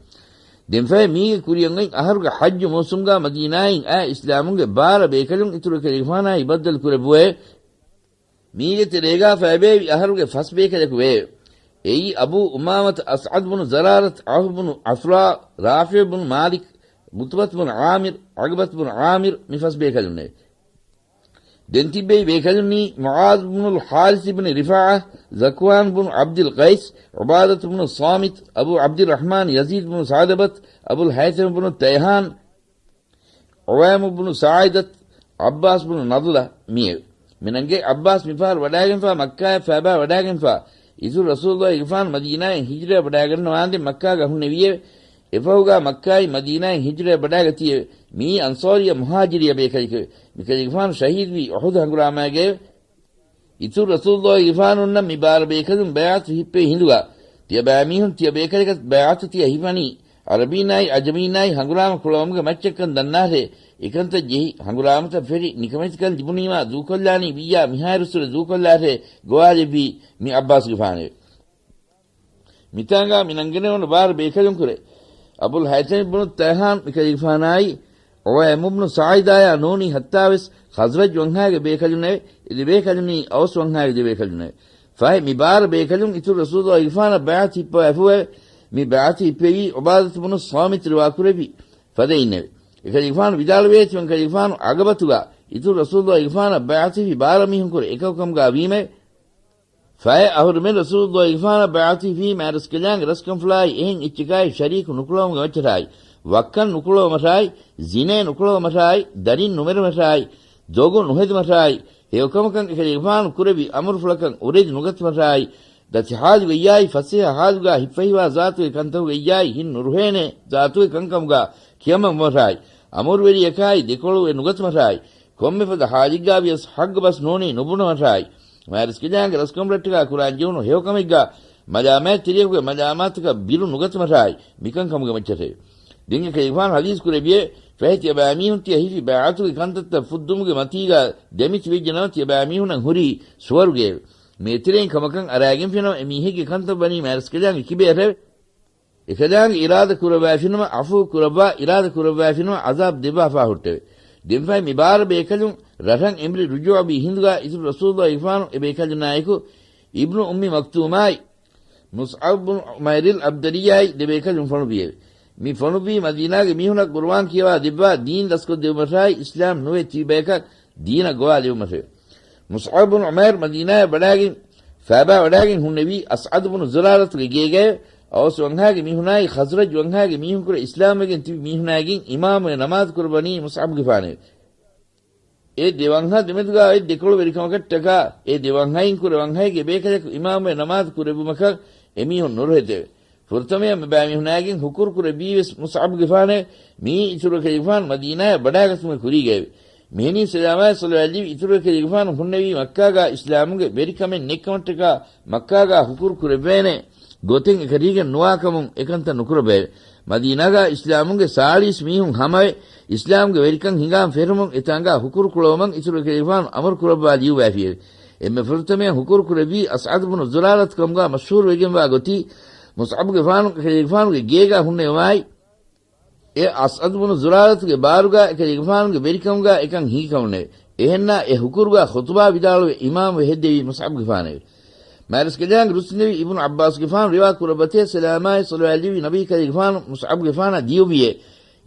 ދެންފަހެ މީގެ ކުރިއަށް އޮތް އަހަރުގެ ޙައްޖު މޫސުމްގާ މަދީނާއިން އާ އިސްލާމުންގެ ބާރަ ބޭކަލުން އިތުރު ކަލޭގެފާނާއި ބައްދަލު ކުރެއްވުވެ. މީގެ ތެރޭގާ ފައިބޭވި އަހަރުގެ ފަސް ބޭކަލަކު ވެއެވެ. އެއީ އަބޫ އުމާމަތު، އަސްޢަދު ބުނު ޒަރާރަތު، ޢައުފު ބުނު ޢަފްރާ، ރާފިޢު ބުނު މާލިކު، ޢުތުބަތު ބުނު ޢާމިރު، ޢަގްބަތު ބުނު ޢާމިރު، މި ފަސް ބޭކަލުންނެވެ. ދެން ތިއްބެވި ބޭކަލުންނީ މުޢާޛު ބުނުލް ޙާރިޘި ބުނު ރިފާޢަ، ޛަކްވާން ބުނު ޢަބްދިލް ޤައިސް، ޢުބާދަތު ބުނު ޞާމިތު، އަބޫ ޢަބްދިއްރަޙްމާން ޔަޒީދު ބުނު ސަޢުލަބަތު، އަބުލް ހައިޘަމު ބުނު ތައިހާން، ޢުވައިމު ބުނު ސާޢިދަތު، ޢައްބާސް ބުނު ނަޟްލަ މިއެވެ. މިނަންގެ ޢައްބާސް މިފަހަރު ވަޑާގެންފާ މައްކާއަށް ފައިބާ ވަޑާގެންފާ، އިތުރު ރަސޫލުއްލާހިގެފާނު މަދީނާއިން ހިޖުރައަށް ވަޑާގަންނަވާންދެން މައްކާގަ ހުންނެވިއެވެ. އެފަހުގާ މައްކާއިން މަދީނާއިން ހިޖުރައަށް ވަޑާގަތީއެވެ. މިއީ އަންޞާރިއްޔަ މުހާޖިރިއްޔަ ބޭކަލެކެވެ. މިކަލޭގެފާނު ޝަހީދުވީ އުޙުދު ހަނގުރާމާގައެވެ. އިތުރު ރަސޫލުއްލާހިގެފާނުންނަށް މި ބާރަ ބޭކަލުން ބައިޢަތު ހިއްޕެވި ހިނދުގާ، ތިޔަބައިމީހުން ތިޔަ ބޭކަލަކަށް ބައިޢަތު ތިޔަ ހިފަނީ، ޢަރަބީންނާއި ޢަޖަމީންނާއި ހަނގުރާމަ ކުޅަވަމުގެ މައްޗަށްކަން ދަންނާށޭ، އެކަންތައް ޖެހި، ހަނގުރާމަތައް ފެށި، ނިކަމެތިކަން ލިބުނީމާ ދޫކޮށްލާނީ ވިއްޔާ މިހާއިރުއްސުރެ ދޫކޮށްލާށޭ، ގޮވާލެއްވީ މި ޢައްބާސްގެފާނެވެ. މިތާނގާ މި ނަންގަނެވުނު ބާރަ ބޭކަލުންކުރެ، އަބުލް ހައިޘަމް ބުނު ތައިހާން މިކަލޭގެފާނާއި، ޢުވައިމު ބުނު ސާޢިދާޔާ ނޫނީ ހައްތާވެސް ޚަޒްރަޖް ވަންހާގެ ބޭކަލުންނެވެ. އެ ދެބޭކަލުންނީ އައުސް ވަންހާގެ ދެބޭކަލުންނެވެ. ފަހެ މި ބާރަ ބޭކަލުން އިތުރު ރަސޫލުއްލާހިގެފާނަށް ބައިޢަތު ހިއްޕަވައިފުއެވެ. މި ބައިޢަތު ހިއްޕެވީ ޢުބާދަތު ބުނު ޞާމިތު ރިވާކުރެއްވި ފަދައިންނެވެ. އެކަލޭގެފާނު ވިދާޅުވޭ ތިމަން ކަލޭގެފާނު ޢަޤަބަތުގާ އިތުރު ރަސޫލުއްލާހިގެފާނަށް ބައިޢަތުވި ބާރަ މީހުންކުރެ އެކަކު ކަމުގާ ވީމެވެ. ފަހެ އަހުރެމެން ރަސޫލުއްލާހި ގެފާނަށް ބައިޢަތުވީ މާތްރަސްކަލާނގެ ރަސްކަންފުޅާއި އެހެން އެއްޗަކާއި ޝަރީކު ނުކުޅަވުމުގެ މައްޗަށާއި، ވައްކަން ނުކުޅަވުމަށާއި، ޒިނޭ ނުކުޅަވުމަށާއި، ދަރިން ނުމެރުމަށާއި، ދޮގު ނުހެދުމަށާއި، ހެޔޮކަމަކަށް އެކަލޭގެފާނު ކުރެއްވި އަމުރުފުޅަކަށް އުރެދި ނުގަތުމަށާއި، ދަތި ޙާލުގައްޔާއި ފަސޭހަ ޙާލުގާ ހިއްޕަހިވާ ޒާތުގެ ކަންތަކުގައްޔާއި ހިތް ނުރުހޭނެ ޒާތުގެ ކަންކަމުގާ ކިޔަމަންވުމަށާއި، އަމުރުވެރިޔަކާއި ދެކޮޅުވެ ނުގަތުމަށާއި، ކޮންމެފަދަ ޙާލެއްގާ ވިޔަސް ޙައްޤު ބަސް ނޫނީ ނުބުނުމަށާއި، މާތްރަސްކަލާނގެ ރަސްކަނބުރައްޓަކާ ކުރާންޖެހުނު ހެޔޮކަމެއްގާ މަލާމާތްތެރިޔަކުގެ މަލާމާތަކަށް ބިރު ނުގަތުމަށާއި، މިކަންކަމުގެ މައްޗަށެވެ. ދެން އެކަލޭގެފާނު ޙަދީޘް ކުރެއްވިއެވެ. ފަހެ ތިޔަބައިމީހުން ތިޔަ ހިފި ބައިޢަތުގެ ކަންތައްތައް ފުއްދުމުގެ މަތީގާ ދެމިތިބެއްޖެނަމަ ތިޔަބައިމީހުންނަށް ހުރީ ސުވަރުގެއެވެ. މި އެތެރެއިން ކަމަކަށް އަރާގެންފިނަމަ އެމީހެއްގެ ކަންތައް ވަނީ މާތްރަސްކަލާނގެ ކިބަޔަށެވެ. އެކަލާނގެ އިރާދަ ކުރައްވައިފިނަމަ ޢަފޫ ކުރައްވާ، އިރާދަ ކުރައްވައިފިނަމަ ޢަޒާބް ދެއްވާފާ ހުއްޓެވެ. ދެންފަހެ މި ބާރަ ބޭކަލުން ރަށަށް އެނބުރި ރުޖޫޢަވީ ހިނދުގާ އިތުރު ރަސޫލުއްލާހިގެފާނު އެބޭކަލުންނާއެކު އިބްނު އުއްމި މަކްތޫމާއި، މުޞްޢަބް ބުނު ޢުމައިރިލް ޢަބްދަރީއާއި ދެބޭކަލުން ފޮނުއްވިއެވެ. މި ފޮނުއްވީ މަދީނާގެ މީހުނަށް ޤުރުއާން ކިޔަވާ ދެއްވާ ދީން ދަސްކޮށްދެއްވުމަށާއި އިސްލާމް ނުވެ ތިބި ބަޔަކަށް ދީނަށް ގޮވާލެވުމަށެވެ. މުޞްޢަބް ބުނު ޢުމައިރު މަދީނާއަށް ވަޑާގެން، ފައިބާ ވަޑާގެން ހުންނެވީ އަސްޢަދު ބުނު ޒުރާރަތުގެ ގޭގައެވެ. އައުސް ވަންހާގެ މީހުނާއި ޚަޒްރަޖް ވަންހާގެ މީހުންކުރެ އިސްލާމްވެގެން ތިބި މީހުނާއިގެން އިމާމުވެ ނަމާދު ކުރައްވަނީ މުޞްޢަބްގެފާނެވެ. އެ ދެ ވަންހާ ދެމެދުގާ އޮތް ދެކޮޅު ވެރިކަމަކަށްޓަކާ، އެ ދެ ވަންހައިން ކުރެ ވަންހައިގެ ބޭކަލަކު އިމާމުވެ ނަމާދު ކުރެއްވުމަކަށް އެމީހުން ނުރުހެދެވެ. ފުރަތަމަޔަށް މިބައިމީހުނާގެން ހުކުރު ކުރެއްވީވެސް މުޞްޢަބްގެފާނެވެ. މިއީ އިތުރު އެކަލޭގެފާނު މަދީނާއަށް ވަޑާގަތުމުގެ ކުރީގައެވެ. މިހެނީ ސަލާމާއި ޞަލަވާތް ލެއްވި އިތުރު އެކަލޭގެފާނު ހުންނެވީ މައްކާގާ އިސްލާމުގެ ވެރިކަމެއް ނެތްކަމަށްޓަކާ މައްކާގާ ހުކުރު ކުރެއްވޭނެ ގޮތެއް އެކަށީގެން ނުވާކަމުން އެކަންތައް ނުކުރައްވައެވެ. މަދީނާގާ އިސްލާމުގެ ސާޅީސް މީހުން ހަމަވެ، އިސްލާމްގެ ވެރިކަން ހިނގާން ފެށުމުން އެތާނގާ ހުކުރު ކުޅަވުމަށް އިތުރު އެކަލޭގެފާނު އަމުރު ކުރައްވާ ލިޔުއްވައިފިއެވެ. އެންމެ ފުރަތަމަޔަށް ހުކުރު ކުރެއްވީ އަސްޢަދު ބުނު ޒުރާރަތު ކަމުގާ މަޝްހޫރު ވެގެންވާ ގޮތީ، މުޞްޢަބުގެފާނު އެކަލޭގެފާނުގެ ގޭގާ ހުންނެވުމާއި، އެ އަސްޢަދު ބުނު ޒުރާރަތުގެ ބާރުގާ އެކަލޭގެފާނުގެ ވެރިކަމުގާ އެކަން ހިނގިކަމުންނެވެ. އެހެންނާ އެ ހުކުރުގާ ޚުޠުބާ ވިދާޅުވެ އިމާމުވެ ހެއްދެވީ މުޞްޢަބުގެފާނެވެ. މާތްރަސްކަލާނގެ ރުއްސުންނެވި އިބްނު ޢައްބާސްގެފާނު ރިވާ ކުރައްވަތޭ، ސަލާމާއި ޞަލަވާތް ލެއްވި ނަބީ ކަލޭގެފާނު މުޞްޢަބުގެފާނަށް ލިޔުއްވިއޭ،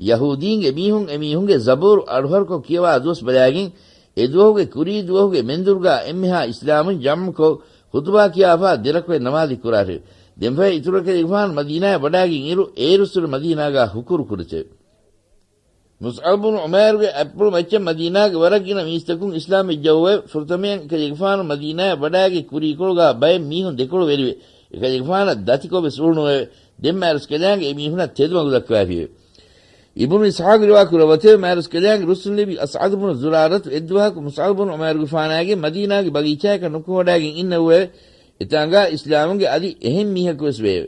ޔަހޫދީންގެ މީހުން އެމީހުންގެ ޒަބޫރު އަޑުހަރުކޮށް ކިޔަވާ ދުވަސް ބަލާގެން، އެ ދުވަހުގެ ކުރީ ދުވަހުގެ މެންދުރުގާ އެންމެހާ އިސްލާމުން ޖަމްޢުކޮށް، ޚުޠުބާ ކިޔާފާ ދެރަކުވެ ނަމާދެއް ކުރާށެވެ. ދެންފަހެ އިތުރު އެކަލޭގެފާނު މަދީނާއަށް ވަޑާގެން އިރު، އޭރުއްސުރެ މަދީނާގާ ހުކުރު ކުރެތެވެ. މުޞްޢަބު ބުނު ޢުމައިރުގެ އަތްޕުޅު މައްޗަށް މަދީނާގެ ވަރަށް ގިނަ މީސްތަކުން އިސްލާމްވެއްޖައުވެ، ފުރަތަމަޔަށް އެކަލޭގެފާނު މަދީނާއަށް ވަޑާގެ ކުރީކޮޅުގާ ބައެއް މީހުން ދެކޮޅު ވެރިވެ، އެކަލޭގެފާނަށް ދަތިކޮށް ވެސް އުޅުނުއެވެ. ދެން މާތްރަސްކަލާނގެ އެމީހުނަށް ތެދުމަގު ދައްކަވައިފިއެވެ. އިބްނު އިސްޙާޤު ރިވާ ކުރައްވަތެވެ. މާތްރަސްކަލާނގެ ރުއްސުންލެއްވި އަސްޢަދު ބުނު ޒުރާރަތު އެއްދުވަހަކު މުޞްޢަބު ބުނު ޢުމައިރުގެފާނާގެން މަދީނާގެ ބަގީޗާޔަކަށް ނުކުމެވަޑާގެން އިންނެވުއެވެ. އެތާނގާ އިސްލާމުންގެ އަދި އެހެން މީހަކުވެސް ވެއެވެ.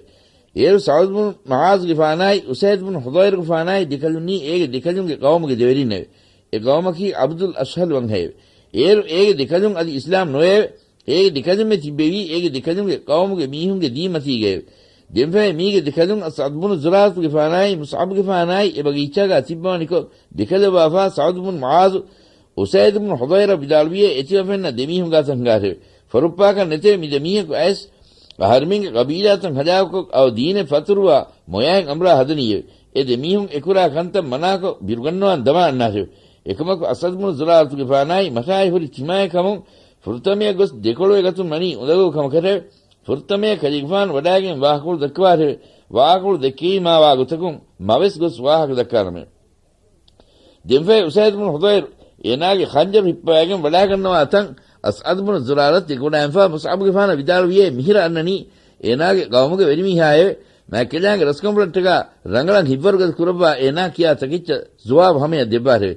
އޭރު ސަޢުދު ބުނު މުޢާޛުގެފާނާއި އުސައިދު ބުނު ޙުޟައިރުގެފާނާއި ދެކަލުންނީ އޭގެ ދެކަލުންގެ ޤައުމުގެ ދެވެރިންނެވެ. އެ ޤައުމަކީ ޢަބްދުލް އަޝްހަލް ވަންހައެވެ. އޭރު އޭގެ ދެކަލުން އަދި އިސްލާމް ނުވެއެވެ. އޭގެ ދެކަލުންމެ ތިއްބެވީ އޭގެ ދެކަލުންގެ ޤައުމުގެ މީހުންގެ ދީންމަތީގައެވެ. ދެންފަހެ މީގެ ދެކަލުން އަސްޢަދު ބުނު ޒުރާރަތުގެފާނާއި މުޞްޢަބުގެފާނާއި އެ ބަގީޗާގާ ތިއްބަވަނިކޮށް، ދެކަލައްވާފާ ސަޢުދު ބުނު މުޢާޛު، އުސައިދު ބުނު ޙުޟައިރަށް ވިދާޅުވިއޭ އެތިބަ ފެންނަ ދެމީހުންގާތަށް ހިނގާށެވެ. ފޮރުއްޕާކަށް ނެތެވެ. މި ދެމީހަކު އައިސް އަހަރެމެންގެ ޤަބީލާތައް ހަލާކުކޮށް އައު ދީނެއް ފަތުރުވާ މޮޔައިން އަމުރާ ހަދަނީއެވެ. އެ ދެމީހުން އެކުރާ ކަންތައް މަނާކޮށް ބިރުގަންނަވާން ދަމާ އަންނާށެވެ. އެކަމަކު އަސްޢަދު ބުނު ޒުރާރަތުގެފާނާއި މަށާއި ހުރި ތިމާގެ ކަމުން ފުރަތަމަޔަށް ގޮސް ދެކޮޅުވެގަތުން ވަނީ އުނދަގޫ ކަމަކަށެވެ. ފުރަތަމަޔަށް ކަލޭގެފާނު ވަޑާގެން ވާހަކަފުޅު ދައްކަވާށެވެ. ވާހަކަފުޅު ދެއްކެވީމާ ވާ ގޮތަކުން މަވެސް ގޮސް ވާހަކަ ދައްކާނަމެވެ. ދެންފަހެ އުސައިދު ބުނު ޙުޟައިރު އޭނާގެ ޚަންޖަރު ހިއްޕަވައިގެން ވަޑާގަންނަވާ ތަން އަސްޢަދު ބުނު ޒުރާރަތު ދެކެވަޑައިގެންފާ މުޞްޢަބުގެފާނަށް ވިދާޅުވިއޭ މިހިރަ އަންނަނީ އޭނާގެ ޤައުމުގެ ވެރިމީހާއެވެ. މާތްކަލާނގެ ރަސްކަނބަލަށްޓަކާ ރަނގަޅަށް ހިތްވަރުގަދަ ކުރައްވާ އޭނާ ކިޔާ ތަކެއްޗަށް ޖުވާބު ހަމަޔަށް ދެއްވާށެވެ.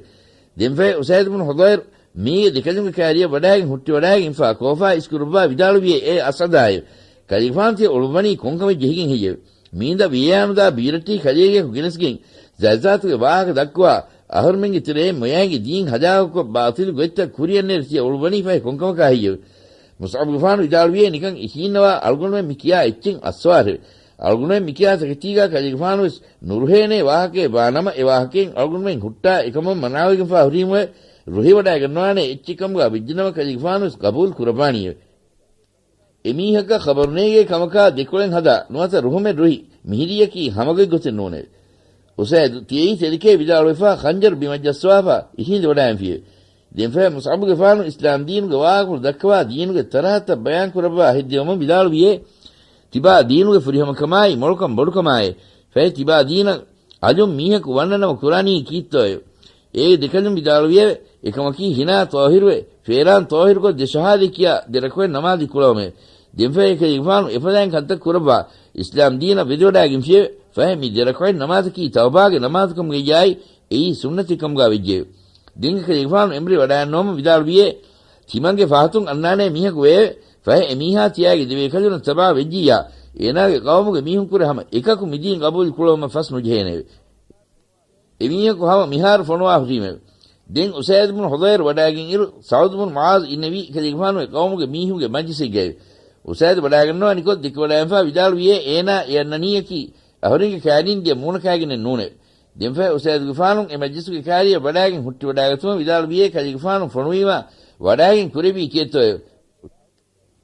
ދެންފަހެ އުސައިދު ބުނު ޙުޟައިރު މީގެ ދެކަލުންގެ ކާރިއަށް ވަޑާގެން ހުއްޓިވަޑާގެންފާ ކޯފާ އިސްކުރައްވާ ވިދާޅުވިއޭ އޭ އަސްޢަދާއެވެ. ކަލޭގެފާނު ތިޔަ އުޅުއްވަނީ ކޮންކަމެއް ޖެހިގެން ހެއްޔެވެ؟ މީނދަ ވިޔަޔާނުދާ ބީރައްޓީ ކަލޭގެއަކު ގެނެސްގެން ޒައްޒާތުގެ ވާހަކަ ދައްކަވާ އަހަރުމެންގެ ތެރެއިން މޮޔައިންގެ ދީން ހަލާކުކޮށް ބާޠިލު ގޮތްތައް ކުރިއަށް ނެރެ ތިޔަ އުޅުއްވަނީ ފަހެ ކޮންކަމަކާ ހެއްޔެވެ؟ މުޞްޢަބުގެފާނު ވިދާޅުވިއޭ ނިކަން އިށީންނަވާ އަޅުގަނޑުމެން މި ކިޔާ އެއްޗެއް އައްސަވާށެވެ. އަޅުގަނޑުމެން މި ކިޔާ ތަކެތީގާ ކަލޭގެފާނުވެސް ނުރުހޭނޭ ވާހަކައެއް ވާނަމަ، އެ ވާހަކައިން އަޅުގަނޑުމެން ހުއްޓާ އެކަމުން މަނާވެގެންފާ ހުރީމުއެވެ. ރުހިވަޑައިގަންނަވާނޭ އެއްޗެއް ކަމުގާ ވެއްޖެނަމަ ކަލޭގެފާނުވެސް ޤަބޫލު ކުރައްވާނީއެވެ. އެމީހަކަށް ޚަބަރު ނޭގޭ ކަމަކާ ދެކޮޅެއް ހަދާ ނުވަތަ ރުހުމެއް ރުހި މިހިރީއަކީ ހަމަގޮތް ގޮތެއް ނޫނެވެ. އުސައިދު ތިޔައީ ތެދެކޭ ވިދާޅުވެފާ ޚަންޖަރު ބިމަށް ޖައްސަވާފާ އިށީނދެވަޑައިގެންފިއެވެ. ދެންފަހެ މުޞްޢަބުގެފާނު އިސްލާމްދީނުގެ ވާހަކަފުޅު ދައްކަވާ ދީނުގެ ތަރަހަތައް ބަޔާންކުރައްވާ ހެއްދެވުމުން ވިދާޅުވިއޭ، ތިބާ ދީނުގެ ފުރިހަމަކަމާއި މޮޅުކަން ބޮޑުކަމާއޭ. ފަހެ ތިބާ ދީނަށް އަލުން މީހަކު ވަންނަނަމަ ކުރާނީ ކީއްތޯއެވެ؟ އޭގެ ދެކަލުން ވިދާޅުވިއެވެ. އެކަމަކީ ހިނާ ޠާހިރުވެ، ފޭރާން ޠާހިރުކޮށް ދެ ޝަހާދަތް ކިޔާ ދެ ރަކުޢަތް ނަމާދެއް ކުޅަވުމެވެ. ދެންފަހެ ކަލޭގެފާނު އެފަދައިން ކަންތައް ކުރައްވާ އިސްލާމް ދީނަށް ވެދެވަޑައިގެންފިއެވެ. ފަހެ މި ދެ ރަކުޢަތް ނަމާދަކީ ތައުބާގެ ނަމާދުކަމުގައްޔާއި އެއީ ސުންނަތެއް ކަމުގާ ވެއްޖެއެވެ. ދެން ކަލޭގެފާނު އެނބުރި ވަޑައިގަންނަވަމުން ވިދާޅުވިއޭ، ތިމަންގެ ފަހަތުން އަންނާނޭ މީހަކު ވެއެވެ. ފަހެ އެމީހާ ތިޔާގެ ދެބޭކަލުންނަށް ތަބާ ވެއްޖިއްޔާ، އޭނާގެ ޤައުމުގެ މީހުންކުރެ ހަމަ އެކަކު މިދީން ޤަބޫލު ކުޅަވުމަށް ފަސް ނުޖެހޭނެއެވެ. އެމީހަކު ހަމަ މިހާރު ފޮނުވާ ހުރީމެވެ. ދެން އުސައިދު ބުނު ޙުޟައިރު ވަޑައިގެންއިރު، ސަޢުދު ބުނު މުޢާޛު އިންނެވީ ކަލޭގެފާނުގެ ޤައުމުގެ މީހުންގެ މަޖްލިސެއްގައެވެ. އުސައިދު ވަޑައިގަންނަވާނިކޮށް ދެކެވަޑައިގެންފާ ވިދާޅުވިއޭ، އޭނާ އެ އަންނަނީއަކީ އަހުރެންގެ ކާރިން ދިޔަ މޫނަކާގެންނެއް ނޫނެވެ. ދެންފަހެ އުސައިދުގެފާނު އެ މަޖްލިސުގެ ކާރިއަށް ވަޑައިގެން ހުއްޓިވަޑައިގަތުމުން ވިދާޅުވިއޭ، ކަލޭގެފާނު ފޮނުވީމާ ވަޑައިގެން ކުރެއްވީ ކީއްތޯއެވެ؟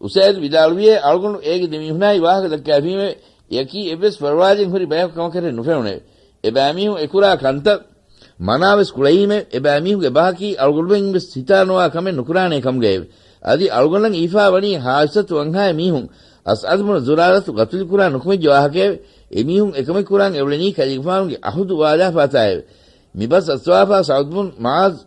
އުސައިދު ވިދާޅުވިއޭ، އަޅުގަނޑު އޭގެ ދެމީހުނާއި ވާހަކަ ދައްކާފީމެވެ. އެއަކީ އެއްވެސް ފަރުވާލެއް ހުރި ބަޔަކު ކަމަކަށެއް ނުފެނުނެވެ. އެބައިމީހުން އެކުރާ ކަންތައް މަނާވެސް ކުޅައީމެވެ. އެބައިމީހުންގެ ބަހަކީ އަޅުގަނޑުމެން ވެސް ހިތާ ނުވާ ކަމެއް ނުކުރާނޭ ކަމުގައެވެ. އަދި އަޅުގަނޑަށް އީފާ ވަނީ ހާދިސަތު ވަންހާއެއް މީހުން އަސްޢަދު ބުނު ޒުރާރަތު ގަތުލުކުރާ ނުކުމެއްޖެ ވާހަކައެވެ. އެމީހުން އެކަމެއް ކުރާން އެއުޅެނީ ކަލޭގެފާނުގެ އަހުދު ވާލާފާތާއެވެ. މިބަސް އައްސަވާފާ ސަޢުދު ބުނު މުޢާޛު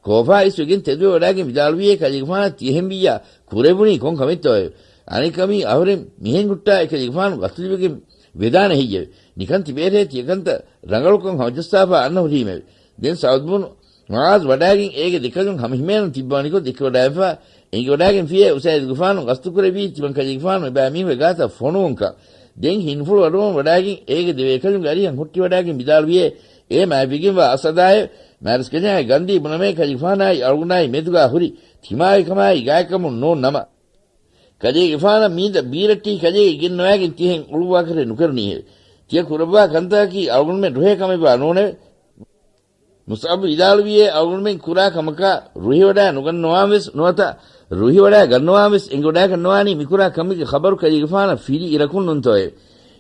ކޯފާ އިސްވެގެން ތެދުވެވަޑައިގެން ވިދާޅުވިއޭ، ކަލޭގެފާނަށް ތިޔަހެންވިއްޔާ ކުރެވުނީ ކޮން ކަމެއްތޯއެވެ؟ އަނެއްކަމީ އަހުރެން މިހެން ހުއްޓާ އެކަލޭގެފާނު ގަތުލުވެގެން ވެދާނެ ހެއްޔެވެ؟ ނިކަން ތިބޭރޭ ތިޔަކަންތައް ރަނގަޅުކޮށް ހަމަޖައްސާފާ އަންނަ ހުރީމެވެ. ދެން ސަޢުދު ބުނު މުޢާޛު ވަޑައިގެން އޭގެ ދެކަލުން ހަމަ ހިމޭނުން ތިއްބަވަނިކޮށް ދެކެވަޑައިގެންފާ އެނގިވަޑައިގެންފިއޭ އުސައިދުގެފާނު ގަސްތުކުރެއްވީ ތިމަން ކަލޭގެފާނު އެބައިމީހުންގެ ގާތަށް ފޮނުވުންކަން. ދެން ހިނިފުޅު އަޑުއަހަން ވަޑައިގެން އޭގެ ދެބޭކަލުންގެ އަރިހަށް ހުއްޓިވަޑައިގެން ވިދާޅުވިއޭ، އޭ މާތްވެގެންވާ އަސްޢަދާއޭ، މާރަސްކަލާނގެ ގަންދީ ބުނަމޭ ކަލޭގެފާނާއި އަޅުގަނޑާއި މެދުގާ ހުރި ތިމާގެ ކަމާއި ގާތްކަމުން ނޫން ނަމަ، ކަލޭގެފާނަށް މީނދަ ބީރައްޓީ ކަލޭގެ ގެންނަވައިގެން ތިހެން އުޅުއްވާކަށެއް ނުކެރުނީހެވެ. ތިޔަ ކުރައްވާ ކަންތަކަކީ އަޅުގަނޑުމެން ރުހޭ ކަމެއްވާ ނޫނެވެ. މުޞްޢަބު ވިދާޅުވިއޭ، އަޅުގަނޑުމެން ކުރާ ކަމަކާ ރުހިވަޑައި ނުގަންނަވާން ވެސް ނުވަތަ ރުހިވަޑައި ގަންނަވާން ވެސް އެނގިވަޑައިގަންނަވާނީ މިކުރާ ކަމެއްގެ ޚަބަރު ކަލޭގެފާނަށް ފިލި އިރަކުން ނޫންތޯއެވެ.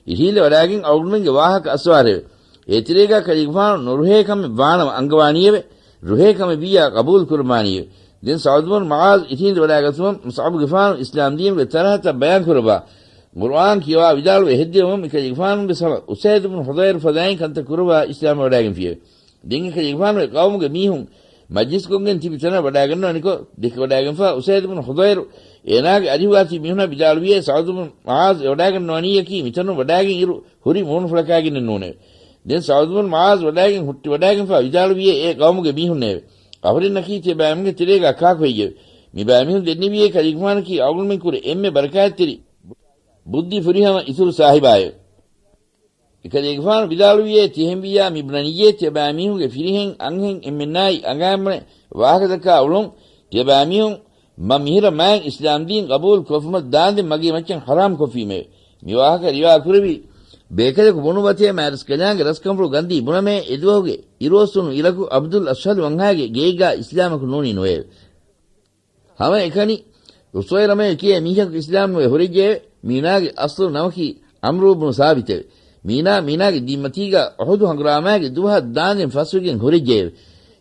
އިށީނދެ ވަޑައިގެން އަޅުގަނޑުމެންގެ ވާހަކަ އައްސަވާށެވެ. އޭތެރޭގާ ކަލޭގެފާނު ނުރުހޭ ކަމެއް ވާނަމަ އަންގަވާނީއެވެ. ރުހޭ ކަމެއް ވިއްޔާ ޤަބޫލު ކުރައްވާނީއެވެ. ދެން ސަޢުދު ބުނު މުޢާޛު އިށީނދެ ވަޑައިގަތުމުން މުޞްޢަބުގެފާނު އިސްލާމް ދީނުގެ ތަރަހަތައް ބަޔާން ކުރައްވާ، ޤުރުއާން ކިޔަވާ ވިދާޅުވެ ހެއްދެވުމުން މިކަލޭގެފާނު ވެސް ހަމަ އުސައިދު ބުނު ޙުޟައިރު ފަދައިން ކަންތައް ކުރައްވާ އިސްލާމްވެވަޑައިގެންފިއެވެ. ދެން އެކަލޭގެފާނު އެ ޤައުމުގެ މީހުން މަޖްލިސްކޮށްގެން ތިބި ތަނަށް ވަޑައިގަންނަވަނިކޮށް، ދެކެވަޑައިގެންފާ އުސައިދު ބުނު ޙުޟައިރު އޭނާގެ އަރިހުގާ ތިބި މީހުންނަށް ވިދާޅުވިއޭ، ސަޢުދު ބުނު މުޢާޛު އެވަޑައިގަންނަވަނީއަކީ މިތަނުން ވަޑައިގެން އިރު ހުރި މޫނުފުޅަކާގެންނެއް ނޫނެވެ. ދެން ސަޢުދު ބުނު މުޢާޛު ވަޑައިގެން ހުއްޓިވަޑައިގެންފާ ވިދާޅުވިއޭ، އޭ ޤައުމުގެ މީހުންނޭވެ! އަހުރެންނަކީ ތިޔަބައިމީހުންގެ ތެރޭގާ ކާކު ހެއްޔެވެ؟ މިބައިމީހުން ދެންނެވިއޭ ކަލޭގެފާނަކީ އަޅުގަނޑުމެންކުރެ އެންމެ ބަރަކާތްތެރި ބުއްދި ފުރިހަމަ އިތުރު ސާހިބާއެވެ. އެކަލޭގެފާނު ވިދާޅުވިއޭ، ތިހެންވިއްޔާ މި ބުނަނިއްޔޭ ތިޔަބައިމީހުންގެ ފިރިހެން އަންހެން އެންމެންނާއި އަނގައިން ބުނެ ވާހަކަދައްކާ އުޅުން. ތިޔަބައިމީހުން މަ މިހިރަ މާތް އިސްލާމްދީން ގަބޫލު ކޮށްފުމަށް ދާންދެން މަގޭ މައްޗަށް ޙަރާމް ކޮށްފީމެވެ. މި ވާހަކަ ރިވާ ކުރެވި ބޭކަލަކު ބުނުއްވަތޭ މާތްރަސްކަލާނގެ ރަސްކަންފުޅު ގަންދީ ބުނަމޭ އެދުވަހުގެ އިރުއޮއްސުނު އިރަކު ޢަބްދުލް އަޝްހަލު ވަންހާގެ ގެއެއްގާ އިސްލާމަކު ނޫނީ ނުވެއެވެ. ހަމައެކަނި އުސައިރަމޭ ކިޔޭ މީހަކު އިސްލާމްވެ ހުރެއްޖެއެވެ. މީނާގެ އަސްލު ނަމަކީ ޢަމްރޫ ބުނު ސާބިތެވެ. މީނާ، މީނާގެ ދީންމަތީގާ އުޙުދު ހަނގުރާމާގެ ދުވަހަށް ދާންދެން ފަސްވެގެން ހުރެއްޖެއެވެ.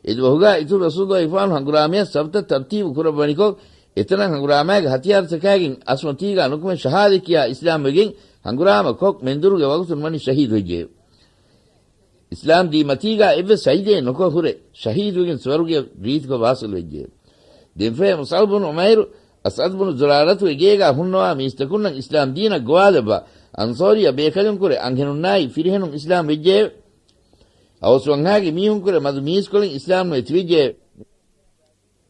އެދުވަހުގާ އިތުރު ރަސޫލުއްލާހިފާނު ހަނގުރާމަޔަށް ސަފްތައް ތަރްތީބު ކުރައްވަނިކޮށް، އެތަނަށް ހަނގުރާމާގެ ހަތިޔާރުތަކާގެން އަސްމަތީގާ ނުކުމެ ޝަހާދަތް ކިޔާ އިސްލާމްވެގެން، ހަނގުރާމަ ކޮށް މެންދުރުގެ ވަގުތުން ވަނީ ޝަހީދުވެއްޖެއެވެ. އިސްލާމް ދީންމަތީގާ އެއްވެސް ސަޖިދައެއް ނުކޮށް ހުރެ، ޝަހީދުވެގެން ސުވަރުގެ ރީތިކޮށް ވާސިލުވެއްޖެ. ދެންފަހެ މުޞްޢަބް ބުނު ޢުމައިރު، އަސްޢަދް ބުނު ޒުރާރަތުގެ ގޭގާ ހުންނަވާ މީސްތަކުންނަށް އިސްލާމް ދީނަށް ގޮވާލައްވާ، އަންޞާރިއްޔާ ބޭކަލުންކުރެ އަންހެނުންނާއި ފިރިހެނުން އިސްލާމް ވެއްޖެއެވެ. އައުސް ވަންހާގެ މީހުންކުރެ މަދު މީސްކޮޅެއް އިސްލާމް ނުވެ ތިބެއްޖެއެވެ.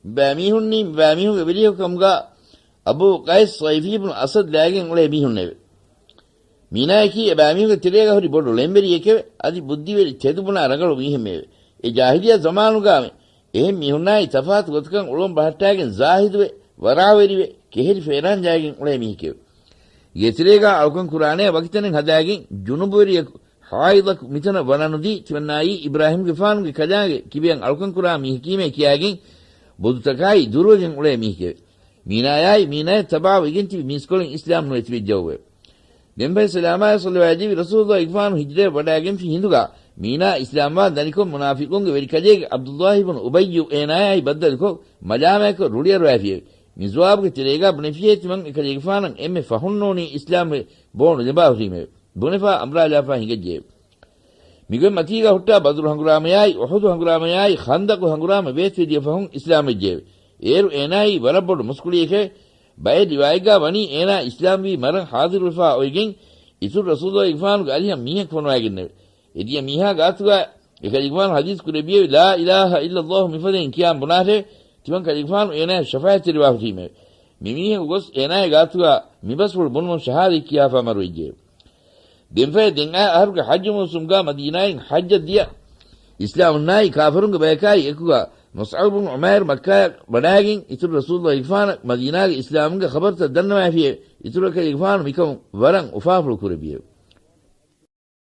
މިބައިމީހުންނީ މިބައިމީހުންގެ ވެރިޔަކު ކަމުގާ އަބޫ ޤައިސް ޞައިފީ ބުނު އަސަދް ލާގެން އުޅޭ މީހުންނެވެ. މީނާއަކީ އެބައިމީހުންގެ ތެރޭގަ ހުރި ބޮޑު ޅެންވެރިއެކެވެ. އަދި ބުއްދިވެރި ތެދުބުނާ ރަނގަޅު މީހެއްމެވެ. އެ ޖާހިލިއްޔާ ޒަމާނުގާމެ އެހެން މީހުންނާއި ތަފާތު ގޮތަކަށް އުޅުން ބަހައްޓާގެން ޒާހިދުވެ، ވަރަޢަވެރިވެ، ކެހެރި ފޭރާން ޖައިގެން އުޅޭ މީހެކެވެ. ގޭތެރޭގާ އަޅުކަން ކުރާނޭ ވަކިތަނެއް ހަދާގެން ޖުނުބުވެރިޔަކު ޙާއިޟަކު މިތަނަށް ވަނަނުދީ ތިމަންނާއީ އިބްރާހީމްގެފާނުގެ ކަލާނގެ ކިބަޔަށް އަޅުކަން ކުރާ މީހަކީމޭ ކިޔާގެން ބުދުތަކާއި ދުރުވެގެން އުޅޭ މީހެކެވެ. މީނާޔާއި މީނާޔަށް ތަބާވެގެން ތިބި މީސްކޮޅެއް އިސްލާމް ނުވެ ތިބެއްޖެއެވެ. ދެންފަހެ ސަލާމާއި ޞަލަވާތް ދެއްވި ރަސޫލުއްލާހިގެފާނު ހިޖްރަޔަށް ވަޑައިގެންފި ހިނދުގާ މީނާ އިސްލާމްވާން ދަނިކޮށް މުނާފިޤުންގެ ވެރިކަލޭގެ ޢަބްދުއްލާހި ބުނު އުބައްޔު އޭނާޔާއި ބައްދަލުކޮށް މަލާމާތްކޮށް ރުޅިއަރުވައިފިއެވެ. މި ޖަވާބުގެ ތެރޭގާ ބުނެފިއޭ ތިމަން އެކަލޭގެފާނަށް އެންމެ ފަހުންނޫނީ އިސްލާމްވެ ބޯ ނުލެނބާ ހުރީމެވެ. ބުނެފާ އަނބުރާލާފާ ހިނގައްޖެއެވެ. މިގޮތް މަތީގަ ހުއްޓާ ބަދުރު ހަނގުރާމަޔާއި، އުޙުދު ހަނގުރާމަޔާއި، ޚަންދަޤު ހަނގުރާމަ ބޭތުވެދިޔަ ފަހުން އިސްލާމްވެއްޖެއެވެ. އޭރު އޭނާއީ ވަރަށް ބޮޑު މުސްކުޅިއެކެވެ. ބައެއް ރިވާޔަތްގާ ވަނީ އޭނާ އިސްލާމްވީ މަރަން ޙާޟިރުވެފާ އޮތްގެން އިތުރު ރަސޫލުއްލާހިގެފާނުގެ އަރިހަށް މީހަކު ފޮނުވައިގެންނެވެ. އެދިޔަ މީހާ ގާތުގާ އެކަލޭގެފާނު ޙަދީޘް ކުރެއްވިއެވެ. ލާ އިލާހަ އިއްލައްލާހު މިފަދައިން ކިޔާން ބުނާށޭ، ތިމަން ކަލޭގެފާނު އޭނާޔަށް ޝަފާޢަތްތެރިވާ ހުރީމެވެ. މި މީހަކު ގޮސް އޭނާގެ ގާތުގާ މި ބަސްފުޅު ބުނުމުން ޝަހާދަތް ކިޔާފާ މަރުވެއްޖެއެވެ. ދެންފަހެ ދެން އައި އަހަރުގެ ޙައްޖު މޫސުމްގާ މަދީނާއިން ޙައްޖަށް ދިޔަ އިސްލާމުންނާއި ކާފަރުންގެ ބަޔަކާއި އެކުގާ މުޞްޢަބް ބުނު ޢުމައިރު މައްކާޔަށް ވަޑައިގެން އިތުރު ރަސޫލުއްލާހިގެފާނަށް މަދީނާގެ އިސްލާމުންގެ ޚަބަރުތައް ދަންނަވައިފިއެވެ. އިތުރަކަލޭގެފާނު މިކަމުން ވަރަށް އުފާފުޅު ކުރެއްވިއެވެ.